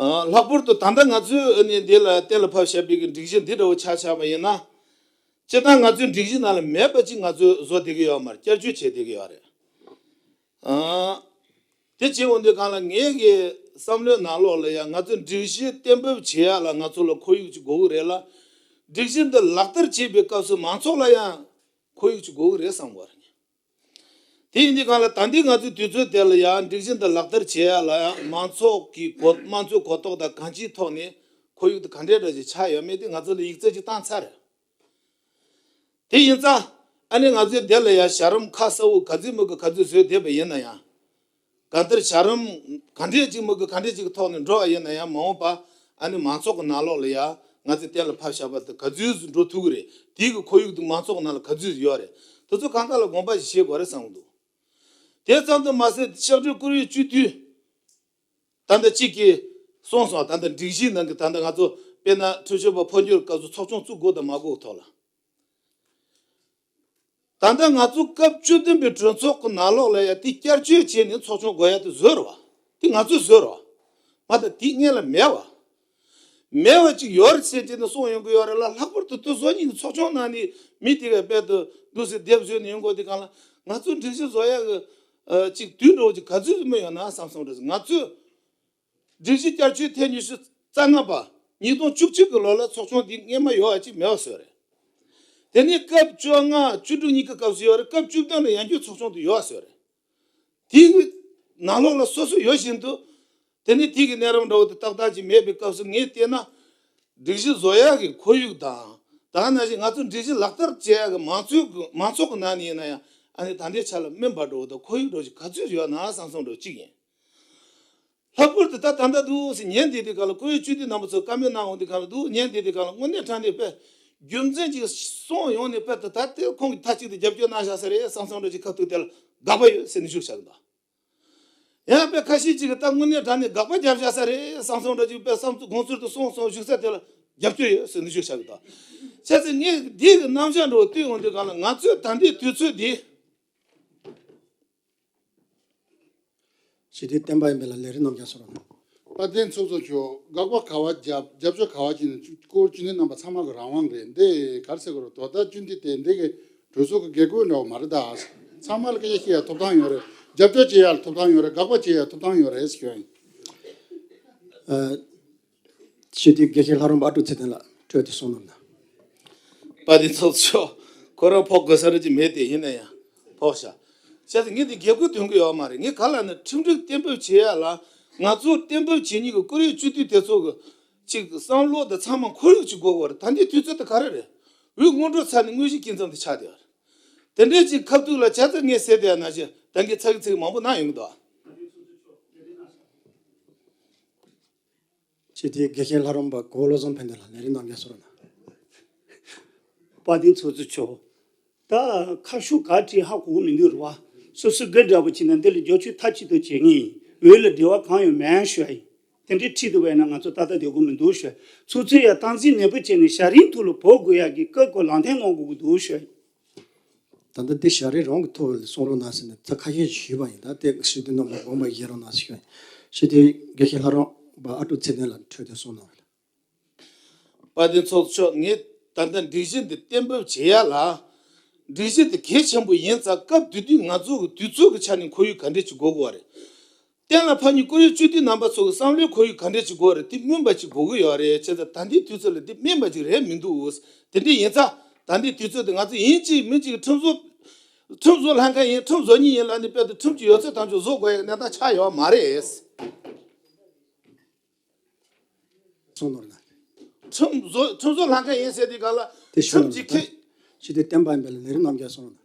རེད། ལྷག་པར་དུ་ད་ལྟ་ང་ཚོས་ནི་འདི་ལ་གཏན་ལ་ཕབ་བཞག་པའི་གི་སྒྲིག་གཞི་འདི་འདྲ་བོ་ཆ་བཞག་པ་ཡིན་ན། སྤྱིར་བཏང་ང་ཚོའི་སྒྲིག་གཞི་ནང་ལ་མེད་པ་ཅིག་ང་ཚོས་བཟོ་བསྡད་ཀྱི་ཡོད་མ་རེད། བསྐྱར་བཅོས་བྱེད་བསྡད་ཀྱི་ཡོད་རེད། ཨང་། དེ་བྱེད་འོང་དུས་སྒང་ལ་ངའི་གི་བསམ་བློའི་ནང་ལོགས་ལ་ཡང་ང་ཚོ་སྒྲིག་གཞི་གཏན་འབེབས་བྱེད་ཡ་ལ་ང་ཚོ་ལ་ཁོར་ཡུག་ཅིག་དགོས་ཀྱི་རེད་ལ། སྒྲིག་གཞི་འདི་ལག་བསྟར་བྱེད་པའི་སྐབས་སུ་མང་ཚོགས་ལ་ཡང་ཁོར་ཡུག་ཅིག་དགོས་ཀྱི་རེད་བསམ་གྱི་ཡོད་རེད། དེ་ཡིན་དུས་སྒང་ལ་ད་ལྟའི་ང་ཚོའི་དུས་ཚོད་དེ་ལ་ཡང་སྒྲིག་གཞི་འདི་ལག་བསྟར་བྱེད་ཡ་ལ་ཡང་མང་ཚོགས་ཀྱི་གོ་དམངས་གཙོའི་གོ་རྟོགས་དང་གང་ཅིའི་ཐོག་ནས་ཁོར་ཡུག་དེ་ག་འདྲའི་འདྲ་ཞིག་ཆགས་ཡོད་མེད་དེ་ང་ཚོ་ལ་ཡིག་ཚད་ཅིག་བཏང་ཚར་རེད། དེ་ཡིན་ཙང་ཨ་ནི་ང་ཚོའི་འདི་ལ་ཡང་བྱ་རིམ་ཁ་གསལ་བོ་ག་ཚོད་མི་དགོས་ག་ཚོད་བཟོས་བསྡད་པ་ཡིན་ན་ཡང་། གང་ལྟར་བྱ་རིམ་ག་འདྲས་ཅིག་མི་དགོས་ག་འདྲས་ཅིག་གི་ཐོག་ནས་འགྲོ་བ་ཡིན་ན་ཡང་། མ་འོངས་པ་ཨ་ནི་མང་ཚོགས་ཀྱི་ནང་ལོགས་ལ་ཡང་ང་ཚོས་གཏན་ལ་ཕབ་བཞག་པ་དེ་ག་ཚོད་འགྲོ་ཐུབ་ཀྱི་རེད། དེའི་གི་ཁོར་ཡུག་དེ་མང་ཚོགས་ཀྱི་ནང་ལ་ག་ཚོད་ཡོད་རེད། དེ་ཚོ་གང་ག་ལ་དགོངས་པ་ཞིག་བཞེས་དགོས་རེད་བསམ་གྱི་འདུག་དེ་ཙམ་དུ་མ་ཟད་ཕྱག་སྦྲེལ་བཀུར་འོས་སྤྱི་འཐུས་ད་ལྟ་གཅིག་གིས་གསུངས་སོང་། ད་ལྟ་སྒྲིག་གཞིའི་ནང་གི་ད་ལྟ་ང་ཚོ་དཔེར་ན་ཁྲིམས་ཞིབ་པ་འཕོ་འགྱུར་སྐབས་སུ་ཚོགས་ཆུང་བཙུགས་དགོས་དང་མ་དགོས་ཐོག་ལ། ད་ལྟ་ང་ཚོ་སྐབས་བཅུ་བདུན་པའི་གྲོས་ཚོགས་ཀྱི་ནང་ལོགས་ལ་ཡང་དེ་བསྐྱར་བཅོས་བྱས་ནས་ཚོགས་ཆུང་དགོས་ཡ་དེ་བཟོས་རེད་བ། དེ་ང་ཚོས་བཟོས་རེད་བ། མ་ད་དེ་སྔོན་ལ་མེད་བ། མེད་བ་ཅིག་ཡོད་རེད་ཟེར་བྱས་ནས་གསུངས་ཡོང་གི་ཡོད་རེད་ལ། ལྷག་པར་དུ་དེ་བཟོ་ཉིན་ཚོགས་ཆུང་ནང་ནས་མི་དེ་གས་དཔལ་དུ་འདུག་སེ་སྡེབ་བཟོས་ནས་ཡོང་དགོས་དེ་གང་ལ། ང་ཚོ་སྒྲིག་གཞི་བཟོ་ཡ་གི་ཅིག་དུས་འགྲོ་ཅིག་ག་ཚོད་མི་ཡོད་ན་བསམ་བསམ་རེད། ང་ཚོས། སྒྲིག་གཞི་བསྐྱར་བཅོས་ཐེངས་ཉི་ཤུ་རྩ་ལྔ་པ་ཉིས་སྟོང་བཅུ་གཅིག་གི་ལོ་ལ་ཚོགས་ཆུང་འདི་སྔོན་མ་ཡོད་པ་ཅིག་མེད་པ་བཟོས་རེད། དེ་ནས་སྐབས་བཅོ་ལྔ་བཅུ་དྲུག་གཉིས་ཀྱི་སྐབས་སུ་ཡོད་རེད། སྐབས་བཅུ་བདུན་ལ་ཡང་བསྐྱར་ཚོགས་ཆུང་དུ་ཡོད་པ་བཟོས་རེད། དེའི་ནང་ལོགས་ལ་སོ་སོ་ཡོད་བཞིན་དུ། དེ་ནས་དེའི་གི་གནས་རིམ་འདྲ་བོ་དེ་ཏག་ཏག་ཅིག་མེད་པའི་སྐབས་སུ་ངས་བལྟས་ན། སྒྲིག་གཞི་བཟོ་ཡག་གི་ཁོར་ཡུག་དང་། ད་ག་ནང་བཞིན་ང་ཚོ་སྒྲིག་གཞི་ལག་བསྟར་བྱེད་ཡག་གི་མང་ཚོགས་ཀྱི་མང་ཚོགས་ཀྱི་ནང་ནས་ཡིན་ན་ཡང་ཨ་ནི་ད་ལྟའི་ཆ་ལ་སྨིན་པ་འདྲ་བོ་དང་ཁོར་ཡུག་འདྲ་བོ་ཞིག་ག་ཚོད་ཡོད་ན་བསམ་བསམ་འདྲ་བོ་གཅིག་ཡིན། ལྷག་པར་དུ་ད་ད་ལྟ་འདུག་སེ་ཉན་བསྡད་དུས་སྒང་ལ། བཀུར་འོས་སྤྱི་འཐུས་རྣམ་པ་ཚོ་བཀའ་མོལ་གནང་འོང་དུས་སྒང་ལ་འདུག་ཉན་བསྡད་དུས་སྒང་ལ་དངོས་གནས་དྲང་གནས་དཔེ་རྒྱུ་མཚན་ཅིག་གསུངས་ཡོང་ནས། དཔེ་ད་ད་དེ་ཁོང་གིས་མཐའ་གཅིག་ཏུ་རྒྱབ་སྐྱོར་གནང་བཞག་ས་རེད་བསམ་བསམ་འདྲ་ཅིག་ཁ་ཐུག་དེ་ལ་དགག་པ་ཡོད་ཟེར་ནས་ཞུ་བཞག་གི་འདུག་ཡང་དཔེ་ཁ་ཤས་ཅིག་གིས་ད་དངོས་གནས་དྲང་གནས་དགག་པ་རྒྱབ་བཞག་ས་རེད་བསམ་བསམ་འདྲ་ཅིག་དཔེ་བསམ་ཚུལ་དགོངས་ཚུལ་དུ་གསུངས་སོང་། ཞུ་ས་དེ་ལ་རྒྱབ་སྐྱོར་ཡོད་ཟེར་ནས་ཞུ་བཞག་གི་འདུག་བྱས་ཙང་ངས་འདི་གི་རྣམ་གཞག་འདྲ་བོ་བལྟས་ཡོང་དུས་སྒང་ལ་ང་ཚོས་ད་ལྟའི་དུས་ཚོད་འདི། སྤྱི་འཐུས་བསྟན་པ་ཡིན་པས་ལ་ལས་རིམ་རྣམས་ཀྱང་གསུང་རོགས་གནང་། དཔལ་ལྡན་ཚོགས་གཙོ་མཆོག། དགག་པ་ག་བ་བརྒྱབ། རྒྱབ་སྐྱོར་ག་བ་བྱས་ན་སྐོར་སྤྱི་འཐུས་རྣམ་པ་ཚང་མ་གི་རང་དབང་རེད། འདི་ག་རེ་ཟེར་དགོས་རེད། དོ་བདག་སྤྱི་འཐུས་དེ་འདི་གི་གྲོས་ཚོགས་ཀྱི་དགེ་བསྐོས་འདྲ་བོ་མ་རེད་ད། ཚང་མ་ལ་སྐད་ཆ་བཤད་ཡ་ཐོབ་ཐང་ཡོད་རེད། རྒྱབ་སྐྱོར་བྱེད་ཡ་ལ་ཐོབ་ཐང་ཡོད་རེད། དགག་པ་བྱེད་ཡ་ཐོབ་ཐང་ཡོད་རེད་ཟེར་ཞུ་ཡ་ཡིན། ཨ། སྤྱི་འཐུས་དགེ་བཤེས་ལྷ་རམས་པ་ཨ་ཀྲུག་ཚེ་བརྟན་ལགས་འཕྲོས་དེ་གསུང་གནང་། དཔལ་ལྡན་ཚོགས་གཙོ། ཁོ་རང་ཕོག་དགོས་ས་རེད་ཅིག་མེད་དེ། ཡིན་ན་ཡང་ཕོག་ཤག་བྱས་ཙང་ངས་འདི་དགེ་བསྐོས་འདོན་གི་ཡོད་མ་རེད། ངས་ག་ལ་ནི་ཁྲིམས་སྒྲིག་གཏན་འབེབས་བྱེད་ཡ་ལ་ང་ཚོ་གཏན་འབེབས་བྱེད་མཁན་གྱི་བཀུར་འོས་སྤྱི་འཐུས་དེ་ཚོ་གི་ཅིག་བསམ་བློ་དང་ཚང་མ་ཁོར་ཡུག་ཅིག་དགོས་པ་རེད། ད་འདི་དུས་ཚོད་དེ་ག་རེ་རེད། འོས་སྔོན་འགྲོ་ཚར་ནས་དངོས་གཞི་སྐྱིན་ཚབ་དེ་ཆགས་བསྡད་ཡོད་རེད། དེ་འདྲའི་ཅིག་ཁ་ཐུག་ལ་བྱས་ཙང་ངས་ཟེར་བསྡད་ཡ་ནང་བཞིན་ད་གིན་ཚ་གི་ཚིག་མང་པོ་གནང་ཡོང་གི་འདུག་སྤྱི་འཐུས་དགེ་བཤེས་ལྷ་རམས་པ་གོ་བོ་བློ་བཟང་ཕན་བདེ་ལགས་ལས་རིམ་རྣམས་ཀྱང་གསུང་རོགས་གནང་། དཔལ་ལྡན་ཚོགས་གཙོ་མཆོག། ད་ཁ་ཤུ་ག་བྲིས་ཧ་གོ་གི་མི་འདུག་རེད་བ། སོ་སོ་སྒེར་འདྲ་པོ་བྱས་ན་འདི་ལ་བསྒྱུར་བཅོས་མཐའ་གཅིག་ཏུ་བྱེད་ངེས་ཡིན། འོས་ལ་འབྲེལ་བ་གང་ཡོད་མེད་ཞུ་ཡ་ཡིན། དེ་འདྲའི་ཁྲིད་འདུག་པས་ན་ང་ཚོ་ཏག་ཏག་སྡོད་དགོས་མི་འདུག་ཞུ་ཡ། ཚོགས་གཙོས་ཡ་སྟངས་འཛིན་ནན་པོ་བྱས་ནས་བྱ་རིམ་ཐོག་ལ་བོ་དགོས་ཡ་གི་སྐབས་སྐོར་ལམ་སྟོན་གནང་དགོས་ཀྱི་འདུག་ཞུ་ཡ་ཡིན། ད་ལྟ་འདི་བྱ་རིམ་རང་གི་ཐོག་ལ་གསུང་རོགས་གནང་ཟེར་ནས་ཚ་ཁ་ཤས་ཞུས་པ་ཡིན། ད་དེ་སྤྱི་འཐུས་རྣམ་པ་དགོངས་པ་བཞེས་རོགས་གནང་ཞུ་ཡ་ཡིན། སྤྱི་འཐུས་དགེ་བཤེས་ལྷ་རམས་པ་ཨ་ཀྲུག་ཚེ་བརྟན་ལགས་འཕྲོས་དེ་གསུང་གནང་བ་ལ། དཔལ་ལྡན་ཚོགས་གཙོ་མཆོག། ངས་ད་ལྟ་སྒྲིག་གཞི་འདི་གཏན་འབེབས་བྱེད་ཡ་ལ། སྒྲིག་གཞི་འདི་གལ་ཆེན་པོ་ཡིན་ཙང་སྐབས་དེ་དུས་ང་ཚོ་གི་དུས་ཚོད་ཀྱི་ཆ་ནས་ཁོར་ཡུག་ག་འདྲས་ཅིག་དགོས་དགོས་པ་རེད། གཏན་ལ་ཕབ་མཁན་བཀུར་འོས་སྤྱི་འཐུས་རྣམ་པ་ཚོ་གི་བསམ་བློའི་ཁོར་ཡུག་ག་འདྲས་ཅིག་དགོས་རེད། དེ་སྨིན་པ་ཅིག་དགོས་ཀྱི་ཡོད་རེད། བྱས་ཙང་ད་ལྟའི་དུས་ཚོད་ལ་འདི་སྨིན་པ་ཅིག་རེད་མི་འདུག་དེ་འདྲས་ཡིན་ཙང་ད་ལྟའི་དུས་ཚོད་དེ་ང་ཚོ་ཡིན་གཅིག་མིན་གཅིག་ཁྲིམས་བཟོ། ཁྲིམས་བཟོ་ལྷན་ཁང་ཡིན། ཁྲིམས་བཟོ་མཁན་ཡིན་ལབ་ནས་དཔེ་དེ་ཁྲིམས་ཀྱི་ཡོད་ཚད་ཐམས་ཅད་བཟོ་དགོས་ཡ་གནས་སྟངས་ཆགས་ཡོད་མ་རེད། གསུང་ནོར་ན། ཁྲིམས་བཟོ་ཁྲིམས་བཟོ་ལྷན་ཁང་ཡིན་ཟེར་དུས་སྒང་ལ་དེ་ཞུ་ཁྲིམས་ཀྱི་ཁེ། སྤྱི་འཐུས་བསྟན་པ་ཡིན་པས་ལ་ལས་རིམ་རྣམས་ཀྱང་གསུང་ནོར་ན།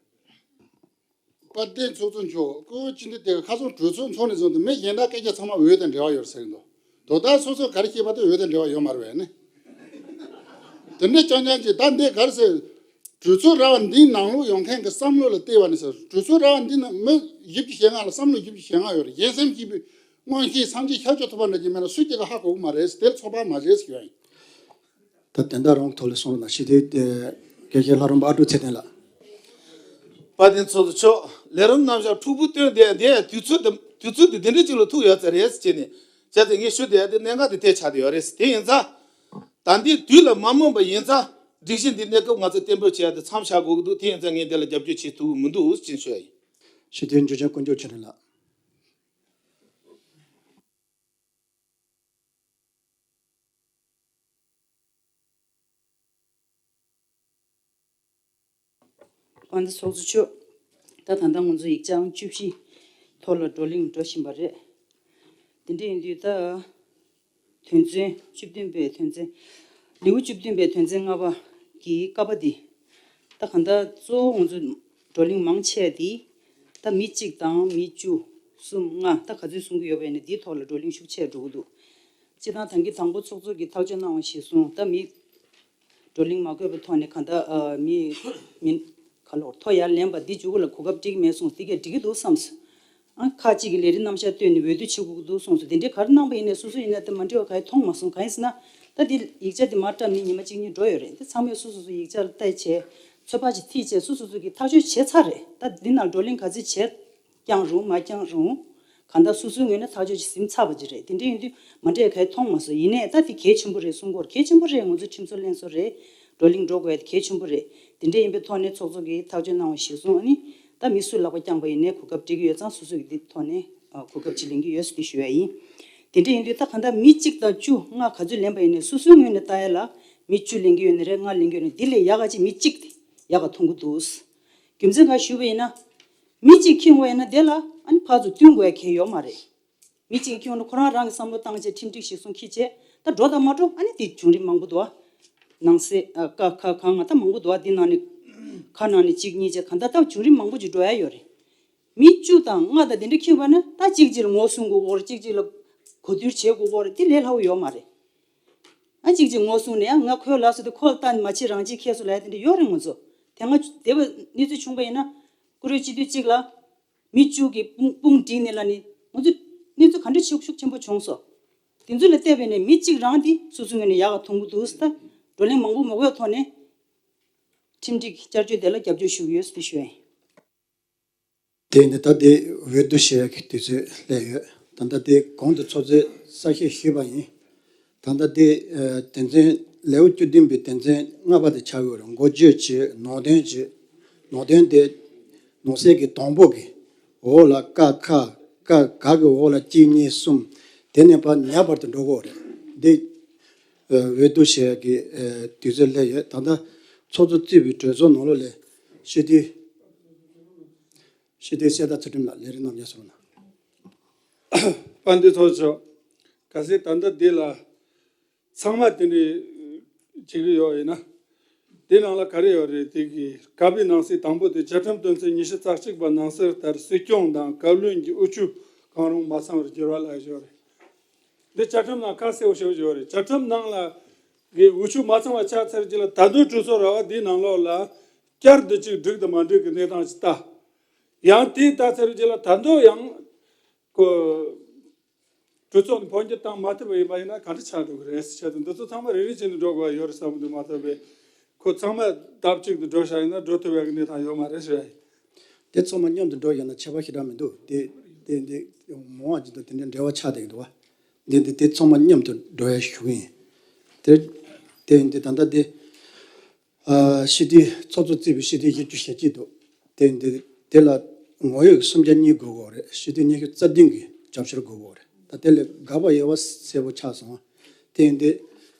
དཔལ་ལྡན་ཚོགས་གཙོ་མཆོག་སྐུ་ངོ་སྤྱི་འཐུས་དེ་ག་ཁ་སང་གྲོས་ཚོགས་འཚོགས་ནས་བཟུང་སྟེ་མི་གཞན་དག་སྐད་ཆ་ཚང་མ་འོས་དང་འབྲེལ་བ་ཡོད་ཟེར་གྱི་འདུག་དོ་བདག་སོ་སོས་ག་རེ་བཤད་པ་དེ་འོས་དང་འབྲེལ་བ་ཡོད་མ་རེད་པས་ནི། དེ་འདྲ་རྐྱང་རྐྱང་ཅིག་ད་འདི་ག་རེ་ཟེར། གྲོས་ཚོགས་ར་བ་འདིའི་ནང་ལོགས་ཡོང་མཁན་གྱི་བསམ་བློ་ལ་བལྟས་པ་ནི་ཟེར། གྲོས་ཚོགས་ར་བ་འདི་ན་མི་བཞི་བཅུ་ཞེ་ལྔ་ལ་བསམ་བློ་བཞི་བཅུ་ཞེ་ལྔ་ཡོད་རེད། གཞན་སེམས་སྐྱིད་པའི་མངོན་ཤེས་སངས་རྒྱས་ཤར་ཕྱོགས་ཐུབ་པ་འདྲ་ཅིག་མེད་ན་སུ་གཅིག་གིས་ཧ་གོ་གི་མ་རེད། དེ་ཚོགས་པ་མ་རེད་ཟེར་ཡོད་ཡིན། ད་དོན་དག་རང་ཐོག་ལ་གསུང་རོགས་གནང་། སྤྱི་འཐུས་དེ་དགེ་བཤེས་ལྷ་རམས་པ་ཨ་ཀྲུག་ཚེ་བརྟན་ལགས། དཔལ་ལྡན་ཚོགས་གཙོ་མཆོག་ལས་རིམ་རྣམ་གཞག་འཁྲུག་པོ་བཏོན་བསྡད་འདི་དུས་ཚོད་དེ་དུས་ཚོད་དེ་འདི་འདྲ་ཅིག་ལ་ཐུག་ཡོད་ཚར་རེད་ཟེར་བྱས་ནས། བྱས་ཙང་ངས་ཞུ་བསྡད་དེ་གནད་འགག་དེ་དེ་ཆགས་བསྡད་ཡོད་རེད་ཟེར། དེ་ཡིན་ཙང་། ད་འདི་དུས་ལ་མ་སྨོན་པ་ཡིན་ཙང་། སྒྲིག་གཞི་འདི་གནས་སྐབས་ང་ཚོ་གཏན་འབེབས་བྱས་ཏེ་མཚམས་བཞག་དགོས་ཀྱི་འདུག་དེ་ཡིན་ཙང་ངས་འདི་ལ་རྒྱབ་སྐྱོར་བྱེད་ཐུབ་ཀྱི་མི་འདུག་ཅེས་ཞུ་ཡ་ཡིན། སྤྱི་འཐུས་འཇུ་ཆེན་དཀོན་མཆོག་ཆོས་སྒྲོན་ལགས། དཔལ་ལྡན་ཚོགས་གཙོ་མཆོག་ད་ད་ལྟ་ང་ཚོ་ཡིག་ཆ་བཅུ་བཞི་ཐོག་ལ་བགྲོ་གླེང་འགྲོ་བཞིན་པ་རེད། དེ་འདྲ་ཡིན་དུས་ད། དོན་ཚན་བཅུ་བདུན་པའི་དོན་ཚན། ལེའུ་བཅུ་བདུན་པའི་དོན་ཚན་ལྔ་པ་གི་ཀ་པ་འདི། ད་གང་ལྟར་གཙོ་བོ་ང་ཚོ་བགྲོ་གླེང་མང་ཆེ་འདི། ད་མི་གཅིག་དང་མི་བཅུ། གསུམ། ལྔ། ད་ག་ཚོད་གསུང་གི་ཡོད་པ་ཡིན་ན་འདིའི་ཐོག་ལ་བགྲོ་གླེང་ཤུགས་ཆེ་འགྲོ་གི་འདུག་སྤྱིར་བཏང་ད་གིན་དང་པོ་ཚོགས་གཙོ་གིས་ཐག་གཅོད་གནང་བ་གཞིར་བཟུང་ད་མི། བགྲོ་གླེང་མ་དགོས་པའི་ཐོག་ནས་གང་ལྟར་ཨ་མི་མི་ག་ལོར་ཐོ་ཡར་ལེན་པ་འདི་མཇུག་ལ་གོ་སྐབས་སྤྲད་ཀྱི་མེད་གསུངས། འདི་གས་འགྲིག་གི་འདུག་བསམས་སོང་། ཨ་ཁག་ཅིག་གིས་ལས་རིམ་རྣམ་གཞག་བཏོན་ནས་འོས་བསྡུ་བྱེད་དགོས་ཀྱི་འདུག་གསུངས་སོང་། དེ་འདྲའི་ག་རེ་གནང་པ་ཡིན་ནའི་སོ་སོ་ཡིན་ན་དེ་མ་འགྲིག་པ་ག་ཡེ་མཐོང་མ་སོང་། གང་ཡིན་ཟེར་ན་ད་འདི་ཡིག་ཆ་འདི་མར་བཀྲམ་ནས་ཉི་མ་གཅིག་གཉིས་འགྲོ་ཡོད་རེད། འདི་ཚང་མས་སོ་སོ་སོ་ཡིག་ཆ་ལ་བལྟས་བྱས་ཚོད་དཔག་ཅིག་ཐིག་བྱས་སོ་སོ་སོ་གིས་ཐག་གཅོད་བྱས་ཚར་རེད། ད་འདི་ནང་བགྲོ་གླེང་ག་ཚོད་བྱས། བསྐྱངས་རུང་མ་བསྐྱངས་རུང་། གང་ལྟར་སོ་སོའི་ངོས་ནས་ཐག་གཅོད་ཅིག་ཟིན་ཚར་བ་ཅིག་རེད། དེ་འདྲ་ཡིན་དུས་མ་འདྲ་ག་ཡེ་མཐོང་མ་སོང་། ཡིན་ནའི་ད་དེ་གལ་ཆེན་པོ་རེད་གསུང་གི་ཡོད་རེད། གལ་ཆེན་པོ་རེད། ང་ཚོ་ཁྲིམས་བཟོ་ལྷན་ཚོགས་རེད། བགྲོ་གླེང་འགྲོ་དགོས་ཡ་དེ་གལ་ཆེན་པོ་རེད། དེ་འདྲ་ཡིན་པའི་ཐོག་ནས་ཚོགས་གཙོ་གིས་ཐག་གཅོད་གནང་བ་གཞིར་བཟུང་ཨ་ནི། ད་མི་སུ་ལག་པ་བརྐྱངས་པ་ཡིན་ནའི་གོ་སྐབས་སྤྲད་ཀྱི་ཡོད་ཙང་སོ་སོ་གིས་དེ་ཐོག་ནས་གོ་སྐབས་ཅིག་ལེན་གྱི་ཡོད་ཟེར་དེ་ཞུ་ཡ་ཡིན། དེ་འདྲ་ཡིན་དུས་ད་གང་ལྟར་མི་གཅིག་དང་བཅུ་ལྔ་ག་ཚོད་ལེན་པ་ཡིན་ནའི་སོ་སོའི་ངོས་ནས་ལྟ་ཡ་ལ་མི་བཅུ་ལེན་གྱི་ཡོད་ན་རེད། ལྔ་ལེན་གྱི་ཡོད་ན་འདི་ལས་ཡག་ག་ཅིག་མི་གཅིག་དེ་ཡག་ག་མཐོང་གི་འདུག་རྒྱུ་མཚན་ག་ཞུས་པ་ཡིན་ན། མི་གཅིག་འཁྱེར་ཡོང་བ་ཡིན་ན་དེ་ལ་ཨ་ནི་ཕར་ཚུར་བསྟུན་དགོས་ཡ་གང་ཡང་ཡོད་མ་རེད། མི་གཅིག་འཁྱེར་ཡོང་ན་ཁོ་རང་རང་གི་བསམ་བློ་བཏང་བྱས་ཁྲིམས་སྒྲིག་གཞིར་བཟུང་འཁྱེར་བྱས་ད་འགྲོ་དང་མ་འགྲོ་ཨ་ནི་དེ་བྱུང་རིམ་མང་པོ་འདུག་ཨ། ནང་གསེས་ཨ་ཀ་ཁ་གང་ང་ད་མང་པོ་འདུག་ཨ། དེ་ནང་ནས་ཁ་ནང་ནས་གཅིག་གཉིས་བྱས་གང་ལྟར་ད་བྱུང་རིམ་མང་པོ་ཅིག་འགྲོ་ཡ་ཡོད་རེད། མི་བཅུ་དང་ལྔ་དང་དེ་འདྲ་འཁྱེར་བ་ན་ད་གཅིག་གཅིག་ལ་ངོ་སྲུང་དགོས་ཀྱི་ཡོད་རེད། གཅིག་གཅིག་ལ་གོ་བསྡུར་བྱེད་དགོས་ཀྱི་ཡོད་རེད། དེ་ལས་སླ་བོ་ཡོད་མ་རེད། ཨ་གཅིག་གཅིག་ངོ་སྲུང་ནས་ཡང་ང་ཁོའི་ལགས་སོ་དེ་ཁོ་ལ་ལྟ་ནས་མ་བྱེད་རང་བྱེད་ཁྱེར་སོང་ལབ་ཡ་དེ་འདྲ་ཡོད་རེད། ང་ཚོ་དེ་སྔ་དེ་བ་གནས་ཚུལ་བྱུང་པ་ཡིན་ན་བཀུར་འོས་སྤྱི་འཐུས་གཅིག་ལ་མི་བཅུ་གི་དཔུང་དཔུང་བསྒྲིགས་ནས་ལ་ནི་ང་ཚོ་གནས་ཚུལ་ག་འདྲ་ཤུགས་ཤུགས་ཆེན་པོ་བྱུང་སོང་། དེ་ཚོ་ལ་བལྟས་པས་ནས་མི་གཅིག་རང་དེ་སོ་སོའི་ངོས་ནས་ཡག་ག་མཐོང་གི་འདུག་ཟེར་ད་བགྲོ་གླེང་མང་པོ་མ་དགོས་ཐོག་ནས་ཁྲིམས་སྒྲིག་བསྐྱར་བཅོས་དེ་ལ་རྒྱབ་སྐྱོར་ཞུ་གི་ཡོད་ཟེར་ཞུ་ཡ་ཡིན། དེ་ནི་ད་ལྟའི་འོས་བསྡུ་བྱེད་ཡག་གི་དུས་ཚོད་སླེབས་ཡོད། ད་ལྟ་དེ་གོང་དུ་ཚོགས་གཙོས་གསལ་བཤད་ཞུས་པ་ཡིན། ད་ལྟ་དེ་ཨ་དོན་ཚན་ལེའུ་བཅུ་བདུན་པའི་དོན་ཚན་ལྔ་པ་དེ་ཆགས་ཡོད་རེད། འགོ་བརྗོད་བྱེད། ནང་དོན་བྱེད། ནང་དོན་དེ་ནང་གསེས་ཀྱི་དང་པོ་གི་འོག་ལ་ཀ་ཁ་ཀ་ག་གི་འོག་ལ་གཅིག་གཉིས་གསུམ། དེ་ནས་ཕར་ཉ་བར་དུ་འགྲོ་གི་ཡོད་རེད། འདི་ཨ་འོས་བསྡུ་བྱེད་ཡག་གི་ཨ་དུས་ཚོད་སླེབས་ཡོད། ད་ལྟ་ཚོགས་གཙོ་རྩིས་པའི་གྲོས་ཚོགས་ནང་ལོགས་ལ་སྤྱི་འཐུས། སྤྱི་འཐུས་གསེར་རྟ་ཚུལ་ཁྲིམས་ལགས་ལས་རིམ་རྣམས་ཡར་སོང་ན། དཔལ་ལྡན་ཚོགས་གཙོ། གལ་སྲིད་ད་ལྟ་འདི་ལ་ཚང་མ་དེ་འདྲའི་བྱེད་ཀྱི་ཡོད་ཡིན་ན། དེ་ནང་ལ་ག་རེ་ཡོད་རེད། དེ་གི་ཀ་པའི་ནང་གསེས་དང་པོ་དེ་བཅའ་ཁྲིམས་དོན་ཚན་ཉི་ཤུ་རྩ་གཅིག་པ་ནང་གསེས་ལྟར་སྲིད་སྐྱོང་དང་བཀའ་བློན་གྱི་དབུ་ཁྲིད་གང་རུང་མ་ཚང་བར་བསྒྱུར་བ་ལ་ཡོད་རེད། འདི་བཅའ་ཁྲིམས་ནང་ཁ་གསལ་པོ་ཞེ་པོ་ཅིག་ཡོད་རེད། བཅའ་ཁྲིམས་ནང་ལ་གི་འུ་ཆོ་མ་ཚང་བ་ཆགས་ཚར་རྗེས་ལ་ད་དུང་གྲོས་ཚོགས་ར་བ་འདིའི་ནང་ལོགས་ལ་བསྐྱར་དུ་ཅིག་འགྲིག་དང་མ་འགྲིག་གི་གནས་སྟངས་ཅིག་ལྟ། ཡང་དེ་ལྟ་ཚར་རྗེས་ལ་ད་དུང་ཡང་ཁོ་གྲོས་ཚོགས་ནས་འཕོ་འགྱུར་བཏང་མ་ཐུབ་པ་ཡིན་པ་ཡིན་ན་ག་འདྲ་ཆགས་འགྲོ་གི་རེད་ཟེར་བྱས་ཏེ་འདི་ཚོ་ཚང་མ་རེ་རེ་བྱས་ནས་འགྲོ་དགོས་པ་ཡོད་རེད་བསམ་གི་འདུག་མ་གཏོགས་པའི་ཁོ་ཚང་མ་ལྡབ་གཅིག་ཏུ་འགྲོ་བཞག་ཡིན་ན་འགྲོ་ཐུབ་ཡག་གི་གནས་སྟངས་ཡོད་མ་རེད་ཟེར་ཡ་ཡིན། དེ་ཚང་མ་མཉམ་དུ་འགྲོ་ཡོད་ན་ཁྱད་པར་ཞེ་དྲག་མི་འདུག་དེ་དེ་འདི་མང་བ་ཅིག་དང་དེ་འདྲའི་འབྲེལ་བ་ཆགས་བསྡད་ཀྱི་འདུག་བ། འདི་འདི་དེ་ཚང་མ་མཉམ་དུ་འགྲོ་ཡ་ཞུ་གི་ཡིན། དེ་དེ་འདི་ད་ལྟ་དེ་ཨ་སྤྱི་འཐུས་ཚོགས་གཙོ་རྩིས་པའི་སྤྱི་འཐུས་བཞི་བཅུ་ཞེ་གཅིག་འདུག་དེ་འདི་དེ་ལ་ངོ་ཡོད་ཀྱི་སུམ་བརྒྱ་གཉིས་དགོས་ཀྱི་ཡོད་རེད། སྤྱི་འཐུས་ཉི་ཤུ་རྩ་བདུན་གྱི་རྒྱབ་སྐྱོར་དགོས་ཀྱི་ཡོད་རེད། ད་དེ་ལས་དགག་པ་ཡོད་པ་གསལ་པོ་ཆགས་སོང་། དེ་འདི་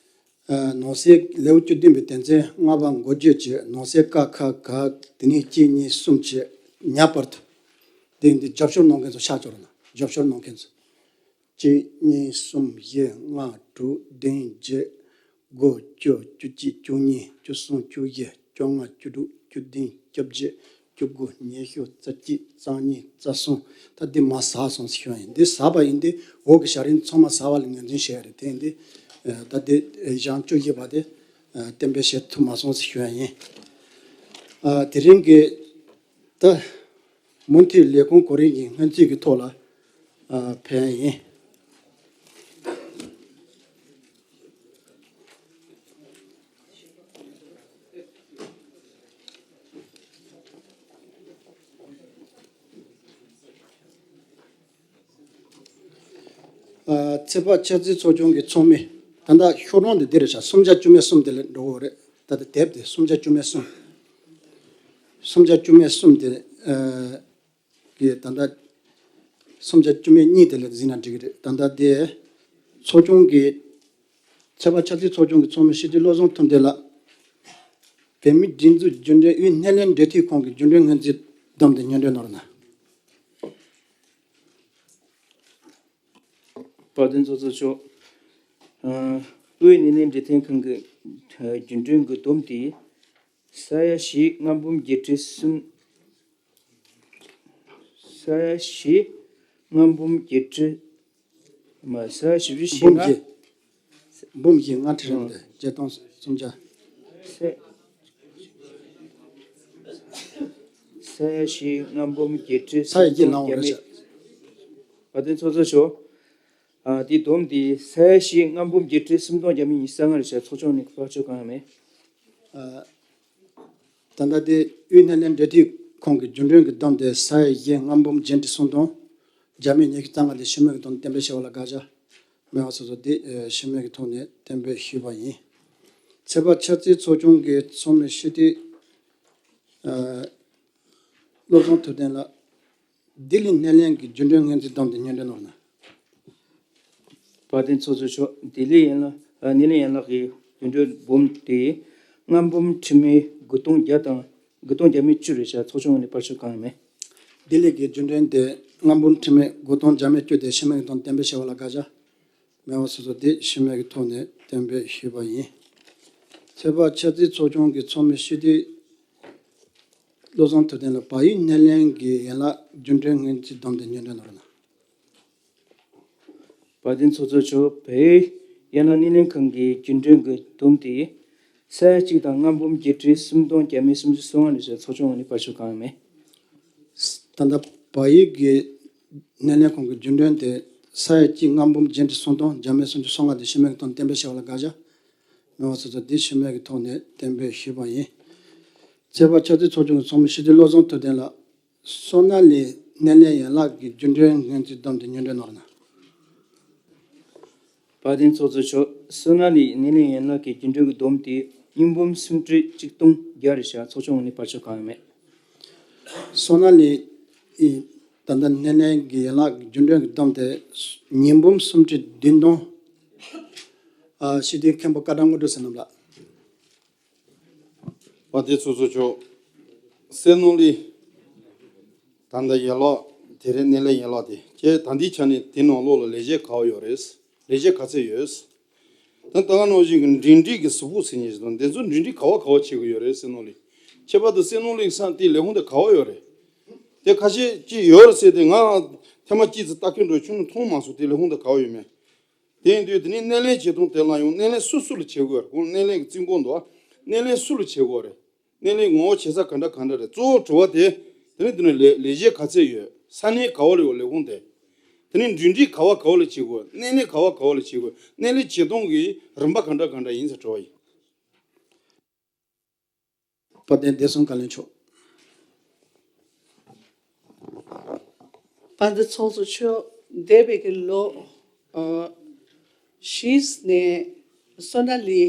ཨ་ནང་གསེས་ལེའུ་བཅུ་བདུན་པའི་དོན་ཚན་ལྔ་པ་འགོ་བརྗོད་བྱས། ནང་གསེས་ཀ་ཁ་ག་དེ་ནས་གཅིག་གཉིས་གསུམ་བྱས་ཉ་བར་དུ། དེ་འདི་རྒྱབ་སྐྱོར་གནང་མཁན་ཚོ་ཤག་ཅོག་ལ་ན་རྒྱབ་སྐྱོར་གནང་མཁན་ཚོ། གཅིག་གཉིས་གསུམ་བཞི་ལྔ་དྲུག་བདུན་བརྒྱད་དགུ་བཅུ་བཅུ་གཅིག་བཅུ་གཉིས་བཅུ་གསུམ་བཅུ་བཞི་བཅོ་ལྔ་བཅུ་དྲུག་བཅུ་བདུན་བཅོ་བརྒྱད་ བཅུ་དགུ། ཉི་ཤུ། རྩ་གཅིག། རྩ་གཉིས། རྩ་གསུམ། ད་འདི་མར་ཟགས་སོང་ཟེར་ཞུ་ཡ་ཡིན། འདི་ཟགས་པ་ཡིན་ཏེ་འོག་གི་བྱ་རིམ་ཚང་མ་ཟགས་པ་ལ་ངོས་འཛིན་བྱེད་ཡ་རེད། དེ་ཡིན་ཏེ་ད་འདི་གཞུང་བཅུ་བཞི་པ་དེ་གཏན་འབེབས་བྱེད་ཐུབ་མ་སོང་ཟེར་ཞུ་ཡ་ཡིན། དེ་རིང་གི་ད་མུ་མཐུད་ལས་ཁུངས་གོ་རིམ་གྱི་སྔོན་རྩིས་ཀྱི་ཐོག་ལ་ཕེབས་ཡིན། ཚེས་པ་ཕྱག་འཚལ་ཚོགས་ཆུང་གི་ཚོགས་མི། ད་ལྟ་ཤོག་གྲངས་འདི་འདི་རེད་ཤག་སུམ་བརྒྱ་བཅུ་མེད་གསུམ་དེ་ལ་འགྲོ་གི་རེད། ད་ལྟ་དེབ་དེ་སུམ་བརྒྱ་བཅུ་མེད་གསུམ། སུམ་བརྒྱ་བཅུ་མེད་གསུམ་དེ་གི་ད་ལྟ་སུམ་བརྒྱ་བཅུ་མེད་གཉིས་དེ་ལ་གཟིགས་ན་འགྲིག་གི་རེད། ད་ལྟ་དེ་ཚོགས་ཆུང་གི་ཚེས་པ་ཕྱག་འཚལ་ཚོགས་ཆུང་གི་ཚོགས་མི་སྤྱི་འཐུས་བློ་བཟང་ཐུབ་བསྟན་ལགས། བོད་མིའི་སྒྲིག་འཛུགས་རྒྱུན་གྲོན་དབུས་སྣེ་ལེན་འབྲེལ་མཐུད་ཁང་གི་རྒྱུན་གྲོན་སྔོན་རྩིས་བསྡོམས་དེ་སྙན་སྒྲོན་གནང་རོགས་གནང་། དཔལ་ལྡན་ཚོགས་གཙོ་མཆོག་དབུས་སྣེ་ལེན་འབྲེལ་མཐུད་ཁང་གི་རྒྱུན་གྲོན་གྱི་བསྡོམས་དེ་ས་ཡ་བཞི་ལྔ་འབུམ་བརྒྱད་ཁྲི་གསུམ། ས་ཡ་བཞི་ལྔ་འབུམ་བརྒྱད་ཁྲི། མ་ས་ཡ་བཞི་བཅུ་ཞེ་ལྔ། འབུམ་བཞི། འབུམ་བཞི་ལྔ་ཁྲི་རེད། ཨང་། བརྒྱད་སྟོང་སུམ་བརྒྱ། ས་ས་ཡ་བཞི་ལྔ་འབུམ་བརྒྱད་ཁྲི་ས་ཡ་བརྒྱད་ལང་བ་རེད་ཤག་དཔལ་ལྡན་ཚོགས་གཙོ་མཆོག་ཨ་དེའི་བསྡོམས་དེ་ས་ཡ་བཞི་ལྔ་འབུམ་བརྒྱད་ཁྲི་སུམ་སྟོང་བརྒྱ་མེད་ཉི་ཤུ་རྩ་ལྔ་རེད་ཤག་ཚོགས་ཆུང་ནས་བཀའ་ཆོས་གང་ཡང་མེད། ཨ། ད་ལྟ་དེ་དབུས་སྣེ་ལེན་འབྲེལ་མཐུད་ཁང་གི་རྒྱུན་གྲོན་གྱི་བསྡོམས་དེ་ས་ཡ་བཞི་ལྔ་འབུམ་བརྒྱད་ཁྲི་སུམ་སྟོང་བརྒྱ་མེད་ཉི་ཤུ་རྩ་ལྔ་དེ་ཤུལ་མའི་གི་ཐོག་ནས་གཏན་འབེབས་བྱས་པ་ལ་དགག་བྱ་མེད་པ་སོ་སོ་དེ་ཤུལ་མའི་གི་ཐོག་ནས་གཏན་འབེབས་ཞུས་པ་ཡིན། ཚེས་པ་ཕྱག་འཚལ་ཚོགས་ཆུང་གི་ཚོགས་མི་སྤྱི་འཐུས་བློ་བཟང་ཐུབ་བསྟན་ལགས། ལྡི་ལི་སྣེ་ལེན་གྱི་རྒྱུན་གྲོན་སྔོན་རྩིས་བསྡོམས་དེ་སྙན་སྒྲོན་གནང་རོགས་གནང་། དཔལ་ལྡན་ཚོགས་གཙོ་མཆོག་ལྡི་ལི་ཡན་ལག་ཨ་སྣེ་ལེན་ཡན་ལག་གི་རྒྱུན་གྲོན་འབུམ་དེ་ལྔ་འབུམ་ཁྲི་མེད་དགུ་སྟོང་བརྒྱ་དང་དགུ་སྟོང་བརྒྱ་མེད་བཅུ་རེད་ཤག་ཚོགས་ཆུང་ངོས་ནས་བར་ཆད་གང་ཡང་མེད། ལྡི་ལི་གི་རྒྱུན་གྲོན་དེ་ལྔ་འབུམ་ཁྲི་མེད་དགུ་སྟོང་བརྒྱ་མེད་བཅུ་དེ་ཤུལ་མའི་གི་ཐོག་གཏན་འབེབས་བྱས་པ་ལ་དགག་བྱ་མེད་པ་སོ་སོ་དེ་ཤུལ་མའི་གི་ཐོག་ནས་གཏན་འབེབས་ཞུས་པ་ཡིན། ཚེས་པ་ཕྱག་འཚལ་ཚོགས་ཆུང་གི་ཚོགས་མི་སྤྱི་འཐུས་བློ་བཟང་ཐུབ་བསྟན་ལགས། བལ་ཡུལ་སྣེ་ལེན་གྱི་ཡན་ལག་རྒྱུན་གྲོན་སྔོན་རྩིས་བསྡོམས་དེ་སྙན་སྒྲོན་གནང་རོགས་གནང་། དཔལ་ལྡན་ཚོགས་གཙོ་མཆོག་བལ་ཡུལ་ཡན་ལག་སྣེ་ལེན་ཁང་གི་རྒྱུན་གྲོན་གྱི་བསྡོམས་དེ་ས་ཡ་གཅིག་དང་ལྔ་འབུམ་བརྒྱད་ཁྲི་སུམ་སྟོང་བརྒྱ་མེད་སུམ་ཅུ་སོ་ལྔ་ལས་བྱས་ཚོགས་ཆུང་ངོས་ནས་བར་ཆད་གང་ཡང་མེད། ད་ལྟ་བལ་ཡུལ་གྱི་སྣེ་ལེན་ཁང་གི་རྒྱུན་གྲོན་དེ་ས་ཡ་གཅིག་ལྔ་འབུམ་བརྒྱད་ཁྲི་སུམ་སྟོང་བརྒྱ་མེད་སུམ་ཅུ་སོ་ལྔ་དེ་ཤུལ་མའི་གི་ཐོག་གཏན་འབེབས་བྱས་པ་ལ་དགག་བྱ་མེད་པ་སོ་སོ་དེ་ཤུལ་མའི་གི་ཐོག་ནས་གཏན་འབེབས་ཞུས་པ་ཡིན། ཚེས་པ་ཕྱག་འཚལ་ཚོགས་ཆུང་གི་ཚོགས་མི་སྤྱི་འཐུས་བློ་བཟང་ཐུབ་བསྟན་ལགས། སོ་ན་ལི་སྣེ་ལེན་ཡན་ལག་གི་རྒྱུན་གྲོན་སྔོན་རྩིས་བསྡོམས་དེ་སྙན་སྒྲོན་གནང་རོགས་གནང་། དཔལ་ལྡན་ཚོགས་གཙོ་མཆོག་སོ་ན་ལི་སྣེ་ལེན་ཡན་ལག་གི་རྒྱུན་གྲོན་གྱི་བསྡོམས་དེ་ཉིས་འབུམ་སུམ་ཁྲི་གཅིག་སྟོང་བརྒྱ་རེད་ཤག་ཚོགས་ཆུང་ངོས་ནས་བར་ཆད་གང་ཡང་མེད། སོ་ན་ལི་ཨི་ད་ལྟ་སྣེ་ལེན་གྱི་ཡན་ལག་གི་རྒྱུན་གྲོན་གྱི་བསྡོམས་དེ་ཉིས་འབུམ་སུམ་ཁྲི་བདུན་སྟོང་། ཨ་སྤྱི་འཐུས་མཁན་པོ་ཀ་ཌ་དངོས་གྲུབ་བསོད་ནམས་ལགས། དཔལ་ལྡན་ཚོགས་གཙོ་མཆོག་སེར་སྣོན་ལི། ད་ལྟ་ཡན་ལག་དེ་རིང་སྣེ་ལེན་ཡན་ལག་དེ་ཁྱེད་ད་ལྟའི་ཆ་ནས་དེ་ནང་ལོགས་ལ་ལས་བྱེད་ག་བ་ཡོད་རེད། ལས་བྱེད་ག་ཚད་ཡོད། ད་ལྟ་ནང་བཞིན་གྱི་འབྲེལ་འདྲིས་ཀྱི་གཟུགས་པོ་ཟེར་མཁན་ཞིག་དང་དེ་ཚོ་འབྲེལ་འདྲིས་ག་བ་ག་བ་བྱེད་དགོས་ཡོད་རེད་སེར་སྣོན་ལི། ཁྱད་པར་དུ་སེར་སྣོན་ལི་སང་དེའི་ལས་ཁུངས་དེ་ག་བ་ཡོད་རེད། དེ་ཁ་ཤས་ཅིག་ཡོད་རེད་ཟེར་ཏེ་ང་ཐེངས་མ་གཅིག་ཙམ་ལྟ་མཁན་འགྲོ་ཁྱོན་ནས་མཐོང་མ་སོང་། དེ་ལས་ཁུངས་དེ་ག་བ་ཡོད་མེད། དེ་ཡིན་དུས་དེ་ནི་སྣེ་ལེན་བྱེད་སྟངས་དེ་ལ་ཡང་སྣེ་ལེན་སུ་སུ་ལ་བྱེད་དགོས་རེད། ཁོང་སྣེ་ལེན་གྱི་རྩིས་འགོ་འདུག་སྣེ་ལེན་སུ་ལ་བྱེད་དགོས་རེད། སྣེ་ལེན་ངོ་བོ་བྱེད་ས་ག་འདྲ་ག་འདྲ་རེད། གཙོ་བོ་དྲི་བ་དེ་དེ་ནི་དེ་ནི་ལས་ལས་བྱེད་ག་ཚད་ཡོད། ས་གནས་ག་བ་ལ་ཡོད་ལས་ཁུངས་དེ། དེ་ནི་འབྲེལ་འདྲིས་ག་བ་ག་བ་ལ་བྱེད་དགོས། སྣེ་ལེན་ག་བ་ག་བ་ལ་བྱེད་དགོས། སྣེ་ལེན་བྱེད་སྟངས་ཀྱི་རིམ་པ་ག་འདྲ་ག་འདྲ་ཡིན་ཟེར་དྲི་བ་ཡིན། དཔལ་ལྡན་བདེ་སྲུང་བཀའ་བློན་མཆོག་དཔལ་ལྡན་ཚོགས་གཙོ་མཆོག་འདས་པའི་གི་ལོ་ཨ་བཞི་ནས་སོ་ན་ལི་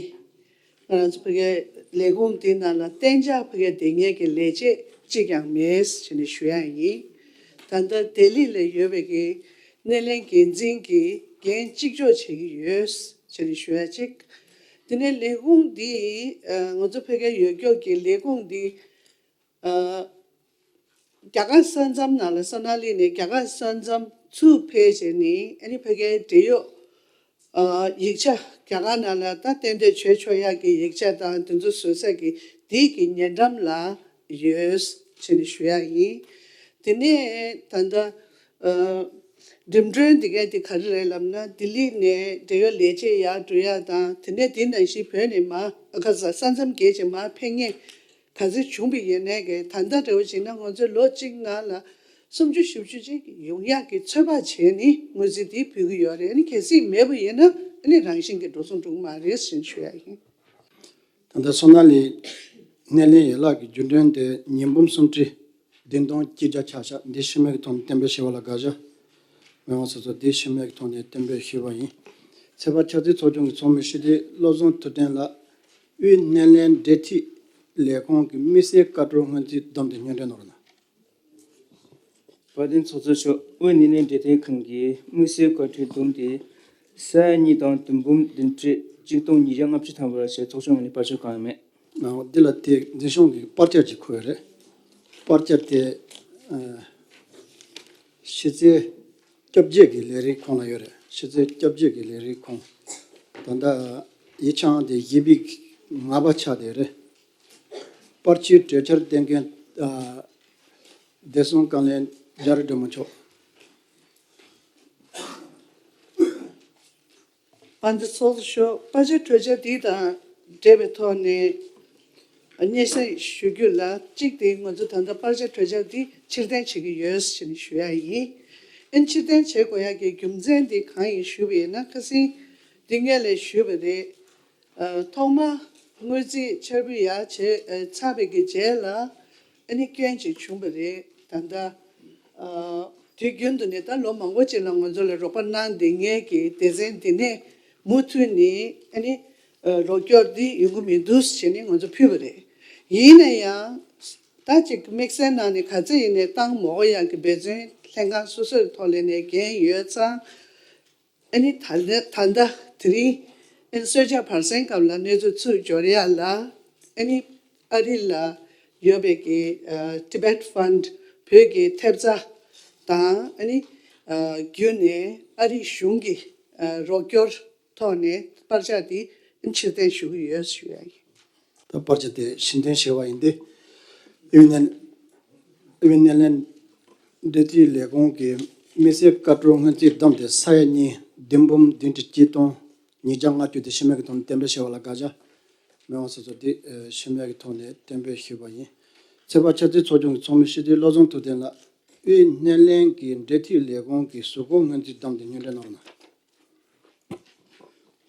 ང་རང་ཚོ་ཕ་གིའི་ལས་ཁུངས་འདི་ནང་ལ་གཏན་འཇགས་ཕ་གིའི་བསྡད་མཁན་གྱི་ལས་བྱེད་གཅིག་ཀྱང་མེད་ཟེར་ནས་ཞུ་ཡ་ཡིན། ད་ལྟ་ལྡི་ལི་ལ་ཡོད་པའི་གི་སྣེ་ལེན་འགན་འཛིན་གྱིས་འགན་གཅིག་ལྕོགས་བྱེད་ཀྱི་ཡོད་ཟེར་ནས་ཞུ་ཡ་གཅིག་དེ་ནས་ལས་ཁུངས་འདི་ཨ་ང་ཚོ་ཕ་གིའི་ཡོད་སྐྱོབ་ཀྱི་ལས་ཁུངས་འདི་ཨ་རྒྱ་གར་ས་མཚམས་ནང་ལ་སོ་ན་ལི་ནས་རྒྱ་གར་ས་མཚམས་ཚུར་ཕེབས་བྱས་ནས་ཨ་ནི་ཕ་གིའི་འབྲེལ་ཡོད་ཨ་ཡིག་ཆ་རྒྱ་གར་ནང་ལ་ད་གཏན་སྡོད་བྱེད་ཆོག་ཡག་གི་ཡིག་ཆ་དང་དེ་ཚོ་བཟོ་ས་གི་དེའི་གི་ཉེ་འགྲམ་ལ་ཡོད། བྱས་ནས་ཞུ་ཡག་ཡིན། དེ་ནས་ད་ལྟ་ཨ་འགྲེམས་སྟོན་འདི་གའི་དེ་ག་རེ་རེད་ལབ་ན། ལྡི་ལི་ནས་འབྲེལ་ཡོད་ལས་བྱེད་ཡར་འགྲོ་ཡག་དང་། དེ་ནས་དེ་ནང་བཞིན་བོད་ནས་མར་ཨ་ཁ་ས་ས་མཚམས་བརྒལ་བྱས་མར་ཕེབས་མཁན་ག་ཚོད་བྱུང་བ་ཡིན་ནའི་གི། ད་ལྟ་འདྲ་བོ་བྱས་ན་ང་ཚོས་ལོ་གཅིག་ནང་ལ་སུམ་ཅུ་བཞི་བཅུ་ཅིག་ཡོང་ཡག་གི་ཚོད་དཔག་བྱས་ནས་དངུལ་རྩིས་དེ་ཕུལ་གྱི་ཡོད་རེད། ཨ་ནི་གལ་སྲིད་མེད་པ་ཡིན་ན་ཨ་ནི་རང་བཞིན་གྱིས་འགྲོ་སོང་འགྲོ་གི་མ་རེད་ཟེར་ཞུ་ཡག་ཡིན། ད་ལྟ་སོ་ན་ལི་སྣེ་ལེན་ཡན་ལག་གི་བརྒྱུད་འཕྲིན་དེ་ཉིས་འབུམ་སུམ་ཁྲི་བདུན་སྟོང་གཅིག་བརྒྱ་ཆགས་ཤག་འདི་ཤུལ་མའི་ཐོག་ནས་གཏན་འབེབས་ཞུས་པ་ལ་དགའ་བཞག་མི་མང་སོ་སོ་འདི་ཤུལ་མའི་ཐོག་ནས་གཏན་འབེབས་ཞུས་པ་ཡིན། ཚོད་དཔག་ཆ་རྩིས་ཚོགས་ཆུང་གི་ཚོགས་མི་ཕྱི་དྲིལ་བློ་བཟང་ཐུབ་བསྟན་ལགས། དབུས་སྣེ་ལེན་འབྲེལ་མཐུད་ལས་ཁུངས་ཀྱི་དམིགས་བསལ་བཀའ་འཁྲོལ་སྔོན་རྩིས་བསྡོམས་དེ་སྙན་སྒྲོན་གནང་རོགས་གནང་། བཀའ་བསྟན་ཚོགས་གཙོ་མཆོག་དབུས་སྣེ་ལེན་འབྲེལ་མཐུད་ཁང་གི་དམིགས་བསལ་བཀའ་འཁྲོལ་བསྡོམས་དེ་ས་ཡ་གཉིས་དང་བདུན་འབུམ་བདུན་ཁྲི་གཅིག་སྟོང་ཉིས་བརྒྱ་ལྔ་བཅུ་ཐམ་པ་ལ་ཞེས་ཚོགས་ཆུང་ནས་བར་ཆད་གང་ཡང་མེད། ཨོ། འདི་ལ་དེ་འཛིན་སྐྱོང་གི་པར་ཆས་ཅིག་མཁོ་ཡོད་རེད། པར་ཆས་དེ་ཨ་ཕྱི་ཚེས་བཅོ་བརྒྱད་ཀྱི་ལས་རིམ་ཁོངས་ལ་ཡོད་རེད། ཕྱི་ཚེས་བཅོ་བརྒྱད་ཀྱི་ལས་རིམ་ཁོངས། ད་ལྟ་ཡིག་ཆ་དེ་བཞི་པའི་ལྔ་པ་ཆགས་བསྡད་རེད། པར་ཆས་གྲོས་འཆར་གཏན་འཁེལ། ཨ་བདེ་སྲུང་བཀའ་བློན་རྒྱ་རི་སྒྲོལ་མ་མཆོག་དཔལ་ལྡན་ཚོགས་གཙོ་མཆོག་པར་ཆས་གྲོས་འཆར་འདི་དང་འབྲེལ་བའི་ཐོག་ནས་སྙན་སེང་ཞུ་རྒྱུ་ལ། གཅིག་དེ་ང་ཚོ་ད་ལྟ་པར་ཆས་གྲོས་འཆར་འདི་ཕྱིར་འཐེན་བྱེད་ཀྱི་ཡོད་ཟེར་ནས་ཞུ་ཡ་ཡིན། ཨ་ནི་ཕྱིར་འཐེན་བྱེད་དགོས་ཡ་གི་རྒྱུ་མཚན་འདི་གང་ཡིན་ཞུས་པ་ཡིན་ན། ཁ་སང་འདི་སྔོན་ལ་ཞུས་པ་རེད། ཨ་ཐོག་མ་དངུལ་རྩིས་འཆར་འབུལ་ཡར་བྱས་ཨ་ཚར་བའི་གི་རྗེས་ལ་ཨ་ནི་སྐྱོན་ཅིག་བྱུང་བ་རེད། ད་ལྟ་ཨ་དུས་རྒྱུན་དུ་ནས་ད་ལོ་མང་པོ་ཅིག་ལ་ང་ཚོ་ལ་རོགས་པ་གནང་བསྡད་མཁན་གྱི་སྡེ་ཚན་འདི་ནས་མུ་མཐུད་ནས་ཨ་ནི་ཨ་རོགས་སྐྱོར་འདི་ཡོང་གི་མི་འདུག་ཟེར་ནས་ང་ཚོ་ཕུལ་བ་རེད། ཡིན་ན་ཡང་ད་ཅིག་དམིགས་བསལ་གནང་ནས་ག་ཚོད་ཡིན་ནའི་བཏང་མ་དགོས་ཡག་གི་འབད་བརྩོན་ལྷན་ཁང་སོ་སོའི་ཐོག་ལ་ནས་འགན་ཡོད་ཙང་། ཨ་ནི་ད་ལྟ་ད་ལྟ་དེ་རིང་ཨ་ནི་གསོལ་ཇ་བར་གསེང་སྐབས་ལ་གནས་ཚུལ་ཚུར་འབྱོར་ཡག་ལ། ཨ་ནི་ཨ་རི་ལ་ཡོད་པའི་གི་ཨ་Tibet Fund བོད་ཀྱི་ཐེབས་རྩ་དང་། ཨ་ནི་ཨ་བརྒྱུད་ནས་ཨ་རི་གཞུང་གི་ཨ་རོགས་སྐྱོར་ཐོག་ནས་པར་ཆས་དེ་ཕྱིར་འཐེན་ཞུ་གི་ཡོད་ཞུ་ཡ་ཡིན། ད་པར་ཆས་དེ་ཕྱིར་འཐེན་ཞུས་པ་ཡིན་ཏེ། དབུས་སྣེ་དབུས་སྣེ་ལེན་འབྲེལ་མཐུད་ལས་ཁུངས་ཀྱི་དམིགས་བསལ་བཀའ་འཁྲོལ་སྔོན་རྩིས་བསྡོམས་དེ་ས་ཡ་གཉིས་བདུན་འབུམ་བདུན་ཁྲི་གཅིག་སྟོང་ཉིས་བརྒྱ་ལྔ་བཅུ་དེ་ཕྱི་མའི་གི་ཐོག་ནས་གཏན་འབེབས་བྱས་པ་ལ་དགའ་བཞག་མི་མང་སོ་སོ་དེ་ཕྱི་མའི་གི་ཐོག་ནས་གཏན་འབེབས་ཞུས་པ་ཡིན། ཚོད་དཔག་ཆ་རྩིས་ཚོགས་ཆུང་གི་ཚོགས་མི་ཕྱི་དྲིལ་བློ་བཟང་ཐུབ་བསྟན་ལགས། དབུས་སྣེ་ལེན་གྱི་འབྲེལ་མཐུད་ལས་ཁུངས་ཀྱི་གཟུགས་སྐོར་སྔོན་རྩིས་བསྡོམས་དེ་སྙན་སྒྲོན་གནང་རོགས་གནང་།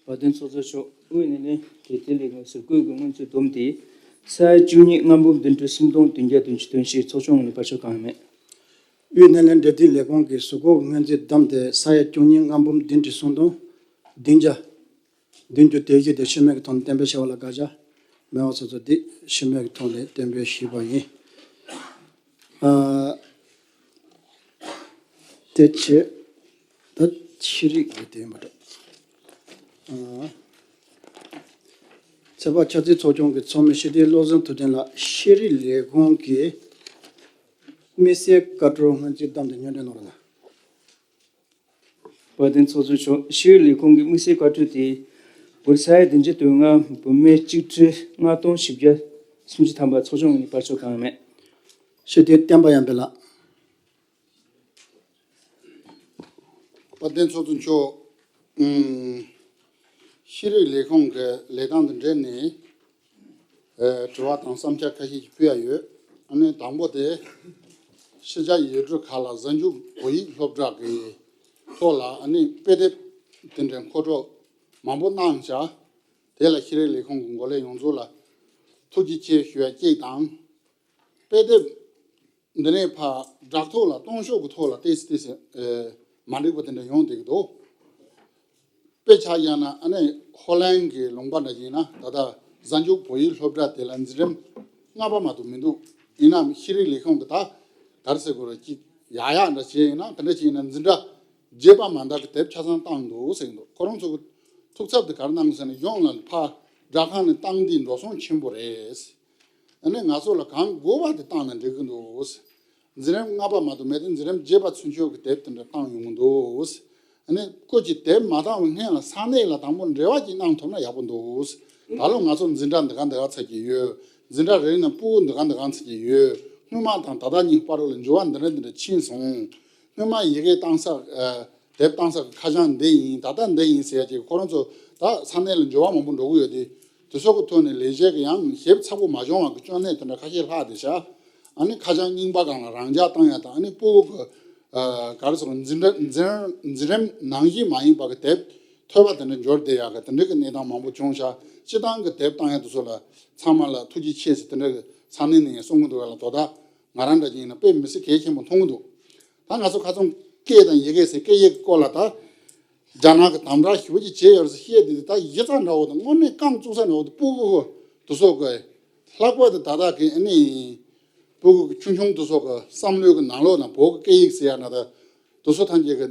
བཀའ་བསྟན་ཚོགས་གཙོ་མཆོག་དབུས་སྣེ་ལེན་འབྲེལ་མཐུད་ལས་ཁུངས་གཟུགས་སྐོར་གྱི་སྔོན་རྩིས་བསྡོམས་དེ་ས་ཡ་བཅུ་གཉིས་ལྔ་འབུམ་བདུན་ཁྲི་སུམ་སྟོང་བདུན་བརྒྱ་བདུན་ཅུ་དོན་བཞི། ཚོགས་ཆུང་ངོས་ནས་བར་ཆད་གང་ཡང་མེད། དབུས་སྣེ་ལེན་འབྲེལ་མཐུད་ལས་ཁུངས་ཀྱི་གཟུགས་སྐོར་སྔོན་རྩིས་བསྡོམས་དེ་ས་ཡ་བཅུ་གཉིས་ལྔ་འབུམ་བདུན་ཁྲི་སུམ་སྟོང་བདུན་བརྒྱ་བདུན་ཅུ་དོན་བཞི་དེ་ཕྱི་མའི་གི་ཐོག་ནས་གཏན་འབེབས་བྱས་པ་ལ་དགའ་བཞག་མི་མང་སོ་སོ་དེ་ཕྱི་མའི་གི་ཐོག་ནས་གཏན་འབེབས་ཞུས་པ་ཡིན། ཨ། དེ་བྱས། ད་ཤེས་རིག་གི་དེ་མ་གཏོགས། ཨ། ཚོད་དཔག་ཆ་རྩིས་ཚོགས་ཆུང་གི་ཚོགས་མི་ཕྱི་དྲིལ་བློ་བཟང་ཐུབ་བསྟན་ལགས། ཤེས་རིག་ལས་ཁུངས་ཀྱི་དམིགས་བསལ་བཀའ་འཁྲོལ་སྔོན་རྩིས་བསྡོམས་དེ་སྙན་སྒྲོན་གནང་རོགས་གནང་། བཀའ་བསྟན་ཚོགས་གཙོ་མཆོག་ཕྱི་དྲིལ་ལས་ཁུངས་ཀྱི་དམིགས་བསལ་བཀའ་འཁྲོལ་དེ་སྒོར་ས་ཡ་བདུན་ཅུ་དོན་ལྔ་འབུམ་གཅིག་ཁྲི་ལྔ་སྟོང་བཞི་བརྒྱ་སུམ་ཅུ་ཐམ་པ། ཚོགས་ཆུང་ངོས་ནས་བར་ཆད་གང་ཡང་མེད། ཕྱི་དྲིལ་བསྟན་པ་ཡར་འཕེལ་ལགས། དཔལ་ལྡན་ཚོགས་གཙོ་མཆོག་ཨུམ། ཤེས་རིག་ལས་ཁུངས་ཀྱི་ལས་སྟངས་དང་འབྲེལ་ནས་ཨེ་དྲི་བ་དང་བསམ་འཆར་ཁ་ཤས་ཤིག་ཕུལ་ཡ་ཡོད། ཨ་ནི་དང་པོ་དེ་ཕྱི་རྒྱལ་ཡུལ་གྲུ་ཁག་ལ་གཟའ་མཇུག་བོད་ཡིག་སློབ་གྲྭ་གི་ཐོག་ལ་ཨ་ནི་དཔེ་དེབ་དེ་འདྲའི་མཁོ་སྤྲོད་མང་པོ་གནང་བཞག་དེ་ལ་ཤེས་རིག་ལས་ཁུངས་ཀྱི་འགོ་ལས་ཡོངས་རྫོགས་ལ་ཐུགས་རྗེ་ཆེ་ཞུ་ཡ་གཅིག་དང་། དཔེ་དེབ་འདི་ནས་ཕར་སྦྲག་ཐོག་ལ་གཏོང་ཕྱོགས་ཀྱི་ཐོག་ལ་ཏོག་ཙམ་ཏོག་ཙམ་ཨེ་མ་འགྲིག་པ་དེ་འདྲ་ཡོང་བསྡད་ཀྱི་འདུག་དཔེ་ཆ་བཞག་ན་ཨ་ནི་ཧོ་ལན་གྱི་ལུང་པ་འདྲ་ཡིན་ན་ད་ལྟ་གཟའ་མཇུག་བོད་ཡིག་སློབ་གྲྭ་དེ་ལ་འཛིན་རིམ་ལྔ་པ་མ་གཏོགས་མི་འདུག་ཡིན་ནའང་ཤེས་རིག་ལས་ཁུངས་ཀྱི་ད་ག་རེ་ཟེར་དགོས་རེད། ཅིག་ཡག་ཡག་འདྲ་བྱས་ཡིན་ན་དེ་འདྲ་བྱས་ཡིན་ན་འཛིན་གྲྭ་བརྒྱད་པ་མ་འདྲ་གི་དེབ་ཆ་ཚང་བཏང་འདུག་ཟེར་གྱི་འདུག་ཁོ་རང་ཚོ་གི་ཐུགས་འཚབ་དེ་ག་རེ་གནང་ཟེར་ན་གཞུང་ལ་ཕར་སྦྲག་ཁང་ནས་བཏང་དུས་འགྲོ་སོང་ཆེན་པོ་རེད། ཨ་ནི་ང་ཚོ་ལ་གང་དགོས་པ་དེ་བཏང་ན་འགྲིག་གི་འདུག་འཛིན་རིམ་ལྔ་པ་མ་གཏོགས་མེད་དེ་འཛིན་རིམ་བརྒྱད་པ་ཚུན་ཆད་ཀྱི་དེབ་དེ་འདྲ་བཏང་ཡོང་གི་འདུག་ཨ་ནི་ཁོ་གྱིས་དེབ་མ་བཏང་བའི་སྔོན་ལ་ས་གནས་ལ་དང་པོ་འབྲེལ་བ་ཅིག་གནང་ཐུབ་ན་ཡག་པོ་འདུག་ད་ལོ་ང་ཚོ་འཛིན་གྲྭ་འདི་ག་འདི་ག་ཚར་གྱི་ཡོད། འཛིན་གྲྭ་རེ་རེ་ནང་ཕྲུ་གུ་འདི་ག་འདི་ག་ཚར་གྱི་ཡོད། སྔོན་མ་དང་ད་ལྟ་གཉིས་བར་ལ་འགྱུར་བ་འདི་འདྲ་འདི་འདྲ་ཕྱིན་སོང་། སྔོན་མ་ཡི་གེ་བཏང་ས་ཨ་དེབ་བཏང་ས་གི་ཁ་བྱང་འདི་ཡིན། ད་ལྟ་འདི་ཡིན་ཟེར་ཡ་ཅིག་ཁོ་རང་ཚོ་ད་ས་གནས་ལ་འགྱུར་བ་མང་པོ་འགྲོ་གི་ཡོད་དེ། དེ་ཚོ་གི་ཐོག་ནས་ལས་བྱེད་ཀྱི་ཡང་ཞིབ་ཚགས་པོ་མ་བྱུང་བ་གི་སྐྱོན་གནད་དེ་འདྲ་ཁ་ཤས་ལྷག་བསྡད་ཤག་ཨ་ནི་ཁ་བྱང་རྙིང་པ་སྒང་ལ་རང་འཇགས་བཏང་ཡ་དང་། ཨ་ནི་སྤུ་གུ་གི་ཨ་ག་རེ་ཟེར་འཛིན་གྲྭ་འཛིན་འཛིན་རིམ་ནང་བཞིན་མ་ཡིན་པ་གི་དེབ་ཐོས་པ་དེ་འདྲ་འབྱོར་བསྡད་ཡག་གི་དེ་འདྲ་གི་གནས་སྟངས་མང་པོ་བྱུང་ཤག་སྤྱི་བཏང་གི་དེབ་བཏང་ཡག་དེ་ཚོ་ལ་ཚང་མ་ལ་ཐུགས་རྗེ་ཆེ་ཟེར་དེ་འདྲ་གི་ས་གནས་ནས་གསུང་གི་འདུག་བ་ལ། དོ་བདག་ང་རང་འདྲ་ཅིག་ཡིན་ན་དཔེ་མི་སྲིད་གལ་ཆེན་པོ་མཐོང་གི་འདུག་ད་ང་ཚོ་ཁ་སང་སྐད་དང་ཡི་གེ་ཟེར་སྐད་ཡིག་གི་སྐོར་ལ་ད་རྒྱ་ནག་གི་དམ་དྲག་ཞེ་པོ་ཅིག་བྱས་ཡོད་རེད་ཟེར་བཤད་དེ། དེ་ད་གཞི་རྩ་འདྲ་བོ་དང་དངོས་གནས་རྐང་བཙུགས་ས་འདྲ་བོ་དང་སྤུ་གུ་དེ་ཚོ་གི་ལྷག་པར་དུ་ད་ལྟ་གི་ཨ་ནི་སྤུ་གུ་ཆུང་ཆུང་དེ་ཚོ་གི་བསམ་བློའི་གི་ནང་ལོགས་ན་བོད་ཀྱི་སྐད་ཡིག་ཟེར་ཡ་ན་ད་དེ་ཚོ་ཐམས་ཅད་གི་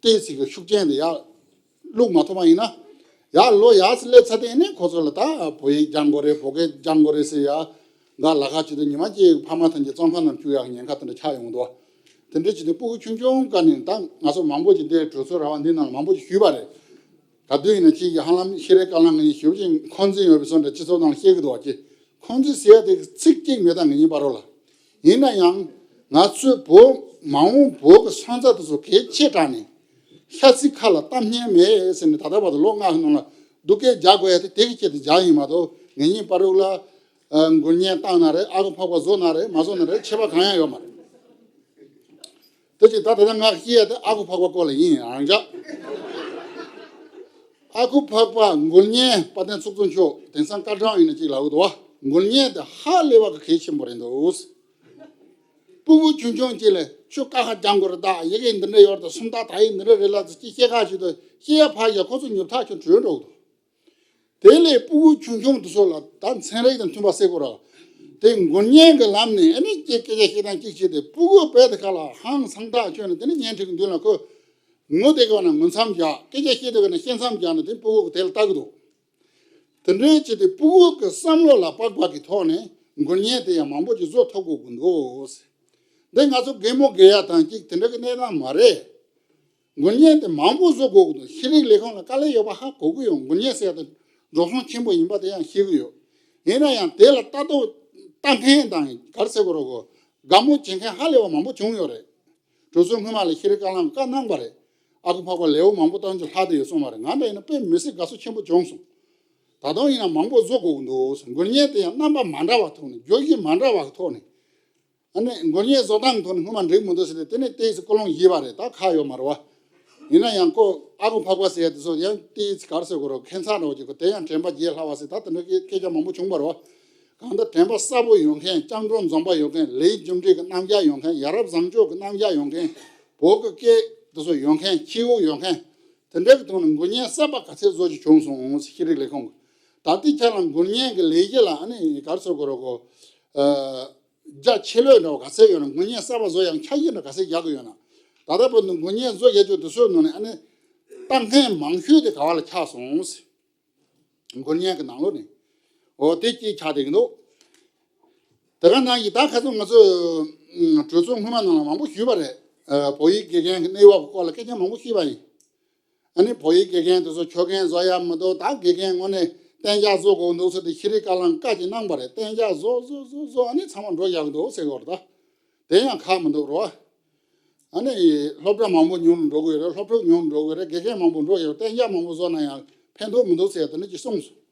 ཏོག་ཙམ་གི་ཤུགས་རྐྱེན་དེ་ཡར་བླུག་མ་ཐུབ་པ་ཡིན་ན། ཡར་ལོ་ཡར་སླེབས་ཚར་དེ་ནས་ཁོ་ཚོ་ལ་ད་བོད་ཡིག་སྦྱང་དགོས་རེད། བོད་སྐད་སྦྱང་དགོས་རེད་ཟེར་ཡ་འགའ་ལ་ཁ་བྱེད་དུ་ཉི་མ་གཅིག་ཕ་མ་ཐམས་ཅད་བཙོན་ཁང་ནང་བཅུག་ཡག་ཉེན་ཁ་དེ་འདྲ་ཆགས་ཡོང་འདུག་དེ་འདྲ་བྱེད་དུས་སྤུ་གུ་ཆུང་ཆུང་སྒང་ནས་ད་ང་ཚོ་མང་པོ་ཅིག་འདིར་གྲོས་ཚོགས་ར་བ་འདི་ནང་ལ་མང་པོ་ཅིག་ཞུས་པ་རེད། ག་དུས་ཡིན་ན་ཅིག་གི་ཧ་ལམ་ཤེས་རིག་བཀའ་བློན་ངས་ཞུ་བཞིན་འཁོན་འཛིན་ཡོད་པའི་བཟོ་འདྲ་སྤྱི་ཚོགས་ནང་བཤད་གི་འདུག་བ་ཅེ། འཁོན་འཛིན་ཟེར་ཡ་དེ་ཚིག་གཅིག་མེད་ད་ངེད་གཉིས་བར་རོ་ལ། ཡིན་ན་ཡང་ང་ཚོའི་བོད་མ་འོངས་བོད་ཀྱི་སོན་རྩ་དེ་ཚོ་གལ་ཆེ་དྲགས་ནས་ཤ་ཚིག་ཁ་ལ་གཏམ་སྙན་མེད་ཟེར་ནས་ད་ལྟ་བར་དུ་ལོ་ལྔ་གི་ནང་ལ་སྡུག་སྐད་རྒྱག་དགོས་ཡ་དེ་དེ་གི་ཆེད་དུ་རྒྱག་ཡིན་མ་གཏོགས། ངེད་གཉིས་བར་རོ་ལ་ཨ་མགུལ་བརྙན་བཏང་ན་རེད། ཨ་ཁུ་ཕག་པ་བཟོ་ན་རེད། མ་བཟོ་ན་རེད། ཁྱད་པར་གང་ཡང་ཡོད་མ་རེད། དེ་ཅིག་ད་ད་ལྟ་ང་བཤད་ཡ་དེ་ཨ་ཁུ་ཕག་པ་སྐོར་ལ་ཡིན། རང་འཇགས། ཨ་ཁུ་ཕག་པ་མགུལ་བརྙན་དཔལ་ལྡན་ཚོགས་གཙོ་མཆོག་དེང་སང་སྐར་གྲངས་ཡིན་ན་ཅིག་ལབ་ཀྱི་འདུག་བ། མགུལ་བརྙན་དེ་ཧ་ལས་པ་གི་གལ་ཆེན་པོ་རེད་འདུག་སྤུ་གུ་ཆུང་ཆུང་ཅིག་ལ་ཁྱོད་ཀ་ཁ་སྦྱང་དགོས་རེད། ད་ཡི་གེ་འདི་འདྲ་ཡོད་རེད། ད་སུམ་རྟགས་དག་ཡིག་འདི་འདྲ་རེད་ལབ་ཙང་ཅིག་བཤད་ཁ་ཞིག་ཏུ་བཤད་ཡ་ཕར་ཡ་ཁོ་ཚོ་ཉོབ་ཐག་ཆོད་བྲོས་འགྲོ་གི་འདུག་དེ་ལས་སྤུ་གུ་ཆུང་ཆུང་དེ་ཚོ་ལ་ད་ཚན་རིག་དང་མཐུན་པ་ཟེར་དགོས་ར། དེ་མགུལ་བརྙན་གྱི་ལམ་ནས་ཨ་ནི་སྐད་སྐད་ཆ་བཤད་སྟངས་གཅིག་བྱས་ཏེ་སྤུ་གུ་དཔེ་དེ་ཁ་ལ་ཧང་སང་ཐག་ཆོད་ནས། དེ་ནི་བརྙན་འཕྲིན་གྱི་མདུན་ལ་ཁོ་ངུ་བསྡད་དགོས་ན་ངུ་མཚམས་བཞག་སྐད་ཆ་བཤད་བསྡད་དགོས་ན་བཤད་མཚམས་བཞག་ནས་དེ་སྤུ་གུ་གི་དེ་ལ་ལྟ་གི་འདུག་དེ་འདྲའི་བྱས་ཏེ་སྤུ་གུ་གི་བསམ་བློ་ལ་དཔག་པ་གི་ཐོག་ནས་མགུལ་བརྙན་དེ་ཡང་མང་པོ་ཅིག་བཟོ་ཐུབ་དགོས་ཀྱི་འདུག་འདི་ང་ཚོ་རྒན་མོ་རྒན་ཡག་དང་གཅིག་དེ་འདྲ་གི་གནས་སྟངས་མ་རེད། མགུལ་བརྙན་དེ་མང་པོ་བཟོ་དགོས་ཀྱི་འདུག་ཤེས་རིག་ལས་ཁུངས་ལ་དཀའ་ལས་ཡོད་པ་ཧ་གོ་གི་ཡོད། མགུལ་བརྙན་ཟེར་ཡ་དེ་འགྲོ་སོང་ཆེན་པོ་ཡིན་པ་དེ་ཡང་ཤེས་ཀྱི་ཡོད། ཡིན་ན་ཡང་དེ་ལ་ལྟ་རྟོག་ལྟ་མཁན་དང་ག་རེ་ཟེར་དགོས་རེད་གོ། དགའ་མོ་བྱེད་མཁན་ཧ་ལས་པ་མང་པོ་བྱུང་ཡོད་རེད། གྲོས་ཚོགས་སྔོན་མ་ལ་ཤེས་རིག་བཀའ་བློན་བཀའ་གནང་བ་རེད། ཨ་ཁུ་ཕག་པ་ལེའུ་མང་པོ་བཏང་རྒྱུ་ལྷག་བསྡད་ཡོད་གསུངས་པ་རེད། ང་འདྲ་ཡིན་ན་དཔེ་མི་སྲིད་དགའ་བསུ་ཆེན་པོ་བྱུང་སོང་། ད་དུང་ཡིན་ན་མང་པོ་བཟོ་དགོས་ཀྱི་འདུག་མགུལ་བརྙན་དེ་ཡང་རྣམ་པ་མ་འདྲ་བ་ཐོག་ནས། བརྗོད་གཞི་མ་འདྲ་བ་གི་ཐོག་ནས། ཨ་ནི་མགུལ་བརྙན་བཟོ་སྟངས་ཐོག་ནས་སྔོན་མ་འགྲིག་མི་འདུག་ཟེར་ཏེ་དེ་ནས་ཏོག་ཙམ་ཀུན་སློང་བཞེས་པ་རེད། ད་ཁག་ཡོད་མ་རེད་བ། ཡིན་ན་ཡང་ཁོ་ཨ་ཁུ་ཕག་པ་ཟེར་ཡ་དེ་ཚོ་ཡང་ཏོག་ཙམ་ག་རེ་ཟེར་དགོས་རེད། ཁྱད་མཚར་འདྲ་བོ་ཅིག་གོ། དེ་ཡང་དྲན་པ་བརྗེད་སླ་བ་ཟེར། ད་དེ་འདྲ་སྐད་སྐད་ཆ་མང་པོ་བྱུང་བ་རེད་བ། གང་ལྟར་དྲན་པ་གསལ་པོ་ཡོད་མཁན། སྐྱབས་འགྲོ་འཛོམས་པ་ཡོད་མཁན། ལས་རྒྱུ་འབྲས་ཀྱི་རྣམ་གཞག་ཡོད་མཁན། ཡ་རབས་བཟང་སྤྱོད་ཀྱི་རྣམ་གཞག་ཡོད་མཁན། བོད་ཀྱི་སྐད་དེ་ཚོ་ཡོད་མཁན། ཁྱེའུ་ཡོད་མཁན། དེ་འདྲ་གི་ཐོག་ནས་མགུལ་བརྙན་གསར་པ་ག་ཚད་བཟོ་རྒྱུ་བྱུང་སོང་ཟེར། ཤེས་རིག་ལས་ཁུངས་ཀྱི་ད་ལྟའི་ཆ་ལ་མགུལ་བརྙན་གྱི་ལས་གཞི་ལ་ཨ་ནི་ག་རེ་ཟེར་དགོས་རེད་གོ། ཨ། རྒྱ་ཆེ་ལོས་འདྲ་བ་ག་ཚད་ཡོད་ན། མགུལ་བརྙན་གསར་པ་བཟོ་ཡག་འཆར་གཞི་འདྲ་ག་ཚད་རྒྱག་གི་ཡོད་ན། ད་ལྟ་བར་དུ་མགུལ་བརྙན་བཟོ་ཡག་ཅིག་དེ་ཚོའི་ནང་ནས་ཨ་ནི་ལྟ་མཁན་མང་ཤོས་དེ་ག་བ་ལ་ཆགས་སོང་ཟེར། མགུལ་བརྙན་གྱི་ནང་ལོགས་ནས། འོ་དེ་གཅིག་ཆགས་བསྡད་ཀྱི་འདུག་དེ་ག་ནང་བཞིན་ད་ཁ་སང་ང་ཚོས་གྲོས་ཚོགས་སྔོན་མ་ནང་ལ་མང་པོ་ཞུས་པ་རེད། ཨ། བོད་ཡིག་དགེ་རྒན་གྱི་གནས་བབ་ཀྱི་སྐོར་ལ་སྐད་ཆ་མང་པོ་ཞུས་པ་ཡིན། ཨ་ནི་བོད་ཡིག་དགེ་རྒན་དེ་ཚོ་ཆོག་མཁན་བཟོ་ཡག་མི་འདུག་ད་དགེ་རྒན་དངོས་གནས་གཏན་འཇགས་བཟོ་དགོས་འདུག་ཟེར་ཏེ་ཤེས་རིག་བཀའ་བློན་བཀའ་ཅིག་གནང་བ་རེད། གཏན་འཇགས་བཟོ་བཟོ་བཟོ་བཟོ། ཨ་ནི་ཚང་མ་འགྲོ་ཡག་འདུག་ཟེར་གི་ཡོད་རེད། ད་དེ་ཡང་ཁག་མི་འདུག་རོ། ཨ་ནི་སློབ་གྲྭ་མང་པོ་ཉུང་རུ་འགྲོ་གི་ཡོད་རེད། སློབ་ཕྲུག་ཉུང་རུ་འགྲོ་གི་ཡོད་རེད། དགེ་རྒན་མང་པོ་འགྲོ་ཡོད་རེད། གཏན་འཇགས་མང་པོ་བཟོ་ན་ཡང་ཕན་ཐོགས་མི་འདུག་ཟེར་དེ་འདྲ་ཅིག་གསུངས་སོང་།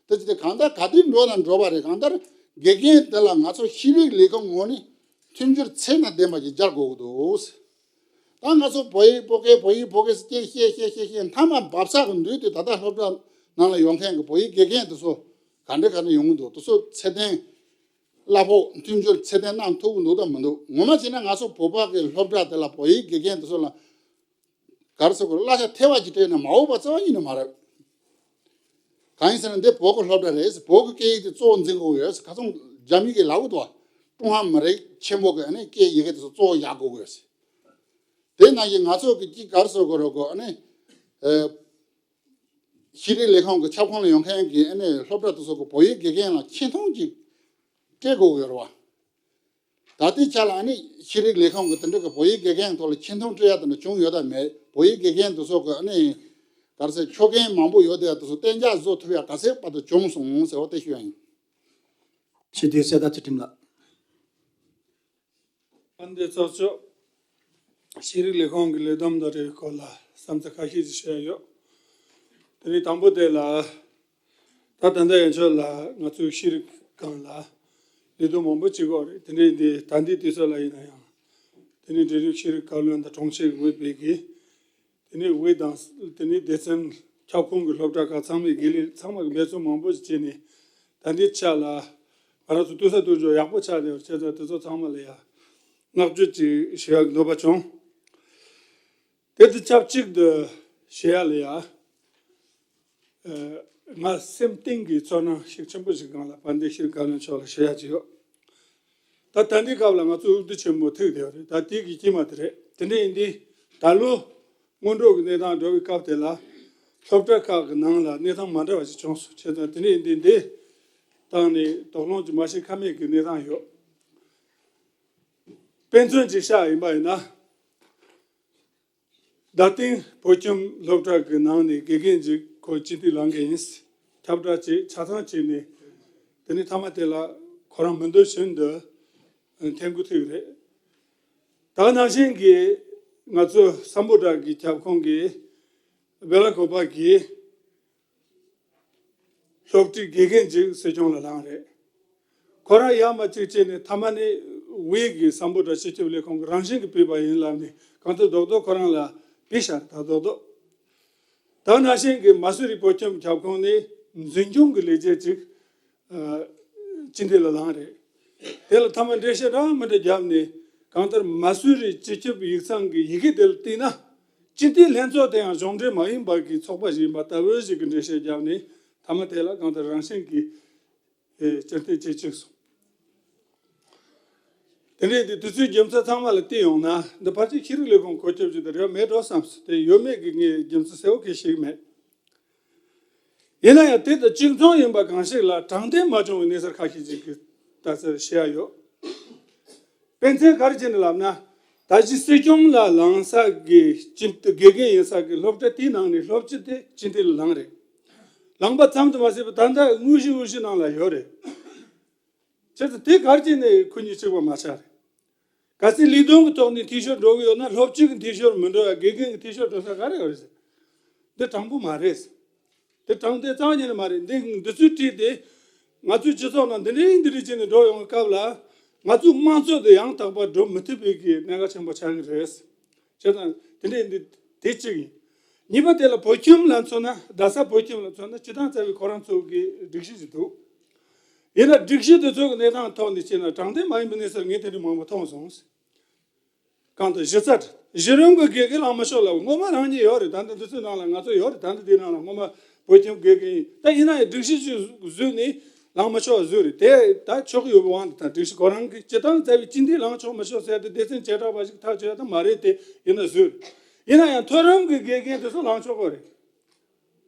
དེ་ཅི་སྟེ་གང་ལྟར་ག་དུས་འགྲོ་ན་འགྲོ་བ་རེད། གང་ལྟར་དགེ་རྒན་དེ་ལ་ང་ཚོ་ཤེས་རིག་ལས་ཁུངས་ངོས་ནས་མཐུན་འགྱུར་ཚད་དང་ལྡན་པ་ཞིག་སྦྱར་དགོས་ཀྱི་འདུག་ད་ང་ཚོ་བོད་ཡིག་བོད་སྐད་བོད་ཡིག་བོད་སྐད་ཟེར་བཤད་བཤད་བཤད་བཤད་མཐའ་མ་འབབ་ས་གི་མདུན་དུ་ད་ལྟ་སློབ་གྲྭ་ནང་ལ་ཡོད་མཁན་གྱི་བོད་ཡིག་དགེ་རྒན་དེ་ཚོ་ག་འདྲ་ག་འདྲ་ཡོང་གི་འདུག་དེ་ཚོ་ཚད་ལྡན་གླ་ཕོགས་མཐུན་འགྱུར་ཚད་ལྡན་གནང་ཐུབ་ཀྱི་འདུག་དང་མི་འདུག་ངོ་མ་བྱས་ན་ང་ཚོ་བོད་པ་གི་སློབ་གྲྭ་དེ་ལ་བོད་ཡིག་དགེ་རྒན་དེ་ཚོ་ལ་ག་རེ་ཟེར་དགོས་རེད། གླ་ཆ་ཐེ་བ་ཅིག་སྤྲད་ན་མ་འོས་པ་རྩ་བ་ཉིད་ནས་མ་རེད། གང་ཡིན་ཟེར་ན་འདི་བོད་ཀྱི་སློབ་གྲྭ་རེད། བོད་ཀྱི་སྐད་ཡིག་དེ་གཙོ་བོ་འཛིན་དགོས་ཡོད། ཁ་སང་རྒྱ་མི་གིས་ལབ་ཀྱི་འདུག་ཀྲུང་ཧྭ་མི་རིགས་ཆེན་པོ་གི་ཨ་ནི་སྐད་ཡི་གེ་དེ་ཚོ་གཙོ་བོ་བཞག་དགོས་ཀྱི་ཡོད། དེ་ནང་བཞིན་ང་ཚོ་གི་ཅིག་ག་རེ་ཟེར་དགོས་རེད་གོ། ཨ་ནི་ཨ་ཤེས་རིག་ལས་ཁུངས་ཀྱི་ཁྱབ་ཁོངས་ལ་ཡོད་མཁན་གྱི་ཨ་ནི་སློབ་གྲྭ་དེ་ཚོ་གི་བོད་ཡིག་དགེ་རྒན་ལ་ཆེ་མཐོང་ཅིག་སྤྲད་དགོས་ཀྱི་ཡོད་རེད་བ། ད་ལྟའི་ཆ་ལ་ཨ་ནི་ཤེས་རིག་ལས་ཁུངས་ཀྱི་དེ་འདྲ་གི་བོད་ཡིག་དགེ་རྒན་ཐོག་ལ་ཆེ་མཐོང་སྤྲད་ཡ་དེ་འདྲ་བྱུང་ཡོད་དམ་མེད། བོད་ཡིག་དགེ་རྒན་དེ་ཚོ་གི་ཨ་ནི་ག་རེ་ཟེར་ཆོག་མཁན་མང་པོ་ཡོད་དེ་དེ་ཚོ་གཏན་འཇགས་བཟོ་ཐུབ་ཡ་ག་ཚད་བར་དུ་བྱུང་སོང་ཟེར་བ་དེ་ཞུ་ཡ་ཡིན། ཕྱི་དྲིལ་གསལ་བརྡ་ཚུལ་ཁྲིམས་ལགས། དཔལ་ལྡན་ཚོགས་གཙོ། ཤེས་རིག་ལས་ཁུངས་ཀྱི་ལས་བསྡོམས་དང་འབྲེལ་བའི་སྐོར་ལ་བསམ་ཚུལ་ཁ་ཤས་ཤིག་བཤད་ཡོད། དེ་ནས་དང་པོ་དེ་ལ། ད་ད་ལྟ་ཡན་ཆོད་ལ་ང་ཚོའི་ཤེས་རིག་སྒང་ལ་ལས་དོན་མང་པོ་བྱེད་ཀྱི་ཡོད་རེད། དེ་འདྲའི་འདི་ད་ལྟའི་དུས་ཚོད་ལ་ཡིན་ན་ཡང་། དེ་ནས་འབྲེལ་ཡོད་ཤེས་རིག་བཀའ་བློན་དང་དྲུང་ཆེ་འོས་འཕེན་གྱིས། དེ་ནས་འོས་དང་དེ་ནས་སྡེ་ཚན་ཁྱབ་ཁོངས་ཀྱི་སློབ་གྲྭ་ཁག་ཚང་མའི་དགེ་ལས་ཚང་མ་གི་འབད་བརྩོན་མང་པོ་ཞིག་བྱས་ནས། ད་ལྟའི་ཆ་ལ་ང་རང་ཚོ་ལྟོས་ས་ལྟོས་འཇོག་ཡག་པོ་ཆགས་བསྡད་ཡོད་རེད། བྱས་ཙང་དེ་ཚོ་ཚང་མ་ལ་ཡ་བསྔགས་བརྗོད་ཅིག་ཞུ་ཡག་གི་འདོད་པ་བྱུང་། དེ་དང་ཆབས་ཅིག་ཏུ་ཞུ་ཡ་ལ་ཡ། ཨ། ང་སེམས་གཏིང་གི་ཚོར་སྣང་ཤུགས་ཆེན་པོ་ཞིག་སྒང་ལ་དཔལ་ལྡན་ཤེས་རིག་བཀའ་བློན་མཆོག་ལ་ཞུ་ཡ་ཅིག་ཡོད། ད་ད་ལྟའི་སྐབས་ལ་ང་ཚོ་དབུ་མཛད་ཆེན་མོ་ཐུག་བསྡད་ཡོད་རེད། ད་དེ་གི་དཀྱིལ་མ་དེ་རེད། དེ་འདྲ་ཡིན་དུས་ད་ལོ་སྔོན་འགྲོ་གི་གནས་སྟངས་འགྲོ་བའི་སྐབས་དེ་ལ་སློབ་གྲྭ་ཁག་གི་ནང་ལ་གནས་སྟངས་མ་འདྲ་བ་ཞིག་བྱུང་སོང་། བྱས་ཙང་དེ་འདྲ་ཡིན་དུས་འདི་བཏང་ནས་དོགས་སློང་ཅིག་མ་བྱེད་ཁ་མེད་ཀྱི་གནས་སྟངས་ཡོད། དཔེ་མཚོན་ཅིག་བཞག་ཡིན་པ་ཡིན་ན། རྡ་སྟེང་བོད་ཁྱིམ་སློབ་གྲྭ་གི་ནང་ནས་དགེ་རྒན་ཅིག་ཁོ་སྤྱི་འཐུས་ལངས་མཁན་ཡིན། ཁྱབ་བསྒྲགས་བྱས། ཆ་ཚང་བྱས་ནས། དེ་ནས་མཐའ་མ་དེ་ལ་ཁོ་རང་མི་འདོད་བཞིན་དུ་འཐེན་དགོས་ཐུག་རེད། ད་ནང་བཞིན་གྱི་ང་ཚོ་སམ་བྷོ་ཊ་གི་ཁྱབ་ཁོངས་ཀྱི་སྦེ་ལ་ཀོ་པ་གི་སློབ་ཁྲིད་དགེ་རྒན་ཅིག་སྲིད་སྐྱོང་ལ་ལངས་རེད། ཁོ་རང་ཡར་མར་ཅིག་བྱས་ནས་མཐའ་མ་ནས་དབུས་ཀྱི་སམ་བྷོ་ཊ་སྤྱི་ཁྱབ་ལས་ཁུངས་ཀྱི་རང་བཞིན་གྱིས་ཕུད་པ་ཡིན་ལབ་ནས་གང་ཐུབ་རྡོག་རྡོག་ཁོ་རང་ལ་ཕུལ་བཞག་རེད། ད་རྡོག་རྡོག་ད་ནང་བཞིན་གྱི་མ་སུ་རི་བོད་ཁྱིམ་ཁྱབ་ཁོངས་ནས་འཛིན་སྐྱོང་གི་ལས་བྱེད་ཅིག་ཨ། སྤྱི་འཐུས་ལ་ལངས་རེད། དེ་ལ་མཐའ་མ་འགྲེལ་བཤད་འདྲ་མི་འདྲ་བརྒྱབ་ནས་གང་ལྟར་མ་སུ་རི་སྤྱི་ཁྱབ་ཡིག་ཚང་གི་ཡི་གེ་དེ་ལ་བལྟས་ན། སྤྱི་འཐུས་ལྷན་ཚོགས་དེ་ཡང་གཞུང་འབྲེལ་མ་ཡིན་པ་གི་ཚོགས་པ་ཞིག་ཡིན་པ་ལྟ་བུ་ཞིག་གི་འགྲེལ་བཤད་བརྒྱབ་ནས་མཐའ་མ་དེ་ལ་གང་ལྟར་རང་བཞིན་གྱིས་ཨེ་སྤྱི་འཐུས་བྱེད་བཅུག་སོང་། དེ་འདྲའི་དེ་དུས་ཚོད་རྒྱུ་མཚན་ཚང་མ་ལ་བལྟས་ཡོང་ན་འདི་ཕལ་ཆེར་ཤེས་རིག་ལས་ཁུངས་བཀོད་ཁྱབ་ཅིག་དེ་རེད་མེད་འགྲོ་བསམ་སོང་། དེ་ཡོད་མེད་ཀྱི་ངས་རྒྱུ་མཚན་གསལ་བོ་གང་ཞིག་མེད། ཡིན་ན་ཡང་དེ་དང་གཅིག་མཚུངས་ཡིན་པ་གང་ཞིག་ལ་དྲང་བདེན་མ་བྱུང་བའི་གནས་ཚུལ་ཁ་ཤས་ཅིག་གི་ལྟ་ཚུལ་བཤད་ཡ་ཡོད། དཔེ་མཚོན་ག་རེ་བྱས་ནས་ལབ་ན། ད་གཞི་སྲིད་སྐྱོང་ལ་ལངས་ས་གི་སྤྱི་འཐུས་དགེ་རྒན་ཡིན་ས་གི་སློབ་གྲྭ་དེའི་ནང་ནས་སློབ་སྤྱི་དེ་སྤྱི་འཐུས་ལ་ལངས་རེད། ལངས་པ་ཙམ་དུ་མ་ཟད་པར་ད་ལྟ་དངོས་གཞི་དབུས་གཞུང་ནང་ལ་ཡོད་རེད། བྱས་ཙང་དེ་ག་རེ་བྱས་ནས་ཁོ་གཉིས་གཅིག་པ་མ་ཆགས་རེད། གལ་སྲིད་ལས་དོན་གྱི་ཐོག་ནས་འཐུས་ཤོར་འགྲོ་གི་ཡོད་ན་སློབ་སྤྱི་གི་འཐུས་ཤོར་མི་འགྲོ་ཡ་དགེ་རྒན་གྱི་འཐུས་ཤོར་འགྲོ་ས་ག་རེ་ཡོད་རེད་ཟེར། འདི་དྲང་པོ་མ་རེད་ཟེར། འདི་དྲང་བདེན་རྩ་བ་ཉིད་ནས་མ་རེད། འདི་འདི་ཚོའི་གྲས་དེ་ང་ཚོའི་སྤྱི་ཚོགས་ནང་འདི་འདྲའི་འདི་འདྲའི་བྱས་ནས་འགྲོ་ཡོང་བའི་སྐབས་ལ་ང་ཚོའི་དམངས་གཙོ་དེ་ཡང་དག་པར་འགྲོ་མི་ཐུབ་པའི་གི་གནད་འགག་ཆེན་པོ་ཆགས་ཀྱི་རེད། བྱས་ཙང་དེ་འདྲའི་འདི་དེ་གཅིག་ཡིན། གཉིས་པ་དེ་ལ་བོད་ཁྱིམ་ལ་མཚོན་ན། རྡ་ས་བོད་ཁྱིམ་ལ་མཚོན་ན་སྤྱིར་བཏང་རྩ་བའི་ཁོ་རང་ཚོ་གི་སྒྲིག་གཞི་ཞིག་འདུག་ཡིན་ན་སྒྲིག་གཞི་དེ་ཚོ་གི་གནས་སྟངས་ཐོག་ནས་བྱས་ན་དྲང་བདེན་མ་ཡིན་པའི་གནས་ཚུལ་ངས་དེ་འདྲ་མང་པོ་མཐོང་སོང་། གང་ལྟར་གཞི་རྩ་གཞི་རིམ་གྱི་དགེ་རྒན་ལངས་མ་ཆོག་ལབ། སྔོན་མ་རང་ཉིད་ཡོད་རེད། ད་ལྟ་འདི་ཚོའི་ནང་ལ་ང་ཚོ་ཡོད་རེད། ད་ལྟ་འདིའི་ནང་ལ་སྔོན་མ་བོད་ཁྱིམ་དགེ་རྒན་ཡིན། ད་ཡིན་ན་ཡང་སྒྲིག་གཞི་ཞིག་བཟོས་ནས་ལངས་མ་ཆོག་བཟོས་རེད། དེ་ད་ཆོག་གི་ཡོད་པའི་དབང་དུ་ད་སྒྲིག་གཞི་ཁོ་རང་གི་སྤྱིར་བཏང་རྩ་བའི་སྤྱི་འཐུས་ལངས་ཆོག་མ་ཆོག་ཟེར་ཏེ་སྡེ་ཚན་བྱེ་བྲག་པ་ཞིག་ཐག་གཅོད་ཡ་ད་མ་རེད་དེ། ཡིན་ན་བཟོས་རེད། ཡིན་ན་ཡང་མཐོ་རིམ་གྱི་དགེ་རྒན་དེ་ཚོ་ལངས་ཆོག་གི་རེད།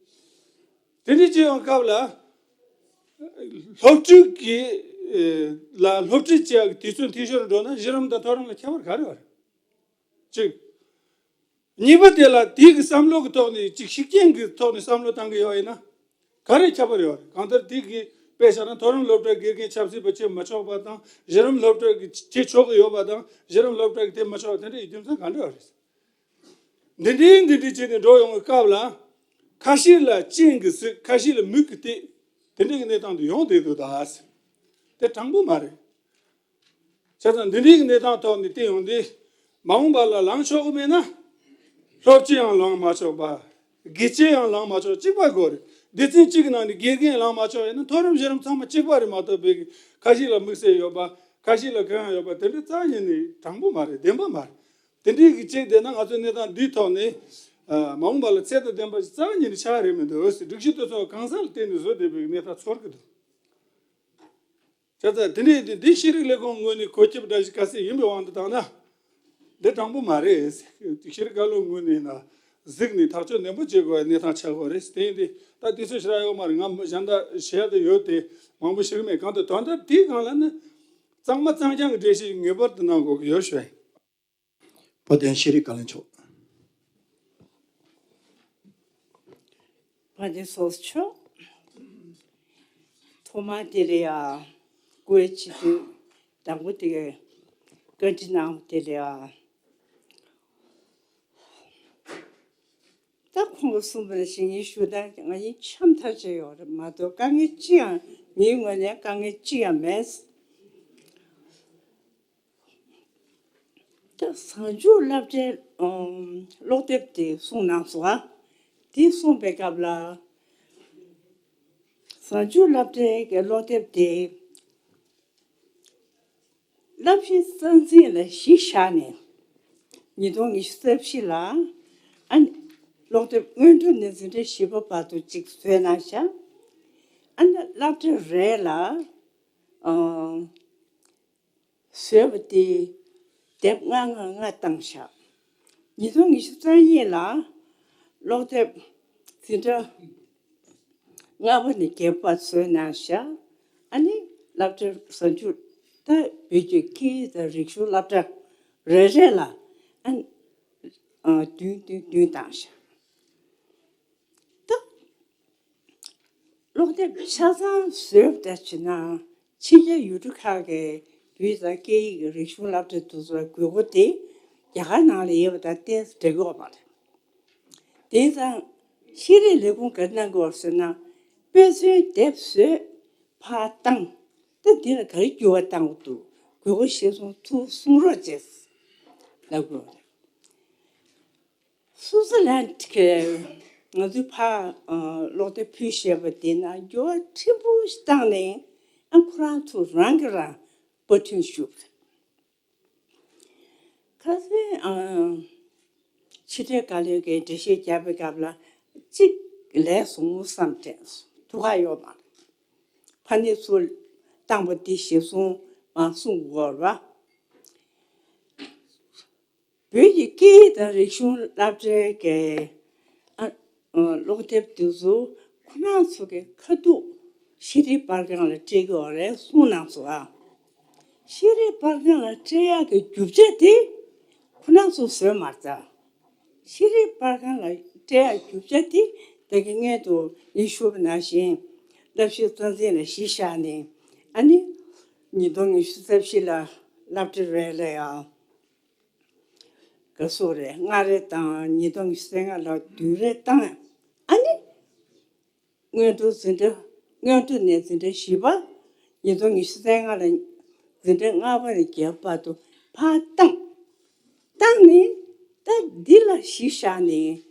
དེ་འདྲ་བྱེད་ཡོང་སྐབས་ལ། སློབ་ཕྲུག་གི་ལ་སློབ་ཁྲིད་བྱེད་ཡག་གི་དུས་ཚོད་འཐུས་ཤོར་འགྲོ་ན་གཞི་རིམ་དང་མཐོ་རིམ་ལ་ཁྱད་པར་ག་རེ་ཡོད་རེད། གཅིག་གཉིས་པ་དེ་ལ་དེའི་གི་བསམ་བློ་གི་ཐོག་ནས་གཅིག་ཤུགས་རྐྱེན་གི་ཐོག་ནས་བསམ་བློ་བཏང་གི་ཡོད་ཡིན་ན་ག་རེ་ཁྱད་པར་ཡོད་རེད། གང་ལྟར་དེ་གི་དཔེ་བཞག་ན་མཐོ་རིམ་སློབ་གྲྭའི་དགེ་རྒན་ཆབ་སྲིད་པ་བྱེད་མི་ཆོག་པ་དང་། གཞི་རིམ་སློབ་གྲྭ་གི་བྱེད་ཆོག་གི་ཡོད་པ་དང་། གཞི་རིམ་སློབ་གྲྭ་གི་དེ་མི་ཆོག་པ་དེ་འདྲ་ཡི་རྒྱུ་མཚན་ག་འདྲ་ཡོད་རེད། འདི་འདྲའི་འདི་འདྲའི་བྱས་ནས་འགྲོ་ཡོང་བའི་སྐབས་ལ། ཁ་ཤས་ལ་སྤྱན་གྱིས་གཟིགས། ཁ་ཤས་ལ་མིག་གིས་བལྟས། དེ་འདྲའི་གནས་སྟངས་དེ་ཡོང་བསྡད་འདུག་ད། དེ་དྲང་པོ་མ་རེད། བྱས་ཙང་འདི་འདྲའི་གནས་སྟངས་ཐོག་ནས་བལྟས་ཡོང་དུས། མ་འོངས་པ་ལ་ལངས་ཆོག་གི་མེད་ན། སློབ་སྤྱི་ཡང་ལངས་མ་ཆོག་པ། དགེ་ཆེ་ཡང་ལངས་མ་ཆོག་གཅིག་པ་དགོས་རེད། སྡེ་ཚན་གཅིག་གི་ནང་ནས་དགེ་རྒན་ལངས་མ་ཆོག་ཡིན་ན་མཐོ་རིམ་གཞི་རིམ་ཚང་མ་གཅིག་པ་རེད་མ་གཏོགས། པའི་ཁ་ཤས་ལ་དམིགས་བསལ་ཡོད་པ། ཁ་ཤས་ལ་གང་ཡང་ཡོད་པ། དེ་འདྲ་རྩ་བ་ཉིད་ནས་དྲང་པོ་མ་རེད། བདེན་པ་མ་རེད། དེ་འདྲའི་གི་ཅིག་བསྡད་ན་ང་ཚོ་གནས་སྟངས་འདིའི་ཐོག་ནས་ཨ་མ་འོངས་པ་ལ་ཚད་དང་ལྡན་པ་ཞིག་རྩ་བ་ཉིད་ནས་ཆགས་རེད་མི་འདུག་ཟེར། སྒྲིག་གཞི་དེ་ཚོ་གང་ས་ལ་བརྟེན་ནས་བཟོས་བསྡད་པའི་གནས་སྟངས་ཚོར་གི་འདུག་བྱས་ཙང་དེ་འདྲའི་འདི་འདི་ཤེས་རིག་ལས་ཁུངས་ངོས་ནས་གོ་སྐབས་འདྲ་ཞིག་གལ་སྲིད་ཡིན་པའི་དབང་དུ་བཏང་ན། འདི་དྲང་པོ་མ་རེད། ཤེས་རིག་བཀའ་བློན་ངོས་ནས་ན་གཟིགས་ནས་ཐག་གཅོད་ནན་པོ་བྱེད་དགོས་པའི་གནས་སྟངས་ཆགས་ཀྱི་ཡོད་རེད། དེ་ཡིན་དུས་ད་དུས་ཚོད་ཞེ་དྲག་ཡོད་མ་རེད། ང་གཞན་དག་བཤད་ཡ་དེ་ཡོད་དེ། མང་པོ་ཞུ་གི་མེད། གང་ལྟར་དོན་དག་དེའི་སྒང་ལ་ནི་གཙང་མ་གཙང་རྐྱང་གི་འགྲེལ་བཤད་ངེས་པར་དུ་གནང་དགོས་ཀྱི་ཡོད་ཞུ་ཡ་ཡིན། བོད་དོན་ཤེས་རིག་བཀའ་བློན་མཆོག་བཀའ་བློན་ཚོགས་གཙོ་མཆོག་ཐོག་མ་དེ་ལ་ཡ་བཀའ་ཅི་དུས་དང་པོ་དེ་ག་ བཀའ་འདྲི་གནང་བ་དེ་ལ་ཨ། ད་ཁོང་གིས་གསུངས་པ་ནང་བཞིན་ངས་ཞུ་དང་ང་ཡིན་འཆམ་ཐག་ཆོད་ཡོད་རེད་མ་གཏོགས་དཀའ་ངལ་ཅི་ཡང་ངའི་ངོས་ནས་དཀའ་ངལ་ཅི་ཡང་མེད། ད་གཟའ་མཇུག་སློབ་གྲྭའི་ཨམ་ཀློག་དེབ་དེ་གསུངས་གནང་སོང་ཨ། དེ་གསུངས་པའི་སྐབས་ལ་གཟའ་མཇུག་སློབ་གྲྭའི་གི་ཀློག་དེབ་དེ་བསླབ་གཞི་རྩ་འཛིན་ལ་གཞི་བཞག་ནས་ཉིས་སྟོང་ཉི་ཤུ་རྩ་བཞི་ལ་ཨ་ནི་ཀློག་དེབ་སྔོན་འགྲོ་ནས་འཛིན་གྲྭ་བཞི་པ་བར་དུ་གཅིག་བཟོས་གནང་ཤག་ཨ་ནི་སློབ་གྲྭ་རེ་ལ་ཨ། བཟོས་པ་དེ་དེབ་ལྔ་ལྔ་ལྔ་བཏང་ཤག་ཉིས་སྟོང་ཉི་ཤུ་རྩ་གཉིས་ལ་ཀློག་དེབ་འཛིན་གྲྭ་ལྔ་པ་ནས་བརྒྱད་པ་བཟོས་གནང་ཤག་ཨ་ནི་སློབ་གྲྭ་གཟའ་མཇུག་ད་བོད་ཀྱི་སྐད་ཡིག་དང་རིག་གཞུང་སློབ་གྲྭ་རེ་རེ་ལ་ཨ་ནི་བདུན་བདུན་བདུན་བཏང་ཤག་ད། ཀློག་དེབ་ཆ་ཚང་བཟོས་པ་ལྟར་བྱས་ན་ཕྱི་རྒྱལ་ཡུལ་གྲུ་ཁག་གི་བོད་དང་སྐད་ཡིག་རིག་གཞུང་སློབ་གྲྭ་དེ་ཚོའི་དགོས་མཁོ་དེ་རྒྱ་གར་ནང་ལ་ཡོད་པ་དང་ཏོག་ཙམ་འདྲ་གི་ཡོད་མ་རེད། དེང་སང་ཤེས་རིག་ལས་ཁུངས་ག་རེ་གནང་གི་ཡོད་ཟེར་ན་དཔེ་མཚོན་དེབ་བཟོས་ཕར་བཏང་། ད་འདི་ལ་ག་རེ་འགྱུར་བ་བཏང་དགོས་འདུག་དགོས་མཁོ་གཞིར་བཟུང་ཐུགས་གསུང་རོགས་བྱས་ལབ་དགོས། སུའུ་ཙི་ལན་གྱི་ང་ཚོའི་ཕ་ཨ་ཀློག་དེབ་ཕུལ་བཞག་པ་དེ་ན་འགྱུར་བ་ཕྲན་བུ་ཞིག་བཏང་ནས་ཨ་ཁོ་རང་ཚོ་རང་གིས་རང་པར་སྐྲུན་ཞུས་པ་རེད། ཁ་སང་ཨ་ཕྱི་དྲིལ་བཀའ་བློན་གྱིས་འགྲེལ་བཤད་བརྒྱབ་པའི་སྐབས་ལ་གཅིག་ལས་སོང་བསམ་དྲན་སོང་། ཐུགས་ཁག་ཡོད་མ་རེད། ཕ་ནི་ཚུར་བཏང་པ་འདི་གཞིར་བཟུང་མ་གསུང་དགོས་རེད་པ། བོད་ཀྱི་སྐད་ཡིག་དང་རིག་གཞུང་སློབ་གྲྭའི་གི་ཨ་ཨ་ཀློག་དེབ་དེ་ཚོ་ཁོ་རང་ཚོ་གི་ཁ་ཐུག་ཤེས་རིག་པར་ཁང་ལ་སྤྲད་ཀྱི་ཡོད་རེད་གསུངས་གནང་སོང་ཨ། ཤེས་རིག་པར་ཁང་ལ་སྤྲད་ཡག་གི་རྒྱུ་ཆ་དེ་ཁོ་རང་ཚོ་བཟོས་མ་རེད་ད། ཤེས་རིག་པར་ཁང་ལ་སྤྲད་ཡག་རྒྱུ་ཆ་དེ་ད་གིན་སྔོན་དུ་ངས་ཞུས་པ་ནང་བཞིན་བསླབ་གཞི་རྩ་འཛིན་ལ་གཞི་བཞག་ནས་ཨ་ནི་ཉིས་སྟོང་ཉི་ཤུ་རྩ་བཞི་ལ་སློབ་གྲྭ་རེ་ལ་ཡང་། ག་སོགས་རེ་ལྔ་རེ་དང་ཉིས་སྟོང་ཉི་ཤུ་རྩ་ལྔ་ལ་བདུན་རེ་བཏང་། ཨ་ནི་སྔོན་འགྲོ་འཛིན་གྲྭ་སྔོན་འགྲོ་ནས་འཛིན་གྲྭ་བཞི་པ། ཉིས་སྟོང་ཉི་ཤུ་རྩ་ལྔ་ལ་འཛིན་གྲྭ་ལྔ་པ་ནས་བརྒྱད་པ་བར་དུ་ཕར་བཏང་། བཏང་ནས་ད་འདི་ལ་གཞི་བཞག་ནས་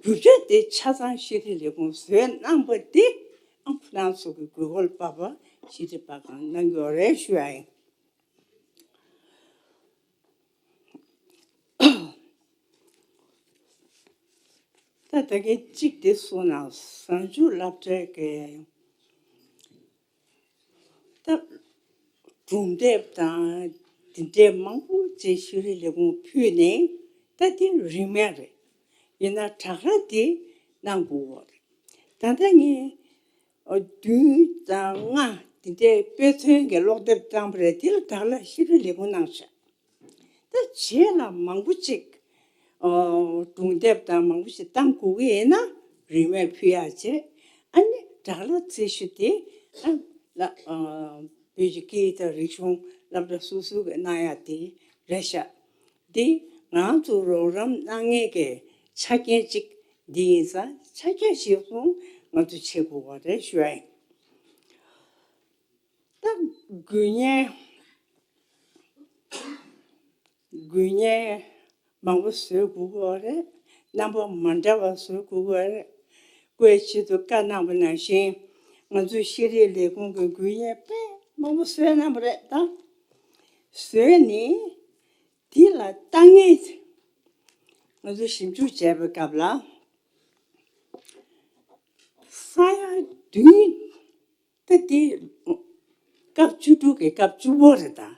རྒྱུ་ཆ་དེ་ཆ་ཚང་ཤེས་རིག་ལས་ཁུངས་བཟོས་གནང་པ་དེ་ཨ་ཁོ་རང་ཚོ་གི་དགོས་མཁོ་ལ་དཔག་པ་ཤེས་རིག་པར་ཁང་གནང་གི་ཡོད་རེད་ཞུ་ཡ་ཡིན། ད་ད་གིན་གཅིག་དེ་གསུངས་ན་གཟའ་མཇུག་སློབ་གྲྭའི་གི་ད་སྒྲུང་དེབ་དང་དེ་འདྲའི་མང་པོ་ཅིག་ཤེས་རིག་ལས་ཁུངས་ཕུལ་ནས་ད་དེ་རིན་མེད་རེད། ཡིན་ན་དྲག་ར་དེ་གནང་དགོས་རེད། ད་ལྟ་ངས་བདུན་དང་ལྔ་དེ་འདྲའི་དཔེ་མཚོན་གྱི་ཀློག་དེབ་བཏང་པ་རེད། དེ་ལ་དྲག་ལ་ཤེས་རིག་ལས་ཁུངས་གནང་བྱས། ད་རྗེས་ལ་མང་པོ་ཅིག་ཨོ་སྒྲུང་དེབ་དང་མང་པོ་ཞིག་བཏང་དགོས་ཀྱི་ཡིན་ན་རིན་མེད་ཕུལ་ཡག་བྱས། ཨ་ནི་དྲག་ལ་རྩེ་ཞུ་དེ་ཨ་ལ་ཨ་བོད་ཀྱི་སྐད་ཡིག་དང་རིག་གཞུང་སློབ་གྲྭ་སོ་སོ་གི་གནང་ཡག་དེ་རེད་ཤག་འདི་ང་ཚོ་རོགས་རམ་གནང་མཁན་གྱི་ཆ་རྐྱེན་གཅིག་འདི་ཡིན་ཙང་ཆ་རྐྱེན་གཞིར་བཟུང་ང་ཚོ་བྱེད་དགོས་པ་རེད་ཞུ་ཡ་ཡིན། ད་དགོས་མཁན་དགོས་མཁན་མང་པོ་བཟོ་དགོས་ཀྱི་ཡོད་རེད། རྣམ་པ་མ་འདྲ་བ་བཟོ་དགོས་ཀྱི་ཡོད་རེད། སྐུའི་ཆེད་དུ་བཀའ་གནང་པ་ནང་བཞིན་ང་ཚོའི་ཤེས་རིག་ལས་ཁུངས་ཀྱི་དགོས་མཁན་དཔེ་མང་པོ་བཟོས་གནང་པ་རེད་ད། བཟོས་ནས་འདི་ལ་ལྟ་ངན་ང་ཚོས་ཞིབ་འཇུག་བྱས་པའི་སྐབས་ལ་ས་ཡ་བདུན། ད་དེ་སྐབས་བཅུ་དྲུག་གི་སྐབས་བཅུ་པོ་རེད་ད།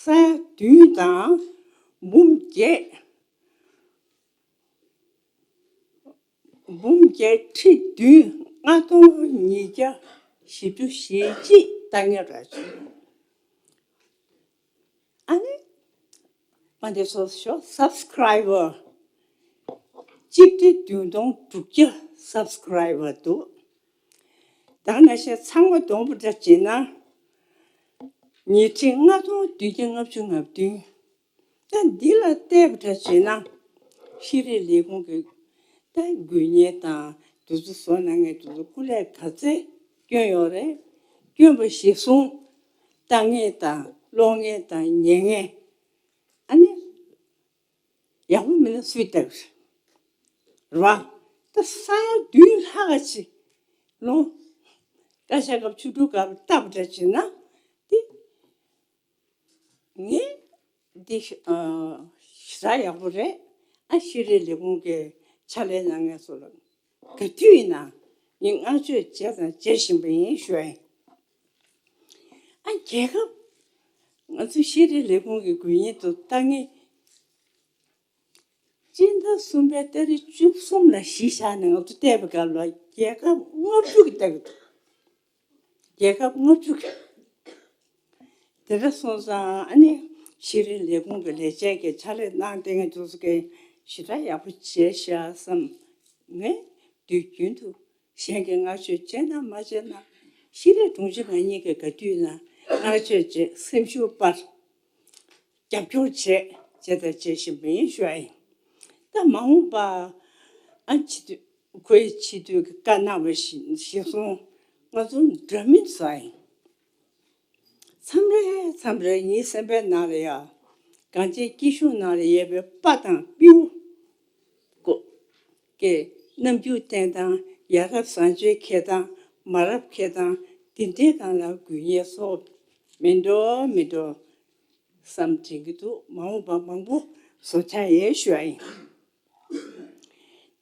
ས་ཡ་བདུན་དང་འབུམ་བརྒྱད། འབུམ་བརྒྱད་ཁྲི་བདུན་ལྔ་སྟོང་ཉིས་བརྒྱ་བཞི་བཅུ་ཞེ་གཅིག་ལྟ་ངན་རག་བྱུང་། ཨ་ནི་མ་འདི་སོ་ཤོག་སབ་སི་ཀ་རའི་བར་གཅིག་ཁྲི་བདུན་སྟོང་དྲུག་བརྒྱ་སབ་སི་ཀ་རའི་བར་འདུག་ད་ནང་བཞིན་ཚང་མ་སྡོམ་པ་འདྲ་བྱས་ན་ ཉིས་ཁྲི་ལྔ་སྟོང་བདུན་བརྒྱ་ལྔ་བཅུ་ང་བདུན། ད་འདི་ལ་བལྟས་པ་འདྲ་བྱས་ན། ཤེས་རིག་ལས་ཁུངས་ཀྱི་ད་དགོས་ངེས་དང་། འདི་ཚོ་བཟོ་གནང་མཁན་དེ་ཚོ་སྐུ་ལས་ག་ཚད་བསྐྱོན་ཡོད་རེད། བསྐྱོན་པ་གཞིར་བཟུང་ལྟ་མཁན་དང་ཀློག་མཁན་དང་ཉན་མཁན། ཨ་ནི། ཡག་པོ་མིན་ན་སུས་བལྟ་གི་རེད། རེད་བ། ད་ས་ཡ་བདུན་ལྷག་ཅིག་ལོ། བཀའ་ཤག་སྐབས་བཅུ་དྲུག་སྐབས་ལྟ་བུ་འདྲ་བྱས་ན། འདི་ངས་འདི་ཞེ་དྲག་ཡག་པོ་རེད། ཨ། ཤེས་རིག་ལས་ཁུངས་ཀྱི་ཕྱག་ལས་གནང་མཁན་ཚོ་ལ་ག་དུས་ཡིན་ན་ངས་བསྔགས་བརྗོད་བྱས་དང་བྱེད་བཞིན་པ་ཡིན་ཞུ་ཡ་ཡིན། ཨ། རྒྱལ་ཁབ། ང་ཚོ་ཤེས་རིག་ལས་ཁུངས་ཀྱི་དགོས་ངེས་དུ་ལྟ་ངེས། སྤྱི་ཟླ་གསུམ་པའི་ཏ་རིག་བཅུ་གསུམ་ལ་གཞི་བཞག་ནས་ང་ཚོ་བལྟས་པའི་སྐབས་ལ་རྒྱལ་ཁབ་ལྔ་བཅུ་གི་ལྟ་གི་འདུག་རྒྱལ་ཁབ་ལྔ་བཅུ་གི། དེ་འདྲ་སོང་ཙང་ཨ་ནི་ཤེས་རིག་ལས་ཁུངས་ཀྱི་ལས་བྱེད་ཀྱི་ཕྱག་ལས་གནང་བསྡད་མཁན་དེ་ཚོ་གིས་ཞེ་དྲག་ཡག་པོ་བྱས་ཤག་བསམ། ངས་དུས་རྒྱུན་དུ་གཞན་གྱིས་བསྔགས་བརྗོད་བྱས་ན་མ་བྱས་ན། ཤེས་རིག་དྲུང་ཆེ་ང་གཉིས་ཀྱིས་ག་དུས་ན་བསྔགས་བརྗོད་བྱས། སེམས་ཤུགས་སྤར། རྒྱབ་སྐྱོར་བྱས། བྱས་དང་བྱེད་བཞིན་པ་ཡིན་ཞུ་ཡ་ཡིན། ད་མ་འོངས་པ། ཨ། སྤྱི་འཐུས། ཁོའི་སྤྱི་འཐུས་ཀྱི་བཀའ་གནང་བ་གཞིར་བཟུང་ང་ཚོ་འདྲ་མིན་བཟོ་ཡ་ཡིན། མཚམས་རེ་མཚམས་རེ་ངའི་སེམས་པའི་ནང་ལ་ཡ། གངས་ཅན་སྐྱིད་གཤོངས་ནང་ལ་ཡོད་པའི་པ་དང་སྤྲེའུ། ཀོ། ཀྱི་རྣམ་འགྱུར་བསྟན་སྟངས། ཡ་རབས་བཟང་སྤྱོད་འཁྱེར་སྟངས། མ་རབས་འཁྱེར་སྟངས། འདི་འདྲའི་སྒང་ལ་དགོས་ངེས་སོགས་མི་འགྲོ་མི་འགྲོ་བསམ་དྲན་གྱི་འདུག་མ་འོངས་པ་མང་པོ་བཟོ་འཆར་ཡོད་ཞུ་ཡ་ཡིན།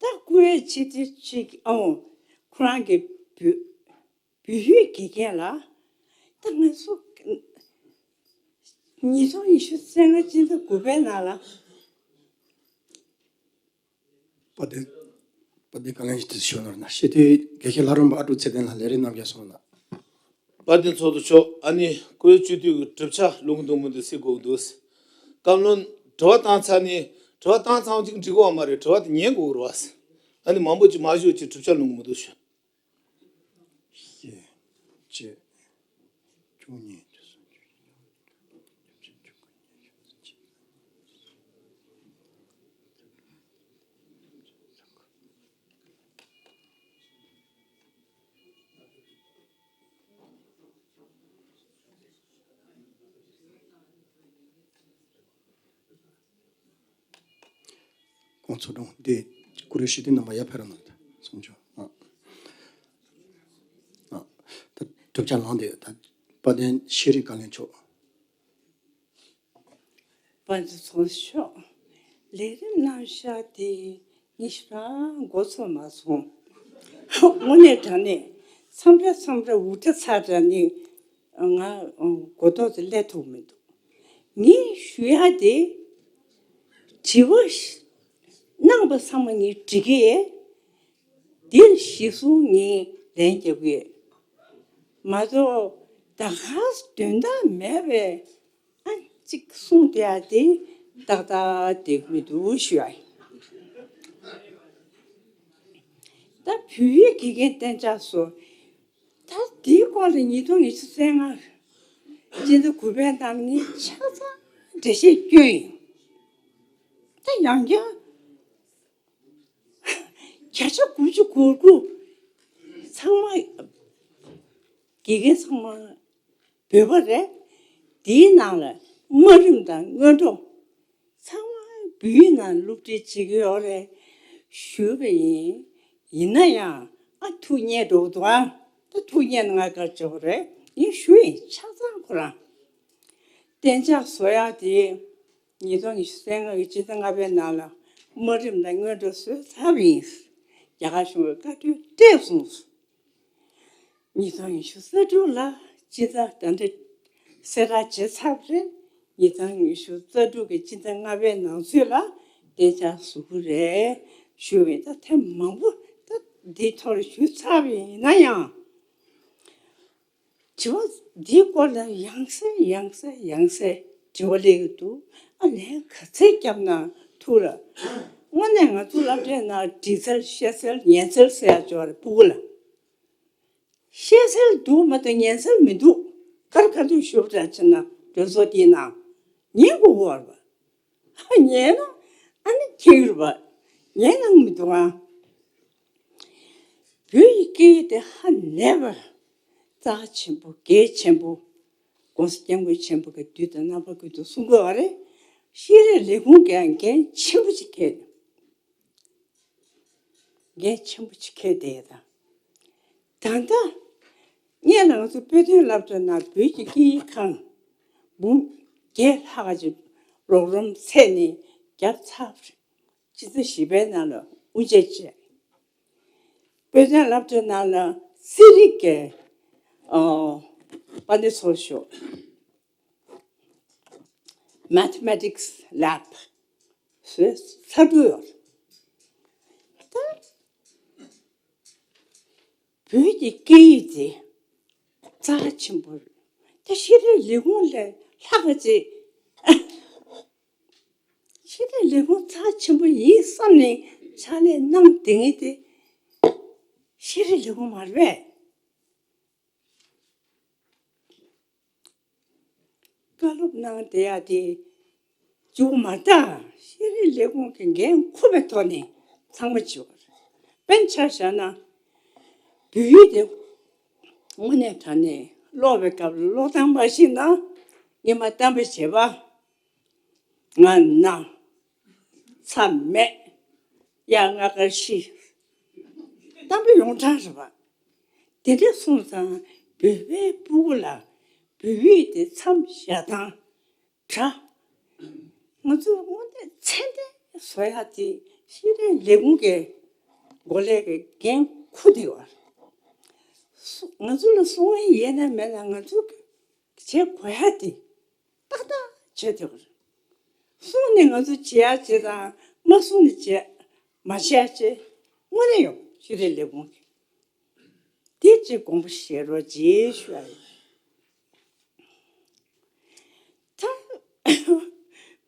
ད་སྐུ་ངོ་ཆེ་ཐེ་ཆེ་གི། ཨོ། ཁོ་རང་གི་བོད། བོད་ཡིག་དགེ་རྒན་ལ། ད་ང་ཚོ་ཉིས་སྟོང་ཉི་ཤུ་རྩ་ལྔ་སྤྱི་ཟླ་དགུ་པའི་ནང་ལ། དཔལ་ལྡན། དཔལ་ལྡན་བཀའ་བློན་ཞིག་ཞུ་ནོར་ན། སྤྱི་འཐུས་དགེ་བཤེས་ལྷ་རམས་པ་ཨ་ཀྲུག་ཚེ་བརྟན་ལགས་ལས་རིམ་གནང་རྒྱུ་སོང་ན། དཔལ་ལྡན་ཚོགས་གཙོ་མཆོག་ཨ་ནི་ཁོའི་སྤྱི་འཐུས་ཀྱི་གྲུབ་ཆ་ལོང་གི་འདུག་མི་འདུག་སེ་གོ་གི་འདུག་བཀའ་བློན་དྲི་བ་བཏང་ཚར་ནས། དྲི་བ་བཏང་ཚར་བ་ཅིག་འགྲིག་གི་ཡོད་མ་རེད། དྲི་བ་དེ་ཉན་དགོས་ཀྱི་རེད་བ། ཨ་ནི་མང་པོ་ཅིག་མ་ཞུ་ཅིག་གྲུབ་ཆ་ལོང་གི་མི་འདུག་ཞུ། བཞི། བཅུ། བཅུ་གཉིས། ཁོང་ཚོ་གྲོང་འདི་ཀུ་རེ་ཤི་དེ་རྣམ་པ་ཡར་ཕེབས་རོགས་གནང་། སུམ་ཅུ། ཨ། ཨ། ད་གྲུབ་ཆ་ལངས་ཏེ། ད་དཔལ་ལྡན་ཤེས་རིག་བཀའ་བློན་མཆོག་དཔལ་འབྱོར་ཚོགས་ཤོག་ལས་རིམ་གནང་བཞག་དེ་ཉི་ཤུ་རང་འགོ་ཚུགས་མ་སོང་། དངོས་གནས་དྲང་གནས་མཚམས་རེ་མཚམས་རེ་འུར་སྒྲ་ཚ་དྲགས་ནས་ང་མགོ་ཐོག་ཏུ་སླེབས་ཐུབ་མི་འདུག་ངས་ཞུ་ཡ་དེ། དྲི་བ་གནང་བ་ཚང་མ་ངས་འགྲིག་གི། འདིར་གཞི་བཟུང་ངས་ལན་རྒྱབ་ཀྱི་ཡོད་མ་གཏོགས། ད་ག་དོན་དག་མེད་པའི། ཨ། གཅིག་གསུངས་བསྡད་ཡ་དེ་ཏག་ཏག་བསྡད་ཀྱི་མི་འདུག་ཞུ་ཡ་ཡིན། ད་བོད་ཡིག་དགེ་རྒན་གཏན་འཇགས་སུ། ད་དེའི་སྐོར་ལ་ཉིས་སྟོང་ཉི་ཤུ་རྩ་ལྔ་སྤྱི་ཟླ་དགུ་པའི་ནང་ངས་ཆ་ཚང་འགྲེལ་བཤད་བསྐྱོན་ཡིན། ད་ཡང་བསྐྱར་བརྒྱ་ཆ་དགུ་བཅུ་གོ་དགུ་ཚང་མ། དགེ་རྒན་ཚང་མ་བོད་པ་རེད། དེའི་ནང་ལ་དམའ་རིམ་དང་སྔོན་འགྲོ་ཚང་མ་བོད་ཡིག་ནང་སློབ་ཁྲིད་བྱེད་ཀྱི་ཡོད་རེད་ཞུས་པ་ཡིན། ཡིན་ན་ཡང་ཨ། ཐུགས་མཉེས་འགྲོ་གི་འདུག་ཨ། ད་ཐུགས་མཉེས་ན་ང་ག་རེ་བྱེད་དགོས་རེད། ངས་ཞུ་ཡིན། ཆ་ཚང་ཁོ་རང་གཏན་འཇགས་བཟོ་ཡག་དེ། ཉིས་སྟོང་ཉི་ཤུ་རྩ་ལྔ་གི་སྤྱི་ཟླ་ལྔ་པའི་ནང་ལ་དམའ་རིམ་དང་སྔོན་འགྲོ་བཟོས་ཚར་བ་ཡིན། རྒྱ་གར་གཞུང་གིས་བཀའ་འཁྲོལ་སྤྲད་སོང་། ཉིས་སྟོང་ཉི་ཤུ་རྩ་དྲུག་ལ་སྤྱི་ཟླ་ད་ལྟ་གསལ་བསྒྲགས་བྱས་ཚར་བ་རེད། ཉིས་སྟོང་ཉི་ཤུ་རྩ་དྲུག་གི་སྤྱི་ཟླ་ལྔ་པའི་ནང་ཚུད་ལ་གཏན་འཇགས་བཟོ་གི་རེད་ཞུས་པ་ཡིན། ད་ཐེངས་མང་པོ་ད་འདིའི་ཐོག་ལ་ཞུས་ཚར་བ་ཡིན་ན་ཡང་། དྲི་བ་འདིའི་སྐོར་ལ་ཡང་སེ་ཡང་སེ་ཡང་སེ་དྲི་བ་སླེབས་ཀྱི་འདུག་ཨ། ལན་ག་ཚད་བརྒྱབ་ན་ཐུགས་ལ། དངོས་གནས་ང་ཚོ་སློབ་གྲྭའི་ནང་འབྲི་རྩལ། བཤད་རྩལ། ཉན་རྩལ་ཟེར་ཡག་ཅིག་ཡོད་རེད། སྤུ་གུ་ལ། བཤད་རྩལ་འདུག་མ་གཏོགས་ཉན་རྩལ་མི་འདུག་གར་ག་དུས་ཞུ་བ་འདྲ་བྱས་ན་གྲོས་ཚོགས་དེའི་ནང་ཉན་དགོས་ཀྱི་ཡོད་རེད་པ། ཉན་ན་ཨ་ནི་འཁྱེར་གྱི་རེད་པ། ཉན་གནང་མི་འདུག་ཨ། བོད་ཀྱི་སྐད་ཡིག་དེ་ཧ་ལས་པ་རྩ་ཆེན་པོ་གལ་ཆེན་པོ། ༸གོང་ས་༸སྐྱབས་མགོན་ཆེན་པོ་གིས་དུས་དང་རྣམ་པ་ཀུན་ཏུ་གསུང་གི་ཡོད་རེད། ཤེས་རིག་ལས་ཁུངས་ཀྱིས་འགན་ཆེན་པོ་ཅིག་འཁྱེར། འགན་ཆེན་པོ་ཅིག་འཁྱེར་བསྡད་ཡོད་ད། ད་ལྟ་སྔོན་ལ་ང་ཚོ་དཔེ་སྟོན་སློབ་གྲྭའི་ནང་བོད་ཀྱི་སྐད་ཡིག་ཁང་འབུམ་བརྒྱད་ལྷག་ཅིག་རོགས་རམ་ཚད་ནས་བརྒྱབ་ཚར་བ་རེད། སྤྱི་ཚེས་བཞི་པའི་ནང་ལ་དབུ་འབྱེད་བྱས། དཔེ་སྟོན་སློབ་གྲྭའི་ནང་ལ་རྩིས་རིག་གི་ཨ་པ་ཎི་ཚོགས་ཞུགས། Mathematics Lab ཟེར་ཚར་དུས་ཡོད། ད་བོད་ཀྱི་སྐད་ཡིག་དེ་རྩ་ཆེན་པོ་རེད། ད་ཤེས་རིག་ལས་ཁུངས་ལས་ལྷག་ག་ཅིག་ཤེས་རིག་ལས་ཁུངས་རྩ་ཆེན་པོ་ཡིན་བསམ་ནས་ཕྱག་ལས་གནང་བསྡད་མཁན་དེ་ཤེས་རིག་ལས་ཁུངས་མ་རེད་པས། བཀའ་སློབ་གནང་བསྡད་ཡ་དེ་མཇུག་མ་བསྡད། ཤེས་རིག་ལས་ཁུངས་ཀྱི་འགན་འཁུར་བའི་ཐོག་ནས་ཚང་མ་བྱེད་དགོས་རེད། དཔེར་ན་ཆ་བཞག་ན་བོད་ཡིག་དེ་དངོས་གནས་དྲང་གནས་ཀློག་པའི་སྐབས་ལ་ཀློག་སྟངས་མ་ཤེས་ན་ཉི་མ་གཏམ་དཔེ་བྱེད་པ། ང་ན། ཚ་མེད། ཡ་ང་དགའ་ཤི། གཏམ་དཔེ་ཡོངས་གྲགས་རེད་པ། དེ་འདྲ་སོང་ཙང་བོད་པའི་སྤུ་གུ་ལ་བོད་ཡིག་དེ་མཚམས་བཞག་སྟངས་འདྲ། ང་ཚོས་དངོས་གནས་ཚད་ལྡན་བཟོ་ཡག་དེ་ཤེས་རིག་ལས་ཁུངས་ཀྱི་འགོ་ལས་ཀྱི་འགན་འཁུར་བསྡད་ཡོད་རེད། སུ་ང་ཚོ་ལ་གསུང་ཡག་ཡོད་ན་མེད་ན་ང་ཚོ་གི་བྱེད་དགོས་ཡག་དེ་ཏག་ཏག་བྱེད་ཐུབ་ཀྱི་རེད། གསུངས་ནས་ང་ཚོ་བྱེད་ཡག་བྱེད་དང་མ་གསུངས་ནས་བྱེད་མ་བྱེད་ཡག་བྱེད་དངོས་གནས་ཡོད། ཤེས་རིག་ལས་ཁུངས་ཀྱིས་དེ་གཅིག་དགོངས་པ་བཞེས་རོགས་གྱིས་ཞུ་ཡག་ཡིན། ད་བོད་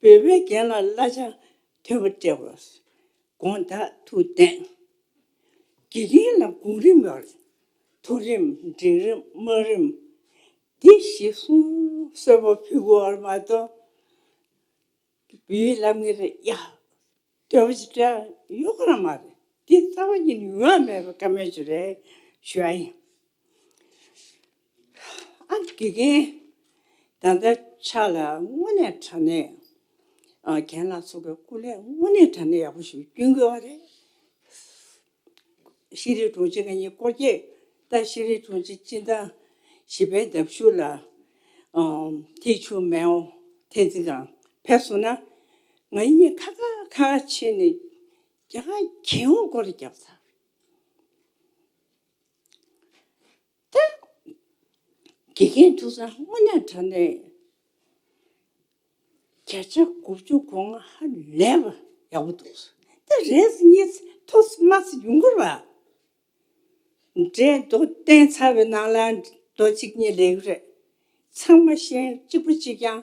པའི་རྒན་ལགས་གླ་ཆ་ཐོན་པ་སྤྲད་དགོས། དགོངས་དག་ཐུགས་བདེན། དགེ་རྒན་ལ་གོ་རིམ་ཡོད་རེད། མཐོ་རིམ་འབྲིང་རིམ་དམའ་རིམ། འདི་གཞི་བཟུང་གསོལ་བ་ཕུལ་དགོས་པ་མ་གཏོགས་བོད་ཡིག་བསླབ་མཁན་རེད་ཡ། ལྟོས་པ་ཅིག་སྤྲད་ཡོད་ཁོ་རང་མ་རེད། འདི་རྩ་བ་ཉིད་ནས་ཡོང་ཡ་མེད་པའི་བཀའ་མོལ་ཅིག་རེད་ཞུ་ཡ་ཡིན། ཨ་དགེ་རྒན་ད་ལྟ་ཆ་ལ་དངོས་གནས་དྲང་གནས་ཨ་རྒན་ལགས་ཚོ་གི་སྐུ་ལས་དངོས་གནས་དྲང་གནས་ཡག་པོ་ཞིག་སྐྱོན་གྱི་ཡོད་རེད། ཤེས་རིག་དྲུང་ཆེ་ང་གཉིས་སྐོར་སྐྱོད། ད་ཤེས་རིག་དྲུང་ཆེ་སྤྱི་ཟླ་བཞི་པའི་ཟླ་བཅུ་ལ་ཨམ་ཐེག་མཆོག་མེའོ་བསྟན་འཛིན་སྒང་ཕེབས་སོང་ན་ང་གཉིས་ཁ་ཁ་ཁ་ཁ་ཕྱེ་ནས་རྒྱ་གར་རྒྱལ་ཡོངས་སྐོར་ར་བརྒྱབ་ཚར། ད་དགེ་རྒན་ཐུགས་བསམ་དངོས་གནས་དྲང་གནས་བརྒྱ་ཆ་དགུ་བཅུ་གོ་ལྔ་ཧ་ལས་པ་ཡག་པོ་འདུག་ད་རེས་གཉིས་ཐོག་མ་ཡོང་གི་རེད་པ། འབྲས་རྡོ་བསྟན་ཚར་བའི་ནང་ལ་རྡོ་གཅིག་གཉིས་ལེན་གྱི་རེད། ཚང་མ་ཤེས་གཅིག་པ་གཅིག་རྐྱང་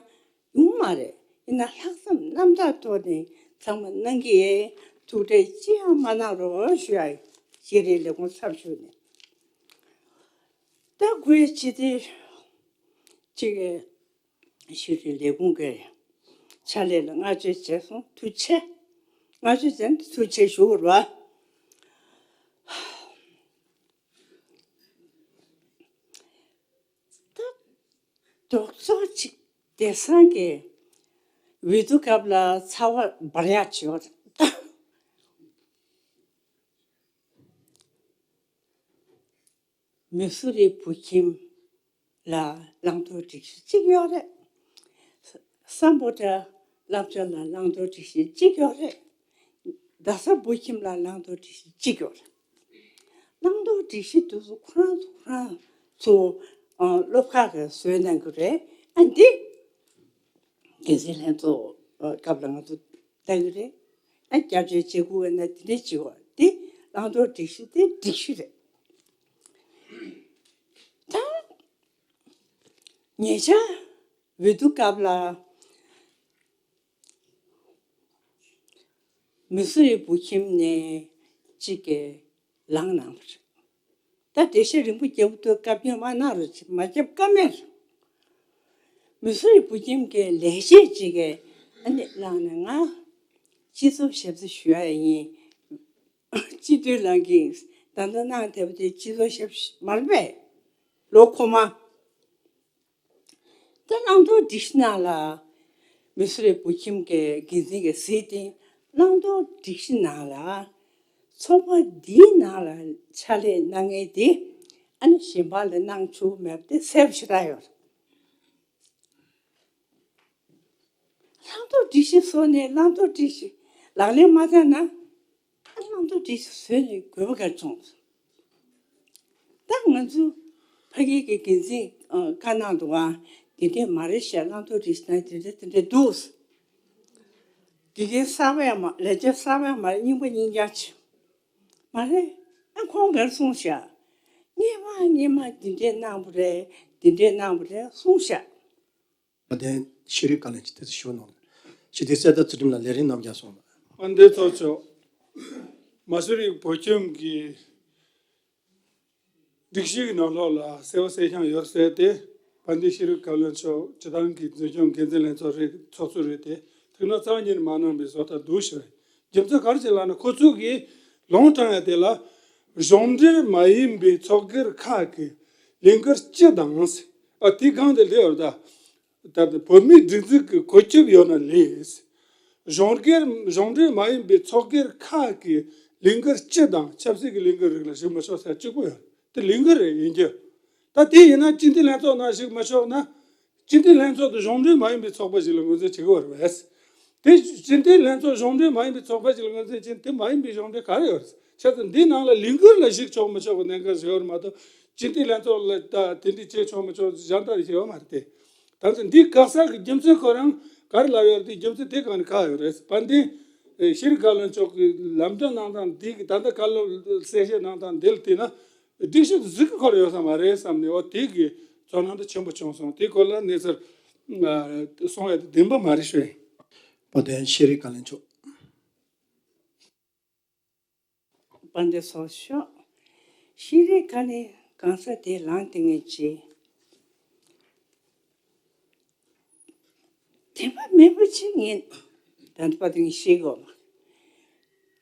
ཡོང་མ་རེད། ཡིན་ན་ལྷག་བསམ་རྣམ་དག་ཐོག་ནས་ཚང་མ་གནང་གི་ཡིན། ཐུགས་ཁྲལ་ཅི་ཡང་མ་གནང་རོགས་ཞུ་ཡ་ཡིན། ཤེས་རིག་ལས་ཁུངས་ཚབ་ཞུས་ནས། ད་དགོས་ཅི་དེ་གཅིག་ཤེས་རིག་ལས་ཁུངས་ཀྱི་ཕྱག་ལས་ལ་བསྔགས་བརྗོད་བྱས་སོང་། ཐུགས་རྗེ་ཆེ། བསྔགས་བརྗོད་བྱས་ནས་ཐུགས་རྗེ་ཆེ་ཞུ་དགོས་རེད་པ། ད་རྡོག་རྡོག་ཅིག་བདེ་སང་གི་འོས་བསྡུ་སྐབས་ལ་ཚ་བ་འབར་ཡག་བྱོས། མི་སུ་རི་བོད་ཁྱིམ་ལ་བླང་དོར་སྒྲིག་གཞི་གཅིག་ཡོད་རེད། སམ་བྷོ་ཊ་སློབ་གྲྭ་ལ་བླང་དོར་སྒྲིག་གཞི་གཅིག་ཡོད་རེད། རྡ་ས་བོད་ཁྱིམ་ལ་བླང་དོར་སྒྲིག་གཞི་གཅིག་ཡོད་རེད། བླང་དོར་སྒྲིག་གཞི་དེ་ཚོ་ཁོ་རང་ཚོ་ཁོ་རང་ཚོ་ཨ་སློབ་ཁག་གིས་བཟོས་གནང་གི་རེད། ཨ་འདི་འགན་འཛིན་ལྷན་ཚོགས་སྐབས་ལ་ང་ཚོ་ལྟ་གི་རེད། ཨ་སྐྱབས་བཅོལ་བྱེད་དགོས་ན་དེ་འདྲས་བྱེད་དགོས། དེ་བླང་དོར་སྒྲིག་གཞི་དེ་སྒྲིག་གཞི་རེད། ད་ཉེ་ཆར་འོས་བསྡུ་སྐབས་ལ་མི་སུ་རི་བོད་ཁྱིམ་ནས་གཅིག་གིས་ལངས་གནང་བ་རེད། ད་འགྲེལ་བཤད་རིང་པོ་རྒྱབ་འདུག་སྐབས་ཉོན་མ་གནང་རོགས་བྱེད། མ་རྒྱབ་ཀ་མེད། མི་སུ་རི་བུ་ཁྱིམ་གྱི་ལས་བྱེད་ཅིག་གིས་ཨ་ནི་གནང་ནས། ང་སྤྱི་ཚོགས་ཞབས་ཕྱི་ཞུ་ཡ་ཡིན། སྤྱི་འཐུས་ལངས་ཀྱིས་ད་ལྟ་གནང་བསྡད་པ་དེ་སྤྱི་ཚོགས་ཞབས་ཕྱི་མ་རེད་པས། ལོ་ཁོ་མ། ད་བླང་དོར་སྒྲིག་གཞི་ནང་ལ། མི་སུ་རི་བུ་ཁྱིམ་གྱི་འགན་འཛིན་གྱིས་གཟིགས་ཏེ། བླང་དོར་སྒྲིག་གཞི་ནང་ལ། ཚོགས་པ་འདིའི་ནང་ལ་ཕྱག་ལས་གནང་མཁན་དེ་ཨ་ནི་གཞན་པ་ལ་གནང་ཆོག་མེད་པ་དེ་གསལ་པོ་ཞེ་དྲག་ཡོད། བླང་དོར་སྒྲིག་གཞི་བཟོས་ནས་བླང་དོར་སྒྲིག་གཞི་ལག་ལེན་མ་བསྟར་ན། ཨ། བླང་དོར་སྒྲིག་གཞི་བཟོས་ནས་དགོས་པ་ག་རེ་བྱུང་། ད་ང་ཚོ་ཕ་གི་གི་འགན་འཛིན་ཨ་བཀའ་གནང་འདུག་ག་དེ་འདྲས་མ་རེད་ཤག་བླང་དོར་སྒྲིག་གཞི་ནང་དེ་འདྲས་དེ་འདྲས་འདུག་དགེ་རྒན་གསར་པ་ཡང་མ། ལས་བྱེད་གསར་པ་ཡང་མ་རེད། རྙིང་པ་རྙིང་རྐྱང་ཆེ། མ་རེད། ཨ། ཁོང་ག་རེ་གསུངས་ཤག་སྔོན་མ་སྔོན་མ་འདི་འདྲས་གནང་བ་རེད། འདི་འདྲས་གནང་བ་རེད་གསུངས་ཤག་དཔལ་ལྡན་ཤེས་རིག་བཀའ་བློན་གྱིས་དེ་ཚོ་ཞུ་གནང་། ཞི་བདེ་གསལ་བརྡ་ཚུལ་ཁྲིམས་ལ་ལས་རིམ་རྣམ་རྒྱག་སོང་ལ། དཔལ་ལྡན་ཚོགས་གཙོ། མ་སུ་རི་བོད་ཁྱིམ་གྱི་སྒྲིག་གཞི་གི་ནང་ལོགས་ལ་གསལ་པོ་གསལ་རྐྱང་ཡོད་ཟེར་ཏེ། དཔལ་ལྡན་ཤེས་རིག་བཀའ་བློན་མཆོག་སྤྱི་བཏང་གི་འཛིན་སྐྱོང་འགན་འཛིན་ལྷན་ཚོགས་རེད། ཚོགས་གཙོ་རེད་དེ། ཐུགས་སྣང་རྩ་བ་ཉིད་ནས་མ་གནང་བའི་བཟོ་ལྟ་འདུག་ཞུ་བ་ཡིན། རྒྱུ་མཚན་ག་རེ་བྱས་ལབ་ན། ཁོ་ཚོ་གིས་ལུང་དྲངས་ཡ་དེ་ལ། གཞུང་འབྲེལ་མ་ཡིན་པའི་ཚོགས་སྒེར་ཁག་གི་ལས་འགུལ་སྤྱི་དང་། ཨ། དེའི་སྒང་དེ་སླེབས་ཡོད་ད། ད་ལྟ་བོད་མིའི་སྒྲིག་འཛུགས་ཀྱི་བཀོད་ཁྱབ་ཡོད་ན་ལས། གཞུང་སྒེར། གཞུང་འབྲེལ་མ་ཡིན་པའི་ཚོགས་སྒེར་ཁག་གི་ལས་འགུལ་སྤྱི་དང་ཆབ་སྲིད་ཀྱི་ལས་འགུལ་རིགས་ལ་ཞུགས་མི་ཆོག་ཟེར་གཅིག་པོ་ཡོད་རེད། དེ་ལས་འགུལ་རེད། ཡིན་རྒྱུ། ད་དེ་ཡིན་ན་སྤྱི་འཐུས་ལྷན་ཚོགས་ནང་ཞུགས་མི་ཆོག་ན། སྤྱི་འཐུས་ལྷན་ཚོགས་དེ་གཞུང་འབྲེལ་མ་ཡིན་པའི་ཚོགས་པ་ཞིག་ལ་ངོས་འཛིན་བྱེད་ཀྱི་ཡོད་རེད་པས། དེ་སྤྱི་འཐུས་ལྷན་ཚོགས་གཞུང་འབྲེལ་མ་ཡིན་པའི་ཚོགས་པ་ཞིག་ལ་ངོས་འཛིན་བྱེད་ན། དེ་མ་ཡིན་པའི་གཞུང་འབྲེལ་ག་རེ་ཡོད་རེད། བྱས་ཙང་འདིའི་ནང་ལ་ལས་འགུལ་ལ་ཞུགས་ཆོག་མི་ཆོག་གི་གནད་འགག་ཞིག་ཡོད་རེད་མ་གཏོགས། སྤྱི་འཐུས་ལྷན་ཚོགས་ལ་ད་དེ་འདྲ་བྱེད་ཆོག་མི་ཆོག་གཞན་དག་ཞིག་ཡོད་མ་རེད་དེ། ད་ཚོད་འདི་བཀག་ས་གི་རྒྱུ་མཚན་ཁོ་རང་ག་རེ་ལབ་ཡོད་རེད་དེ། རྒྱུ་མཚན་དེ་གང་ནས་བཀག་ཡོད་རེད། དཔལ་ལྡན་ཤེས་རིག་བཀའ་བློན་མཆོག་གིས་ལམ་སྟོན་གནང་སྟངས་འདི་གི་ད་ལྟ་བཀའ་སློབ་གསལ་བཤད་གནང་སྟངས་འདི་ལ་བལྟས་ན། སྒྲིག་གཞི་གཟིགས་ཁོ་རང་ཡོད་ས་མ་རེད་བསམ་ནས། འོ། དེ་གི་ཚོར་སྣང་དེ་ཆེན་པོ་བྱུང་སོང་། དེ་སྐོར་ལ་གནས་ཚུལ་གསུང་ཡ་དེ་བདེན་པ་མ་རེད་ཞུ་ཡིན། དཔལ་ལྡན་ཤེས་རིག་བཀའ་བློན་མཆོག་དཔལ་ལྡན་ཚོགས་གཙོ། ཤེས་རིག་བཀའ་བློན་གང་ཟག་དེ་ལངས་དེ་ངས་བྱས། དེ་མ་མེད་པ་ཅིག་ངས་ད་ལྟ་བར་དུ་ངས་ཤེས་གི་ཡོད་མ།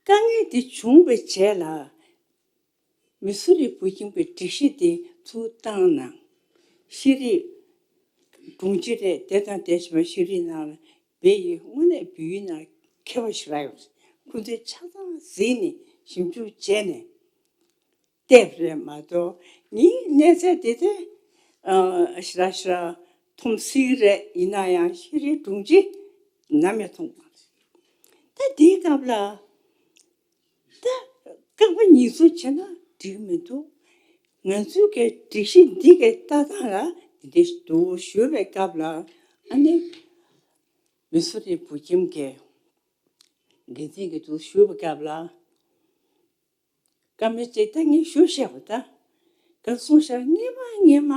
དཀའ་ངལ་དེ་བྱུང་བའི་རྗེས་ལ། མི་སུ་རི་བོད་ཁྱིམ་གྱི་སྒྲིག་གཞི་དེ་ཚུར་བཏང་ན། ཤེས་རིག་དྲུང་ཆེ་རེད། དེ་དང་དེ་བཞིན་པ་ཤེས་རིག་ནང་ལ་བོད་ཡིག་དངོས་གནས་བོད་ཡིག་ནང་མཁས་པ་ཞིག་རག་ཡོད། ཁོ་ཚོས་ཆ་ཚང་གཟིགས་ནས་ཞིབ་འཇུག་བྱས་ནས་བལྟས་པ་རེད་མ་གཏོགས། ངའི་གནས་ཚད་དེ་དེ་ཨ་ཞེ་དྲག་ཞེ་དྲག་མཐོང་སྲིད་རེད། ཡིན་ན་ཡང་ཤེས་རིག་དྲུང་ཆེ་ནམ་ཡང་མཐོང་མ་སོང་། ད་དེའི་སྐབས་ལ། ད་རྐང་པ་ཉིས་བཟོ་བྱས་ན་འགྲིག་མི་འདུག་ང་ཚོའི་གི་སྒྲིག་གཞི་འདི་གི་ལྟ་སྟངས་ལ་འདི་འདྲ་འདུག་ཞུས་པའི་སྐབས་ལ། ཨ་ནི་མི་སུ་རི་བོད་ཁྱིམ་གྱི་འགན་འཛིན་གྱིས་འདུག་ཞུས་པའི་སྐབས་ལ། བཀའ་མོལ་ཅིག་ད་ངས་ཞུ་བཤད་པ། ད་ག་གསུངས་ཤག་སྔོན་མ་སྔོན་མ་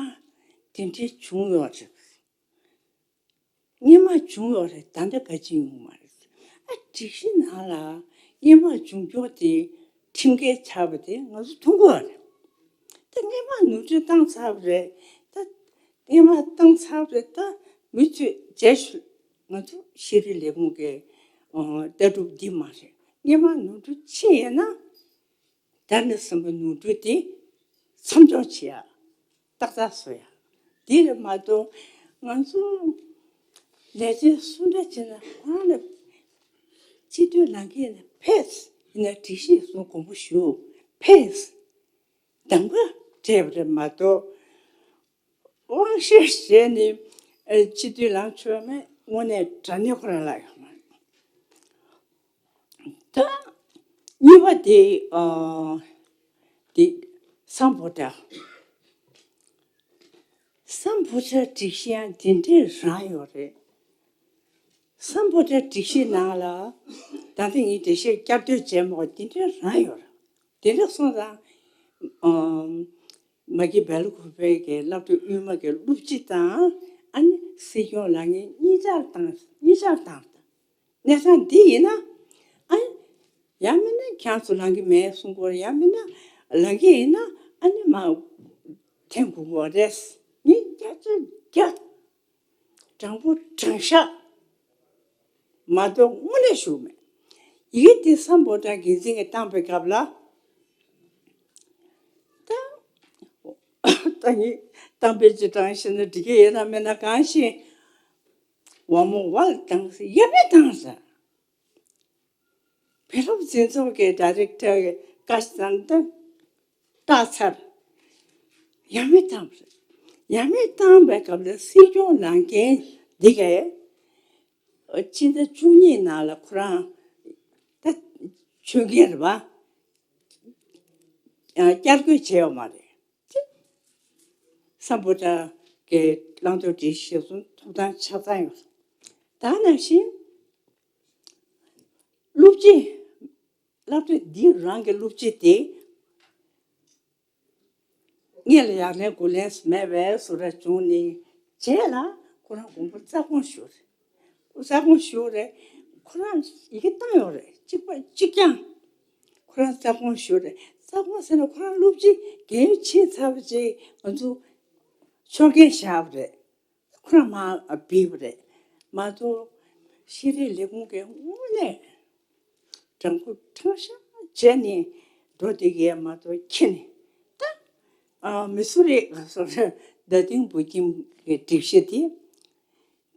དེ་འདྲའི་བྱུང་ཡོད་རེད། སྔོན་མ་བྱུང་ཡོད་རེད། ད་ལྟ་ག་ཅི་ཡོང་མ་རེད། ཨ། སྒྲིག་གཞི་ནང་ལ་སྔོན་མ་བྱུང་རྒྱུ་དེ་ཁྲིམས་འགལ་ཆགས་པ་དེ་ང་ཚོ་མཐོང་གི་ཡོད་རེད། ད་སྔོན་མ་ནོར་འཁྲུལ་བཏང་ཚར་བ་རེད། ད་སྔོན་མ་བཏང་ཚར་བ་རེད། ད་མུ་མཐུད་རྗེས་ཤུལ་ང་ཚོ་ཤེས་རིག་ལས་ཁུངས་ཀྱི་ཨ་ལྟ་གྲུབ་འདི་མ་རེད། སྔོན་མ་ནོར་འཁྲུལ་ཕྱིན་ཡོད་ན། ད་ནི་གསུམ་པ་ནོར་འཁྲུལ་དེ་མཚམས་འཇོག་བྱེད་ཡ། ཏག་ཏག་བཟོ་ཡ། དེ་རེད་མ་གཏོགས། ང་ཚོ་ལས་བྱེད་སུ་འདྲ་བྱས་ན་ཁོ་རང་ལ་སྤྱི་འཐུས་ལངས་ཀྱི་ཡིན་ན་ཕེབས། ཡིན་ན་སྒྲིག་གཞི་སོགས་དགོངས་པ་ཞུ། ཕེབས། གདམ་ག་སྤྲད་པ་རེད་མ་གཏོགས། དབང་བཤེར་བྱས་ནས་ཨ་སྤྱི་འཐུས་ལངས་ཆོག་མེད་དངོས་གནས་དྲང་གནས་ཁོ་རང་ལ་ཡོད་མ་རེད། ད་གཉིས་པ་དེ་ཨ་དེ་སམ་བྷོ་ཊ། སམ་བྷོ་ཊ་སྒྲིག་གཞི་ཡང་དེ་འདྲའི་རང་ཡོད་རེད། སམ་བྷོ་ཊ་སྒྲིག་གཞི་ནང་ལ་ད་ལྟ་ངས་འགྲེལ་བཤད་བསྐྱར་ཟློས་བྱས་མ་གཏོགས་དེ་འདྲའི་རང་ཡོད་རེད། དེ་འདྲ་སོང་ཙང་ཨམ་མ་གི་སྦེལ་ཀོབ་གི་སློབ་གྲྭ་དབུས་མ་གི་སློབ་སྤྱི་དང་། ཨ་ནི་སྲིད་སྐྱོང་ལངས་མཁན་གཉིས་ཆར་བཏང་། གཉིས་ཆར་བཏང་། གནས་སྟངས་འདི་ཡིན་ན། ཨ། ཡང་མིན་ན་ཁྱེད་ཚོ་ལངས་ཀྱི་མེད་གསུང་དགོས་རེད། ཡང་མིན་ན་ལངས་ཀྱི་ཡིན་ན་ཨ་ནི་མར་འཐེན་དགོས་ཀྱི་རེད། ངས་བརྒྱ་ཆ་བརྒྱ། དྲང་པོ་དྲང་བཞག་མ་གཏོགས་དངོས་གནས་ཞུ་མེད། ཡི་གེ་འདི་སམ་བྷོ་ཊ་འགན་འཛིན་གྱིས་བཏང་པའི་སྐབས་ལ། ད་ད་ནི་བཏང་པའི་སྤྱི་དྲང་ཤེས་ན་འགྲིག་གི་ཡོད་ན་མེད་ན་གང་ཤེས། ཝ་མོ་ཝལ་བཏང་ཟེར་ཡ་མེད་བཏང་ཟེར། བོད་སློབ་འཛིན་ཚོགས་ཀྱི་ཌའི་རེག་ཊར་གྱི་བཀའ་བསྟན་དུ་བཏགས་ཚར། ཡ་མེད་བཏང་བ་རེད། ཡ་མེད་བཏང་བའི་སྐབས་ལ་སྲིད་སྐྱོང་ལངས་མཁན་འདི་གས་སྤྱི་ཟླ་བཅུ་གཉིས་ནང་ལ་ཁོ་རང་ད་ཆོད་མཁན་རེད་པ། བསྐྱར་བསྐོ་བྱས་ཡོད་མ་རེད། སམ་བྷོ་ཊ་གི་བླང་དོར་སྒྲིག་གཞི་གཞིར་བཟུང་ཐོབ་ཐང་ཆ་ཚང་ཡོད། ད་ནང་བཞིན་སློབ་སྤྱི་སློབ་གྲྭ་འདི་རང་གི་སློབ་སྤྱི་དེ་སྔོན་ལ་ཡར་ལེན་དགུ་ལེན་མེད་པའི་བཟོ་འདྲ་བྱུང་ནས་རྗེས་ལ་ཁོ་རང་དགོངས་པ་རྩ་དགོངས་ཞུ་རེད། རྩ་དགོངས་ཞུ་རེད། ཁོ་རང་ཡི་གེ་བཏང་ཡོད་རེད། གཅིག་པ་གཅིག་རྐྱང་། ཁོ་རང་རྩ་དགོངས་ཞུ་རེད། རྩ་དགོངས་ཟེར་ན་ཁོ་རང་སློབ་སྤྱི་རྒས་ཡོལ་ཕྱིན་ཚར་བ་ཅིག་ང་ཚོ་ཕྱོགས་འགལ་བཞག་པ་རེད། ཁོ་རང་མར་བུད་པ་རེད། མ་གཏོགས་ཤེས་རིག་ལས་ཁུངས་ཀྱི་དངོས་གནས་དྲང་པོ་དྲང་བཞག་བྱས་ནས་འགྲོ་བསྡད་ཀྱི་མ་གཏོགས་ཁྱེད་ནས་ད་ཨ་མི་སུ་རེད་ག་སོ་རེད། རྡ་སྟེང་བུ་ཁྱིམ་གྱི་སྒྲིག་གཞི་དེ།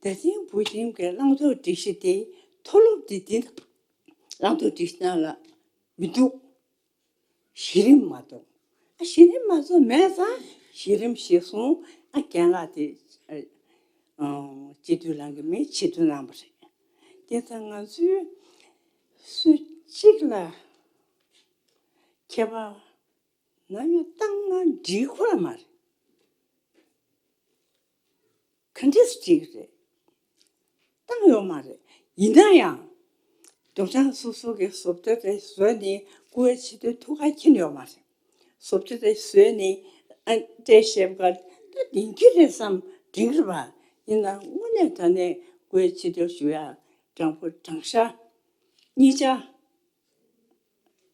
རྡ་སྟེང་བུ་ཁྱིམ་གྱི་བླང་དོར་སྒྲིག་གཞི་དེ་མཐོ་སློབ་དེ་དེ་བླང་དོར་སྒྲིག་གཞི་ནང་ལ་མི་འདུག་གཞི་རིམ་མ་གཏོགས། ཨ་གཞི་རིམ་མ་གཏོགས་མེད་ཙང་གཞི་རིམ་གཞིར་བཟུང་ཨ་རྒན་ལགས་དེ་ཨ་སྤྱི་འཐུས་ལངས་ཀྱི་མེད་ཕྱི་འཐུས་གནང་བ་རེད། དེ་ཙང་ང་ཚོས་སུ་གཅིག་ལ་ཁྱད་པར་ནམ་ཡང་བཏང་ན་འགྲིག་ཁོ་ར་མ་རེད། ག་འདྲས་སེ་བྲིས་རེད། བཏང་ཡོད་མ་རེད། ཡིན་ན་ཡང་། རྡོ་གྲྭ་སོ་སོ་གི་བཟོ་བཅོས་དེ་བཟོས་ནས་བཀུར་འོས་ཆེ་མཐོའི་ཐུགས་ཁ་མཁྱེན་ཡོད་མ་རེད། བཟོ་བཅོས་དེ་བཟོས་ནས་ཨ་སྤྲད་བཞག་པ་ད་བདེན་གྱི་རེད་བསམ་དྲན་གྱི་རེད་པ། ཡིན་ན་དངོས་གནས་དྲང་གནས་བཀུར་འོས་ཆེ་མཐོའི་ཞུ་ཡ་དྲང་པོ་དྲང་བཞག་གཉིས་ཆ་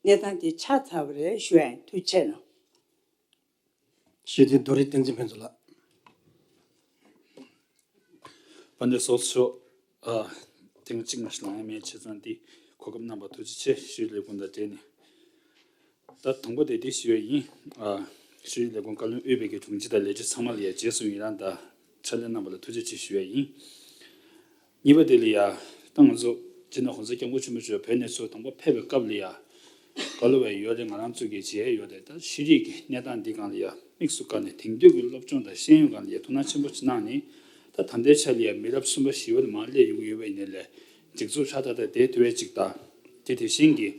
གནས་སྟངས་དེ་ཆགས་ཚར་བ་རེད་ཞུ་ཡ་ཡིན། ཐུགས་རྗེ་ཆེ་གནང་། ཤེས་ལྡན་རྡོ་རིང་བསྟན་འཛིན་ཕུན་ཚོགས་ལགས། དཔལ་ལྡན་ཚོགས་གཙོ་མཆོག་ཨ་ཐེངས་གཅིག་མ་ཞིག་ལངས་ཡ་མེད་བྱས་ཙང་འདི་གོ་སྐབས་གནང་བར་ཐུགས་རྗེ་ཆེ། ཤེས་རིག་ལས་ཁུངས་དང་འབྲེལ་ནས། ད་དང་པོ་དེ་འདི་ཞུ་ཡ་ཡིན། ཨ་ཤེས་རིག་ལས་ཁུངས་བཀའ་བློན་དབུས་པའི་གི་དྲུང་ཆེ་དང་ལས་བྱེད་ཚང་མ་ལ་ཡ་རྗེས་སུ་ཡི་རང་དང་ཕྱག་ལས་གནང་བ་ལ་ཐུགས་རྗེ་ཆེ་ཞུ་ཡ་ཡིན། གཉིས་པ་དེ་ལ་ཡ། ད་ང་ཚོ་སྤྱི་ནོར་༸གོང་ས་༸སྐྱབས་མགོན་ཆེན་པོ་མཆོག་བོད་ནས་ཚུར་དང་པོ་ཕེབས་པའི་སྐབས་ལ་ཡ། བཀའ་སློབ་པ་ཡོད་རེད། ང་རང་ཚོ་གི་མཇལ་ཡོད་རེད། ད་ཤེས་རིག་གི་གནས་སྟངས་འདི་སྒང་ལ་ཡ་དམིགས་སུ་བཀར་ནས་དེང་དུས་ཀྱི་སློབ་སྦྱོང་དང་ཤེས་ཡོན་སྒང་ལ་ཡ་ཐུགས་སྣང་ཆེན་པོ་ཅིག་གནང་ནས། ད་ད་ལྟའི་ཆ་ལ་ཡ་མི་རབས་གསུམ་པ་བཞི་པ་ལ་མར་སླེབས་ཡོང་གི་ཡོད་པ་ཡིན་ནའི་ལས་སྒྲིག་འཛུགས་ཧྲ་ཐག་ཐག་བསྡད་ཐུབ་པ་ཅིག་དང་། དེ་དེ་བཞིན་གྱི་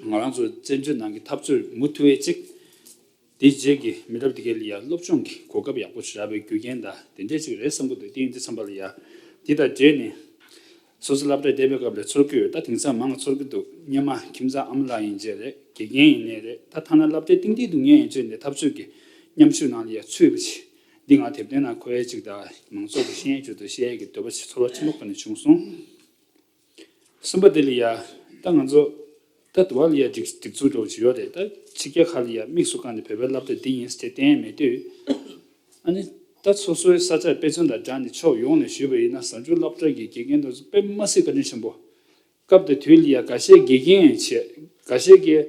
ང་རང་ཚོ་བཙན་བྱོལ་ནང་གི་འཐབ་རྩོད་མུ་མཐུད་པ་ཅིག་དེའི་རྗེས་ཀྱི་མི་རབས་དེ་གའི་ལ་ཡ་སློབ་སྦྱོང་གི་གོ་སྐབས་ཡག་པོ་ཞིག་རག་པའི་རྒྱུ་རྐྱེན་དང་དེ་འདྲས་ཅིག་རེད་བསམ་གྱི་འདུག་དེ་ཡིན་དུས་ཙམ་པ་ལ་ཡ་འདི་དང་འབྲེལ་ནས་སོ་སོ་སློབ་གྲྭར་བསྡད་པའི་སྐབས་ལ་ཚོར་གྱི་ཡོད། ད་དེང་སང་མང་ང་ཚོར་གྱི་འདུག་སྔོན་མ་ཁྱིམ་ཚང་ཨ་མ་ལགས་ཡིན་གཅིག་རེད། དགེ་རྒན་ཡིན་ནའི་རེད། ད་ཐ་ན་སློབ་གྲྭའི་སྟེང་དེ་འདུག་མཁན་ཡིན་གཅིག་ནས་འཐབ་རྩོད་ཀྱི་མཉམ་ཞུགས་ནང་ལ་ཡ་ཚུད་པ་ཞིག་འདི་ང་དེབ་ཐེར་ནང་འཁོད་ཡ་ཅིག་དང་མང་ཚོགས་ཀྱི་ཤེས་ཡོན་ཅིག་ཏུ་བཤད་ཡ་གི་འདོད་པ་ཞིག་ཚོར་བ་ཆེན་པོ་ཁོ་ནས་བྱུང་སོང་། གསུམ་པ་དེ་ལ་ཡ། ད་ང་ཚོ་ད་དུ་བ་ལ་ཡ་སྒྲིག་སྒྲིག་འཛུགས་འདྲ་བོ་ཅིག་ཡོད་རེད། ད་ཕྱི་རྒྱལ་ཁག་ལ་ཡ་དམིགས་སུ་བཀར་ནས་བོད་པའི་སློབ་གྲྭ་འདི་ཡིན་ཟེར་བསྟན་མེད་དུས། ཨ་ནི་ད་སོ་སོའི་ས་ཆ་དཔེ་མཚོན་དང་སྦྲགས་ནས་ཕྱོགས་ཡོངས་ནས་ཞུས་པ་ཡིན་ན་གཟའ་མཇུག་སློབ་གྲྭ་གི་དགེ་རྒན་དེ་ཚོ་དཔེ་མ་སྲིད་བཀའ་དྲིན་ཆེན་པོ། སྐབས་དེ་དུས་ལ་ཡ་འགའ་ཤས་དགེ་རྒན་བྱས། འགའ་ཤས་ཀྱིས་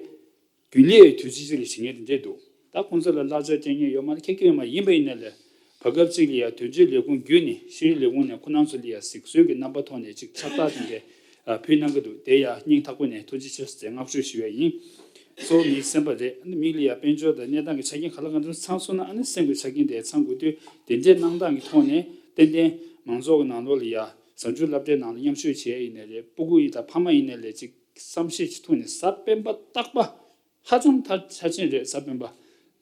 རྒྱུན་ལས་དུས་ཚོད་ཅིག་ལ་བྱེད་མཁན་དེ་འདྲས་འདུག་ད་ཁོང་ཚོ་ལ་གླ་ཆ་སྤྲད་མཁན་ཡོད་མ་རེད། ཁྱད་ཁྱད་ཡོད་མ་ཡིན་པ་ཡིན་ན་ལས། བར་སྐབས་གཅིག་ལ་ཡ་དོན་གཅོད་ལས་ཁུངས་བརྒྱུད་ནས་ཤེས་རིག་ལས་ཁུངས་ནས་ཁོ་རང་ཚོ་ལ་ཡ་གཟིགས་ཚུལ་གྱི་རྣམ་པ་ཐོག་ནས་ཅིག་ཕྱག་རྟགས་དེ་འདྲས་ཕུལ་གནང་གི་འདུག་དེ་ཡ་སྙིང་ཐག་པ་ནས་ཐུགས་རྗེ་ཆེ་ཟེར་བསྔགས་བརྗོད་ཞུ་ཡ་ཡིན། གཙོ་བོ་མི་སེམས་པ་རེད། ཨ་ནི་མི་ལ་ཡ་དཔལ་འབྱོར་དང་གནས་སྟངས་ཀྱི་ཆ་རྐྱེན་ག་ལ་ག་འདྲ་ཚང་སོང་ན་ཨ་ནི་སེམས་ཀྱི་ཆ་རྐྱེན་དེ་ཚང་དགོས་དུས་དེ་འདྲས་གནང་སྟངས་ཀྱི་ཐོག་ནས་ཏན་ཏན་མང་ཚོགས་ཀྱི་ནང་ལོགས་ལ་ཡ་གཟའ་མཇུག་སློབ་གྲྭའི་ནང་ལ་མཉམ་ཞུགས་བྱེད་ཡ་ཡིན་ནའི་རེད། སྤུ་གུ་ཡིན་དང་ཕ་མ་ཡིན་ནའི་ལས་ཅིག་བསམ་ཤེས་ཀྱི་ཐོག་ནས་གཟའ་སྤེན་པ་རྟག་པ། ཧ་ཅང་ཐག་ཆ་ཆེན་རེད། གཟའ་སྤེན་པ།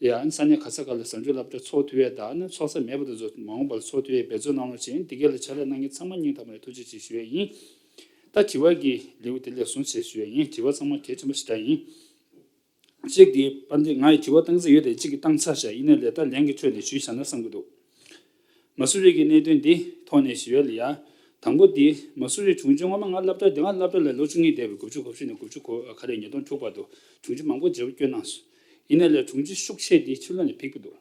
ཡ་ཨ་ནི་ས་གནས་ག་ས་ག་ལ་གཟའ་མཇུག་སློབ་གྲྭ་ཚོགས་ཐུབ་ཡས་དང་ཨ་ནི་ཚོགས་ས་མེད་པ་དེ་ཚོ་མ་འོངས་པ་ལ་ཚོགས་ཐུབ་ཡས་འབད་བརྩོན་གནང་རོགས་བྱེད། འདི་ག་ལ་ཕྱག་ལས་གནང་མཁན་ཚང་མ་སྙིང་ཐག་པ་ནས་ཐུགས་རྗེ་ཆེ་ཞུ་ཡས་ཡིན། ད་དྲི་བ་གི་ལེའུ་དེ་ལེགས་སོང་ཞེས་ཞུ་ཡས་ཡིན། དྲི་བ་ཚང་མ་གལ་ཆེན་པོ་ཞེ་དྲག་ཡིན། གཅིག་དེ་དཔལ་ལྡན་ང་ཡི་དྲི་བ་བཏང་རྩིས་ཡོད་དེ་གཅིག་གི་བཏང་ཚར་བཞག་ཡིན་ནའི་ལས་ད་ལན་གྱི་ཁྲོད་ནས་ཞུས་བཞག་ན་བསམ་གྱི་འདུག་མ་སུ་རི་གི་གནད་དོན་འདི་ཐོག་ནས་ཞུ་ཡ་ལ་ཡ། དང་པོ་འདི་མ་སུ་རི་དྲུང་ཆེ་སྔོན་མ་ང་སློབ་གྲྭ་དེ་སྔ་སློབ་གྲྭ་ལ་ལོ་བཅུ་གཉིས་བསྡད་པའི་དགུ་བཅུ་གོ་བཞི་ནས་དགུ་བཅུ་གོ་ག་རེ་ཉིས་སྟོང་དྲུག་བར་དུ་དྲུང་ཆེ་མང་པོ་མཇལ་བ་བསྐྱོན་གནང་སོང་། ཡིན་ནའི་ལས་དྲུང་ཆེ་ཤུགས་ཆེ་འདི་ཕྱི་ལོགས་ནས་ཕེབས་ཀྱི་འདུག་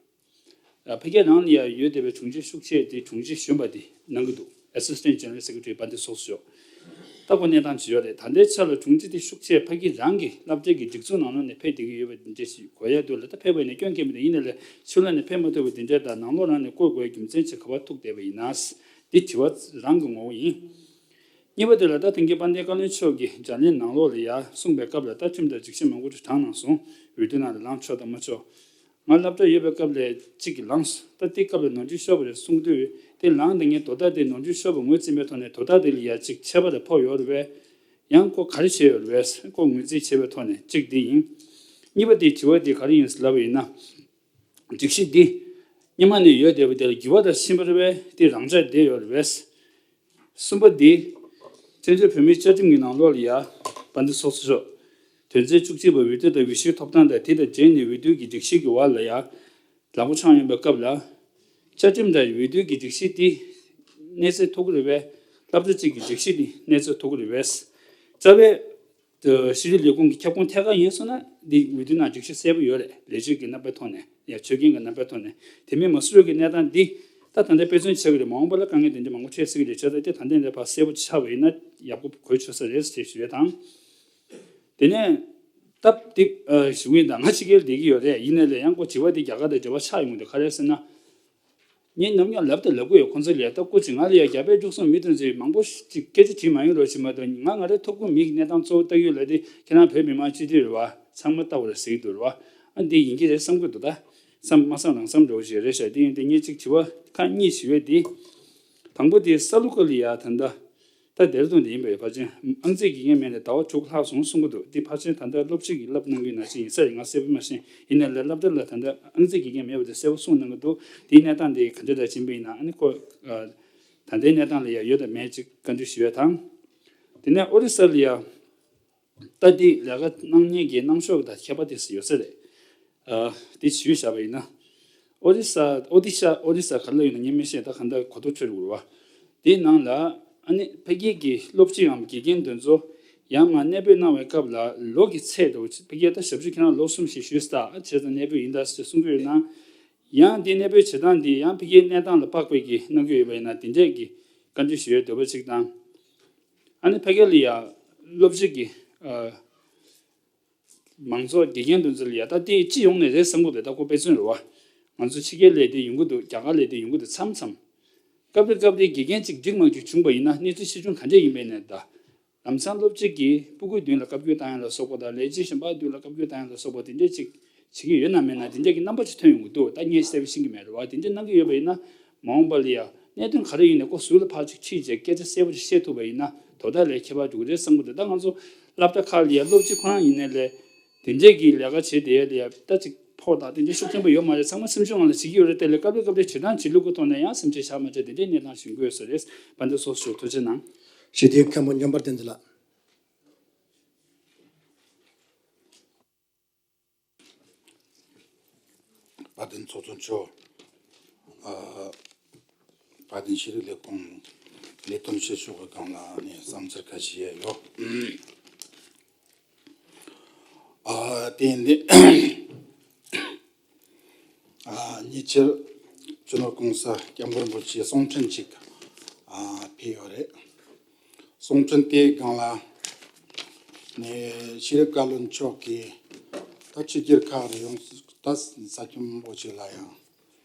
ཕ་གི་རང་ལ་ཡང་ཡོད་བསྡད་པའི་དྲུང་ཆེ་ཤུགས་ཆེ་དེ་དྲུང་ཆེ་གཞོན་པ་དེ་གནང་གི་འདུག Assistant General Secretary བྷན་དྷི་སོགས་སུ་ཤོག་ལྟ་བུ་གནས་སྟངས་ཅིག་ཡོད་རེད། ད་ལྟའི་ཆ་ལ་དྲུང་ཆེ་དེ་ཤུགས་ཆེ་ཕ་གི་རང་གི་སློབ་གྲྭའི་གི་སྒྲིག་འཛུགས་ནང་ལོགས་ནས་ཕེབས་བསྡད་ཀྱི་ཡོད་པ་འདི་འདྲ་ཞིག་གོ་ཡ་འདུག་ལ། ད་ཕེབས་པ་ཡིན་ན་སྐྱོན་གང་ཡང་མི་འདུག་ཡིན་ནའི་ལས་ཕྱི་ལོགས་ནས་ཕེབས་མ་ཐུབ་པ་འདི་འདྲ་དང་ནང་ལོགས་རང་ནས་བསྐོ་དགོས་རྒྱུ་མཚན་ཅིག་ག་པར་ཐུག་བསྡད་པ་ཡིན་ན། འདི་དྲི་བ་རང་གི་ངོ་བོ་ཡིན། གཉིས་པ་དེ་ལ་ད་ཐེངས་ཀྱི་དཔལ་ལྡན་བཀའ་བློན་མཆོག་གིས་ལྗགས་ལན་ནང་ལོགས་ལ་ཡ་གསུངས་པའི་སྐབས་ལ་ད་ཁྲིམས་དང་སྒྲིག་གཞི་མང་པོ་ཞིག་དྲངས་གནང་སོང་། འོས་བསྡུ་ནང་ལ་ལངས་ཆོག་དང་མ་ཆོག་ང་སློབ་གྲྭ་ཡོད་པའི་སྐབས་ལ་གཅིག་གིས་ལངས་སོང་། ད་དེ་སྐབས་ལ་ནོར་འཁྲུལ་ཤོར་བ་རེད་གསུངས་དུས། དེ་ལངས་དང་ངས་དོ་བདག་དེ་ནོར་འཁྲུལ་ཤོར་བ་ངོས་འཛིན་པའི་ཐོག་ནས་དོ་བདག་དེ་ལ་ཡ་གཅིག་ཆད་པ་དང་ཕོག་ཡོད་རེད་པས། ཡང་ཁོ་ག་རེ་བྱས་ཡོད་རེད་པས། ཁོ་ངོས་འཛིན་བྱས་པའི་ཐོག་ནས་གཅིག་དེ་ཡིན། གཉིས་པ་དེ་དྲི་བ་དེ་ག་རེ་ཡིན་ལབ་པ་ཡིན་ན། སྒྲིག་གཞི་འདི་སྔོན་མ་ནས་ཡོད་བསྡད་པ་དེ་ལ་འགྱུར་བ་དང་ཕྱིན་པ་རེད་པས། དེ་རང་འཇགས་བསྡད་ཡོད་རེད་པས། གསུམ་པ་འདི། བཙན་བྱོལ་བོད་མིའི་བཅའ་ཁྲིམས་ཀྱི་ནང་ལོགས་ལ་ཡ། བྷན་དྷི་སོགས་སུ་ཤོག་དོན་ཚན་བཅུ་གཅིག་པ་འོས་བསྡུ་དང་འོས་གཞིའི་ཐོབ་ཐང་དང་དེ་དང་འབྲེལ་ནས་འོས་བསྡུ་གི་སྒྲིག་གཞི་གི་བར་ལ་ཡ། ལག་པ་འཆང་ཡོང་བའི་སྐབས་ལ། བཅའ་ཁྲིམས་དང་འོས་བསྡུ་གི་སྒྲིག་གཞི་འདི་གནས་ཚད་ཐོབ་ཀྱི་རེད་པས། སློབ་གྲྭ་གཅིག་གི་སྒྲིག་གཞི་འདི་གནས་ཚད་ཐོབ་ཀྱི་རེད་པས། རྩ་བའི། ཤེས་རིག་ལས་ཁུངས་ཀྱི་ཁྱབ་ཁོངས་ཐད་ཀར་ཡིན་སོང་ན་འདི་འོས་བསྡུ་ནང་སྒྲིག་གཞི་གསལ་པོ་ཡོད་རེད། ལས་བྱེད་ཀྱི་རྣམ་པའི་ཐོག་ནས་ཡང་ཆོས་རྒྱུན་གྱི་རྣམ་པའི་ཐོག་ནས། དེ་མིན་མ་སུ་རོ་གི་གནས་སྟངས་འདི་ད་ད་ལྟ་དཔེ་མཚོན་ཆགས་ཀྱི་རེད། མ་འོངས་པ་ལ་དཀའ་ངལ་དེ་འདྲ་མང་པོ་འཕྲད་སྲིད་ཀྱི་རེད། བྱས་ཙང་དེ་ད་ལྟ་འདྲ་ཕར་གསལ་པོ་ཆགས་པ་ཡིན་ན་ཡག་པོ་གོ་ཆོད་ས་རེད་ཅེས་ཞུ་ཡས་དང་། དེ་ནས་སྟབས་བདེ་ཞུ་གི་ཡིན། ད་ང་ཕྱི་རྒྱལ་བསྡད་ཀྱི་ཡོད་རེད། ཡིན་ནའི་ལས་ཡང་ཁོ་དྲི་བ་དེ་རྒྱ་གར་དང་འབྲེལ་བ་ཆགས་ཡོང་གི་འདུག་ག་རེ་ཟེར་ན། ངས་ནམ་ཡང་ལབ་དང་ལབ་གི་ཡོད། ཁོང་ཚོ་ལ་ཡ་ད་སྐུ་མཁྱེན། ང་ལ་ཡ་རྒྱ་བལ་འབྲུག་གསུམ་མི་དེ་ཚོས་མང་པོ་ཞིག་སྐད་ཆ་དྲིས་མ་ཡོང་རོགས་བྱེད་མ་གཏོགས། ང་ང་རའི་ཐོབ་གོ་མི་གི་གནས་སྟངས་གཙོ་བོ་ལྟ་གི་ཡོད་ལབ་དུས། ཁྱེད་རང་བོད་མི་མང་སྤྱི་འཐུས་རེད་བ། ཚང་མ་ལྟ་བུ་རེད་ཟེར་གྱི་འདུག་རེད་བ། ཨ་འདི་ཡིན་གྱི་རེད་བསམ་གྱི་འདུག་ད་བསམ་མ་བསམ་རང་བསམ་འདྲ་བོ་ཞིག་རེད་ཤག་དེ་ཡིན་དུས་ངས་གཅིག་དྲི་བ་ཁག་གཉིས་ཞུ་ཡས་དེ། དང་པོ་དེ་ས་ལུ་ཀ་ལ་ཡ་ད་ལྟ། ད་ལྡེ་ར་ལྡུན་དེ་ཡིན་པའི་ཕལ་ཆེར་ཨང་རྩིས་དགེ་རྒན་མེད་ནས་ཟླ་བ་དྲུག་ལྷག་སོང་གསུང་གི་འདུག་འདི་ཕལ་ཆེར་ད་ལྟ་སློབ་སྤྱི་གིས་བསླབ་གནང་གི་ཡོད་ན་ཅི་ཡིན་ས་རེད། ང་གསལ་པོ་མ་ཤེས། ཡིན་ནའི་ལས་སློབ་གྲྭ་ལ་ད་ལྟ་ཨང་རྩིས་དགེ་རྒན་མེད་པ་དེ་གསལ་པོ་གསུངས་གནང་གི་འདུག་དེའི་གནས་སྟངས་དེ་ག་འདྲ་འདྲ་ཕྱིན་པ་ཡིན་ན། ཨ་ནི་ཁོ་ད་ལྟའི་གནས་སྟངས་ལ་ཡ་ཡོད་དམ་མེད་ཅིག་བཀའ་འདྲི་ཞུ་ཡ་དང་། དེ་ནས་ཨོ་རི་ས་ལ་ཡ། ད་འདི་ལས་ཀ་གནང་མཁན་གྱི་གནང་ཕྱོགས་དང་ཁྱད་པར་དེ་ཡོད་ས་རེད། ཨ། དེ་ཞུས་བཞག་པ་ཡིན་ན། ཨོ་རི་ས། ཨོ་ཏི་ཤ། ཨོ་རི་ས་ག་ལ་ཡོད་ན་ངས་མི་ཤེས། ད་ག་འདྲ་གོ་རྟོགས་ཆོད་རེད་བ། དེའི་ནང་ལ་ཨ་ནི་ཕ་གི་གི་སློབ་སྤྱིའམ་དགེ་རྒན་དེ་ཚོ་ཡང་མ་གནས་སྤོས་གནང་བའི་སྐབས་ལ་ལོ་གི་ཚད་དུ་ཕ་གི་ད་ཞབས་ཞུ་ཁྱེད་རང་ལོ་གསུམ་ཞིག་ཞུས་ས། ཨ་བྱས་ཙང་གནས་སྤོས་ཡིན་ད་ཟེར་གསུང་གི་ཡོད་ན། ཡང་དེ་གནས་སྤོས་བྱེད་སྟངས་འདི་ཡང་ཕ་གིའི་གནས་སྟངས་ལ་དཔག་པའི་གི་གནང་གི་ཡོད་པ་ཡིན་ན་དེ་འདྲས་ཀྱི་བཀའ་འདྲི་ཞུ་ཡའི་འདོད་པ་ཅིག་དང་། ཨ་ནི་ཕ་གི་ལ་ཡ་སློབ་སྤྱི་གི་ཨ། མང་ཚོགས་དགེ་རྒན་དེ་ཚོ་ལ་ཡ་ད་དེ་སྤྱི་ཡོངས་ནས་རེད་བསམ་གི་འདུག་ད་ཁོ་དཔེ་མཚོན་རེད་བ། ང་ཚོ་ཕྱི་རྒྱལ་ལ་དེ་ཡོང་གི་འདུག་རྒྱ་གར་ལ་དེ་ཡོང་གི་འདུག་མཚམས་མཚམས། སྐབས་རེ་སྐབས་རེ་དགེ་རྒན་ཅིག་འགྲིག་མ་འགྲིག་བྱུང་པ་ཡིན་ན་གནས་ཚུལ་ཕྱིར་བྱུང་ག་འདྲས་ཡིན་པའི་ནས་ད། ལམ་སང་སློབ་སྤྱི་གིས་སྤུ་གུའི་མདུན་ལ་བཀའ་བཀྱོན་བཏང་ཡ་ལ་སོགས་པ་དང་། ལས་བྱེད་གཞན་པའི་མདུན་ལ་བཀའ་བཀྱོན་བཏང་ཡ་ལ་སོགས་པ་དེ་འདྲས་ཅིག་བྱེད་ཀྱི་ཡོད་ན་མེད་ན་དེ་འདྲས་ཀྱི་རྣམ་པ་ཅིག་ཐོན་ཡོང་གི་འདུག་ད་ངས་གསལ་པོ་ཤེས་ཀྱི་མེད་རེད་བ། དེ་འདྲས་གནང་གི་ཡོད་པ་ཡིན་ན། མ་འོངས་པ་ལ་ཡ་གནད་དོན་ག་རེ་ཡིན་ནའི་ཁོ་ཟུར་ལ་ཕར་ཅིག་ཁྲིད་བྱས་སྐད་ཆ་གསལ་པོ་ཅིག་བཤད་ཐུབ་པ་ཡིན་ན་དོ་བདག་ལ་ཁྱད་པར་འགྲོ་གི་རེད་བསམ་གི་འདུག་ད་ང་ཚོ་སློབ་གྲྭ་ཁག་ལ་ཡ་སློབ་སྤྱི་ཁོ་རང་ཡིན་ནའི་ལས། དེ་འདྲས་ཀྱི་ལས་ཀ་བྱེད་བསྡད་ཡ་ལ་ཡ་ད་ཅིག་ཕོགས་དང་དེ་འདྲས་ཤུགས་ཆེན་པོ་ཡོད་མ་རེད། ཚང་མ་སེམས་ཤུགས་ངང་ལ་བྱེད་ཀྱི་ཡོད་རེད། དེ་ལས་སྐབས་རེ་སྐབས་རེ་བྱེད་སྟངས་བྱེད་ལུགས་ཀྱི་ཐོག་ནས་ཡང་སེམས་ཁྲལ་བྱ་མ་བྱ་དེ་འདྲས་གནས་སྟངས་བྱུང་གི་ཡོད་ས་རེད། བན་དེ་སོགས་སུ་ཐུགས་རྗེ་གནང་། ཞི་བདེའི་མཁན་པོ་འཇམ་དཔལ་བསྟན་འཛིན་ལགས། དཔལ་ལྡན་ཚོགས་གཙོ་མཆོག་ཨ། དཔལ་ལྡན་ཤེས་རིག་ལས་ཁུངས་ལས་དོན་བྱེད་ཕྱོགས་ཀྱི་སྒང་ལ་ནས་བསམ་ཚུལ་ཁ་ཤས་ཡོད། ཨ། དེ་ནས་ཨ། ཉེ་ཆར་སྤྱི་ནོར་གོང་ས་སྐྱབས་མགོན་རིན་པོ་ཆེ་གསུང་འཕྲིན་ཅིག་ཨ། ཕེབས་ཡོད་རེད། གསུང་འཕྲིན་དེའི་སྒང་ལ་ནས་ཤེས་རིག་བཀའ་བློན་མཆོག་གིས་ད་ཕྱི་རྒྱལ་ཁག་རུ་ཡོང་ད་ས་ཁྱིམ་འོ་ཅིག་ལ་ཡང་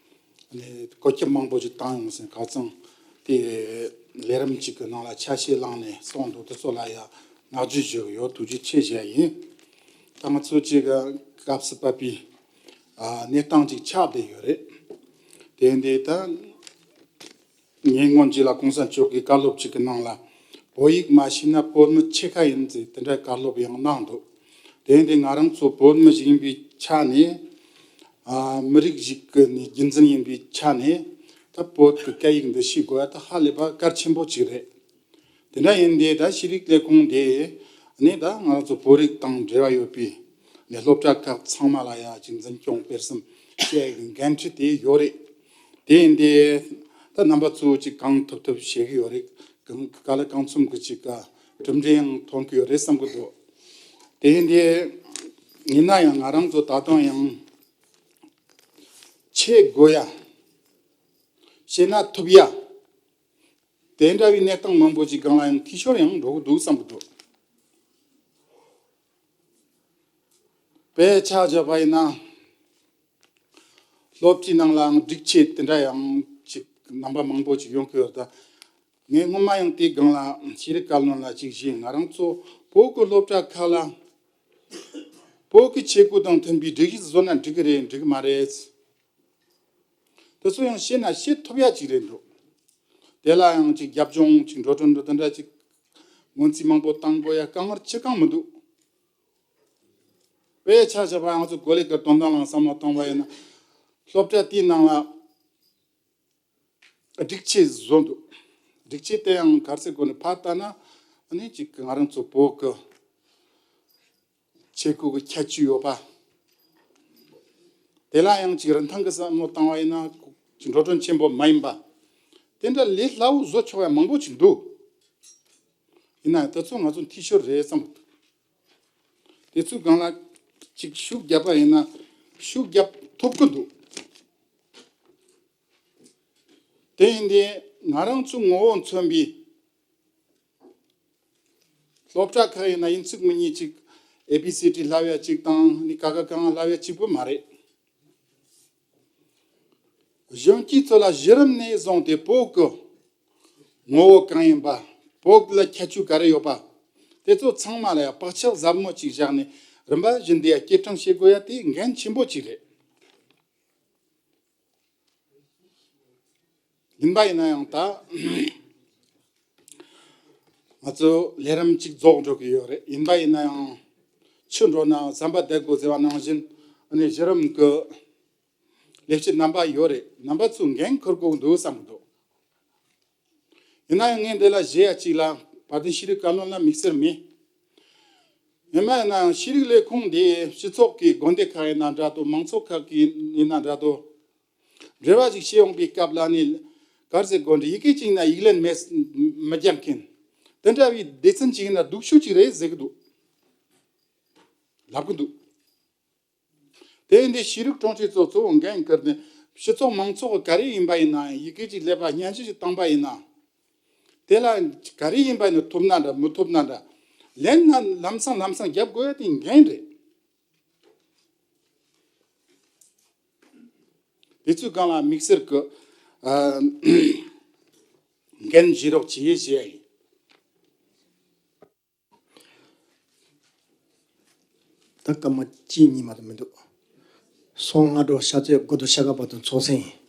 ནས་བཀོད་ཁྱབ་མང་པོ་ཅིག་བཏང་ཡོང་ཟིན། ཁ་སང་དེ་ལས་རིམ་ཅིག་གི་ནང་ལ་ཆ་ཤས་བླངས་ནས་གསུངས་འདུག་དེ་ཚོ་ལ་ཡང་བསྔགས་བརྗོད་ཞུ་གི་ཡོད། ཐུགས་རྗེ་ཆེ་ཞུ་ཡ་ཡིན། ད་ང་ཚོ་ཅིག་གི་སྐབས་སུ་བབས་པའི་ཨ། གནས་སྟངས་ཅིག་ཆགས་བསྡད་ཡོད་རེད། དེ་འདི་ད། ངས་སྔོན་གྱི་ལ་གོང་ས་མཆོག་གི་བཀའ་སློབ་ཅིག་གི་ནང་ལ། བོད་ཡིག་མ་ཤེས་ན་བོད་མི་ཕྱེད་ཀ་ཡིན་ཟེར་དེ་འདྲ་བཀའ་སློབ་ཡང་གནང་འདུག་དེ་འདི་ང་རང་ཚོ་བོད་མི་ཞིག་ཡིན་པའི་ཆ་ནས། ཨ། མི་རིགས་ཤིག་གི་ནས་རྒྱུན་འཛིན་ཡིན་པའི་ཆ་ནས་ད་བོད་ཀྱི་སྐད་ཡིག་འདི་ཤེས་དགོས་ཡ་ད་ཧ་ལས་པ་གལ་ཆེན་པོ་ཅིག་རེད། དེ་འདྲ་ཡིན་དེ་ད་ཤེས་རིག་ལས་ཁུངས་དེ་ནས་ད་ང་རང་ཚོ་བོད་རིགས་དང་འབྲེལ་བ་ཡོད་པའི་ནས་སློབ་གྲྭ་ཁག་ཚང་མ་ལ་ཡ་ཅིག་འཛིན་སྐྱོང་སྤེལ་གསུམ་བྱེད་ཡ་གི་འགན་འཁྲི་དེ་ཡོད་རེད། དེ་ཡིན་དེ་ད་རྣམ་པ་ཚོ་ཅིག་གང་ཐུབ་ཐུབ་བྱེད་ཀྱི་ཡོད་རེད། གང་ག་ལ་གང་འཚམ་གྱི་ཅིག་ག་གྲུབ་འབྲས་ཡང་ཐོན་གྱི་ཡོད་རེད་བསམ་གྱི་འདུག་དེ་ཡིན་དེ་ཡིན་ན་ཡང་ང་རང་ཚོ་ད་དུང་ཡང་ཆེད་དགོས་ཡ་ བྱས་ན་ཐུབ་ཡ། དེ་འདྲ་བའི་གནས་སྟངས་མང་པོ་ཅིག་སྒང་ལ་ཡང་འཐུས་ཤོར་ཡང་འགྲོ་གི་འདུག་བསམ་གི་འདུག་དཔེ་ཆ་བཞག་པ་ཡིན་ན། སློབ་གྲྭའི་ནང་ལའང་སྒྲིག་ཆས་དེ་འདྲ་ཡང་ཅིག་རྣམ་པ་མང་པོ་ཅིག་ཡོང་གི་ཡོད་ད། ངས་སྔོན་མ་ཡང་དེའི་སྒང་ལ་ཤེས་རིག་བཀའ་བློན་ལ་ཅིག་བཤད། ང་རང་ཚོ་བོད་ཀྱི་སློབ་གྲྭ་ཁག་ལ་བོད་ཀྱི་ཆས་གོས་དང་མཐུན་པའི་སྒྲིག་གཞི་བཟོ་ན་འགྲིག་གི་རེད་འགྲིག་གི་མ་རེད། དེ་ཚོ་ཡང་བཤད་ན་བཤད་ཐུབ་ཡ་ཅིག་རེད་འདུག་དེ་ལ་ཡང་ཅིག་རྒྱབ་ལྗོངས་ཅིག་འགྲོ་གྲོན་འགྲོ་དེ་འདྲ་ཅིག་སྔོན་རྩིས་མང་པོ་བཏང་དགོས་ཡ་དཀའ་ངལ་ཅི་གང་མི་འདུག་དཔེ་ཆ་བཞག་པ་ང་ཚོ་གོ་ལེ་གི་དོན་དག་ལ་བསམ་བློ་བཏང་བ་ཡིན་ན། སློབ་གྲྭ་དེའི་ནང་ལ་སྒྲིག་ཆས་བཟོ་འདུག་སྒྲིག་ཆས་དེ་ཡང་ག་རེ་ཟེར་དགོས་ནི་ཕར་ལྟ་ན་ཨ་ནི་ཅིག་ང་རང་ཚོ་བོད་ཀྱི་ཆས་གོས་ཀྱི་ཁྱད་ཆོས་ཡོད་པ། དེ་ལ་ཡང་ཅིག་རིན་ཐང་གི་བསམ་བློ་བཏང་བ་ཡིན་ན་ཅིག་འགྲོ་གྲོན་ཆེན་པོ་མ་ཡིན་པ། དེ་འདྲ་ལས་སླ་བོ་བཟོ་ཆོག་ཡ་མང་པོ་ཅིག་འདུག་ཡིན་ན་ཡང་དེ་ཚོ་ང་ཚོ་འཐུས་ཤོར་རེད་བསམ་གི་འདུག་དེ་ཚོའི་སྒང་ལ་ཅིག་ཤུགས་བརྒྱབ་པ་ཡིན་ན་ཤུགས་བརྒྱབ་ཐུབ་ཀྱི་འདུག་དེ་ཡིན་དུས་ང་རང་ཚོའི་ངོ་བོ་མཚོན་པའི་སློབ་གྲྭ་ཁག་ཡིན་ན་ཡིན་ཚུགས་མི་ཉིད་ཅིག་ཨེ་བི་སི་ཌི་བསླབ་ཡ་ཅིག་དང་ནི་ཀ་ཁ་ག་ང་བསླབ་ཡ་གཅིག་པུ་མ་རེད། གཞོན་སྐྱེས་ཚོ་ལ་གཞི་རིམ་ནས་བཟུང་སྟེ་བོད་ཀྱི་ངོ་བོ་གང་ཡིན་པ། བོད་ལ་ཁྱད་ཆོས་ག་རེ་ཡོད་པ། དེ་ཚོ་ཚང་མ་ལ་ཡང་བག་ཆགས་ཟབ་མོ་ཅིག་བཞག་ནས་རིམ་པ་བཞིན་དུ་ཡང་སྐྱེད་སྲིང་བྱེད་དགོས་ཡ་དེ་འགན་ཆེན་པོ་ཅིག་རེད། ཡིན་པ་ཡིན་ན་ཡང་ད་ང་ཚོ་ལས་རིམ་གཅིག་རྫོགས་འགྲོ་གི་ཡོད་རེད། ཡིན་པ་ཡིན་ན་ཡང་ཕྱི་འགྲོ་ན་ཟམ་པ་བརྡལ་དགོས་ཟེར་བ་ནང་བཞིན་ཨ་ནི་གཞི་རིམ་གྱི་ལས་བྱེད་རྣམ་པ་ཡོད་རེད། རྣམ་པ་ཚོས་འགན་འཁུར་དགོས་འདུག་བསམ་གི་འདུག་ཡིན་ན་ཡང་ངས་འདི་ལ་བཞེས་ཡ་གཅིག་ལ་བར་དོན་ཤེས་རིག་བཀའ་བློན་ལ་དམིགས་བསལ་མེད། ཡིན་པ་ཡིན་ན་ཡང་ཤེས་རིག་ལས་ཁུངས་འདི་སྤྱི་ཚོགས་ཀྱི་དགོན་སྡེ་ཁག་ཡིན་ན་འདྲ་འདུག་མང་ཚོགས་ཁག་གི་ཡིན་ན་འདྲ་འདུག་འབྲེལ་བ་ཞིག་བྱེད་ཡོང་པའི་སྐབས་ལ་ནི་ག་རེ་ཟེར་དགོས་འདྲ་ཡི་གེ་གཅིག་ན་ཡིག་ལན་མེད་མི་རྒྱག་མཁན། དེ་འདྲ་བའི་སྡེ་ཚན་གཅིག་ཡིན་ན་སྡུག་ཤོས་གཅིག་རེད་ཟེར་གི་འདུག་ལབ་གི་འདུག་དེ་ཡིན་དུས་ཤེས་རིག་དྲུང་ཆེ་ཚོ་གཙོ་བོ་འགན་འཁུར་ནས་སྤྱི་ཚོགས་མང་ཚོགས་ག་རེ་ཡིན་པ་ཡིན་ན་ཡི་གེ་གཅིག་སླེབས་པ་སྙན་ཞུ་ཞིག་བཏང་པ་ཡིན་ན། དེ་ལ་ག་རེ་ཡིན་པ་ཡིན་ན་ཐུབ་ན་འདྲ་མི་ཐུབ་ན་འདྲ། ལན་ན་ལམ་སང་ལམ་སང་རྒྱབ་དགོས་ཡ་དེ་འགན་རེད། དེ་ཚོའི་སྒང་ལ་དམིགས་བསལ་གྱི་ཨ་འགན་བཞེས་རོགས་བྱེད་ཞེས་ཡིན། ད་སྐར་མ་གཅིག་གཉིས་མ་གཏོགས་མི་འདུག་སོང་སྔ་དྲོ་ཤར་རྩེ་དགོན་དུ་ཤར་ཁ་བར་དུ་ཚོགས་ཆེན་ཡིན།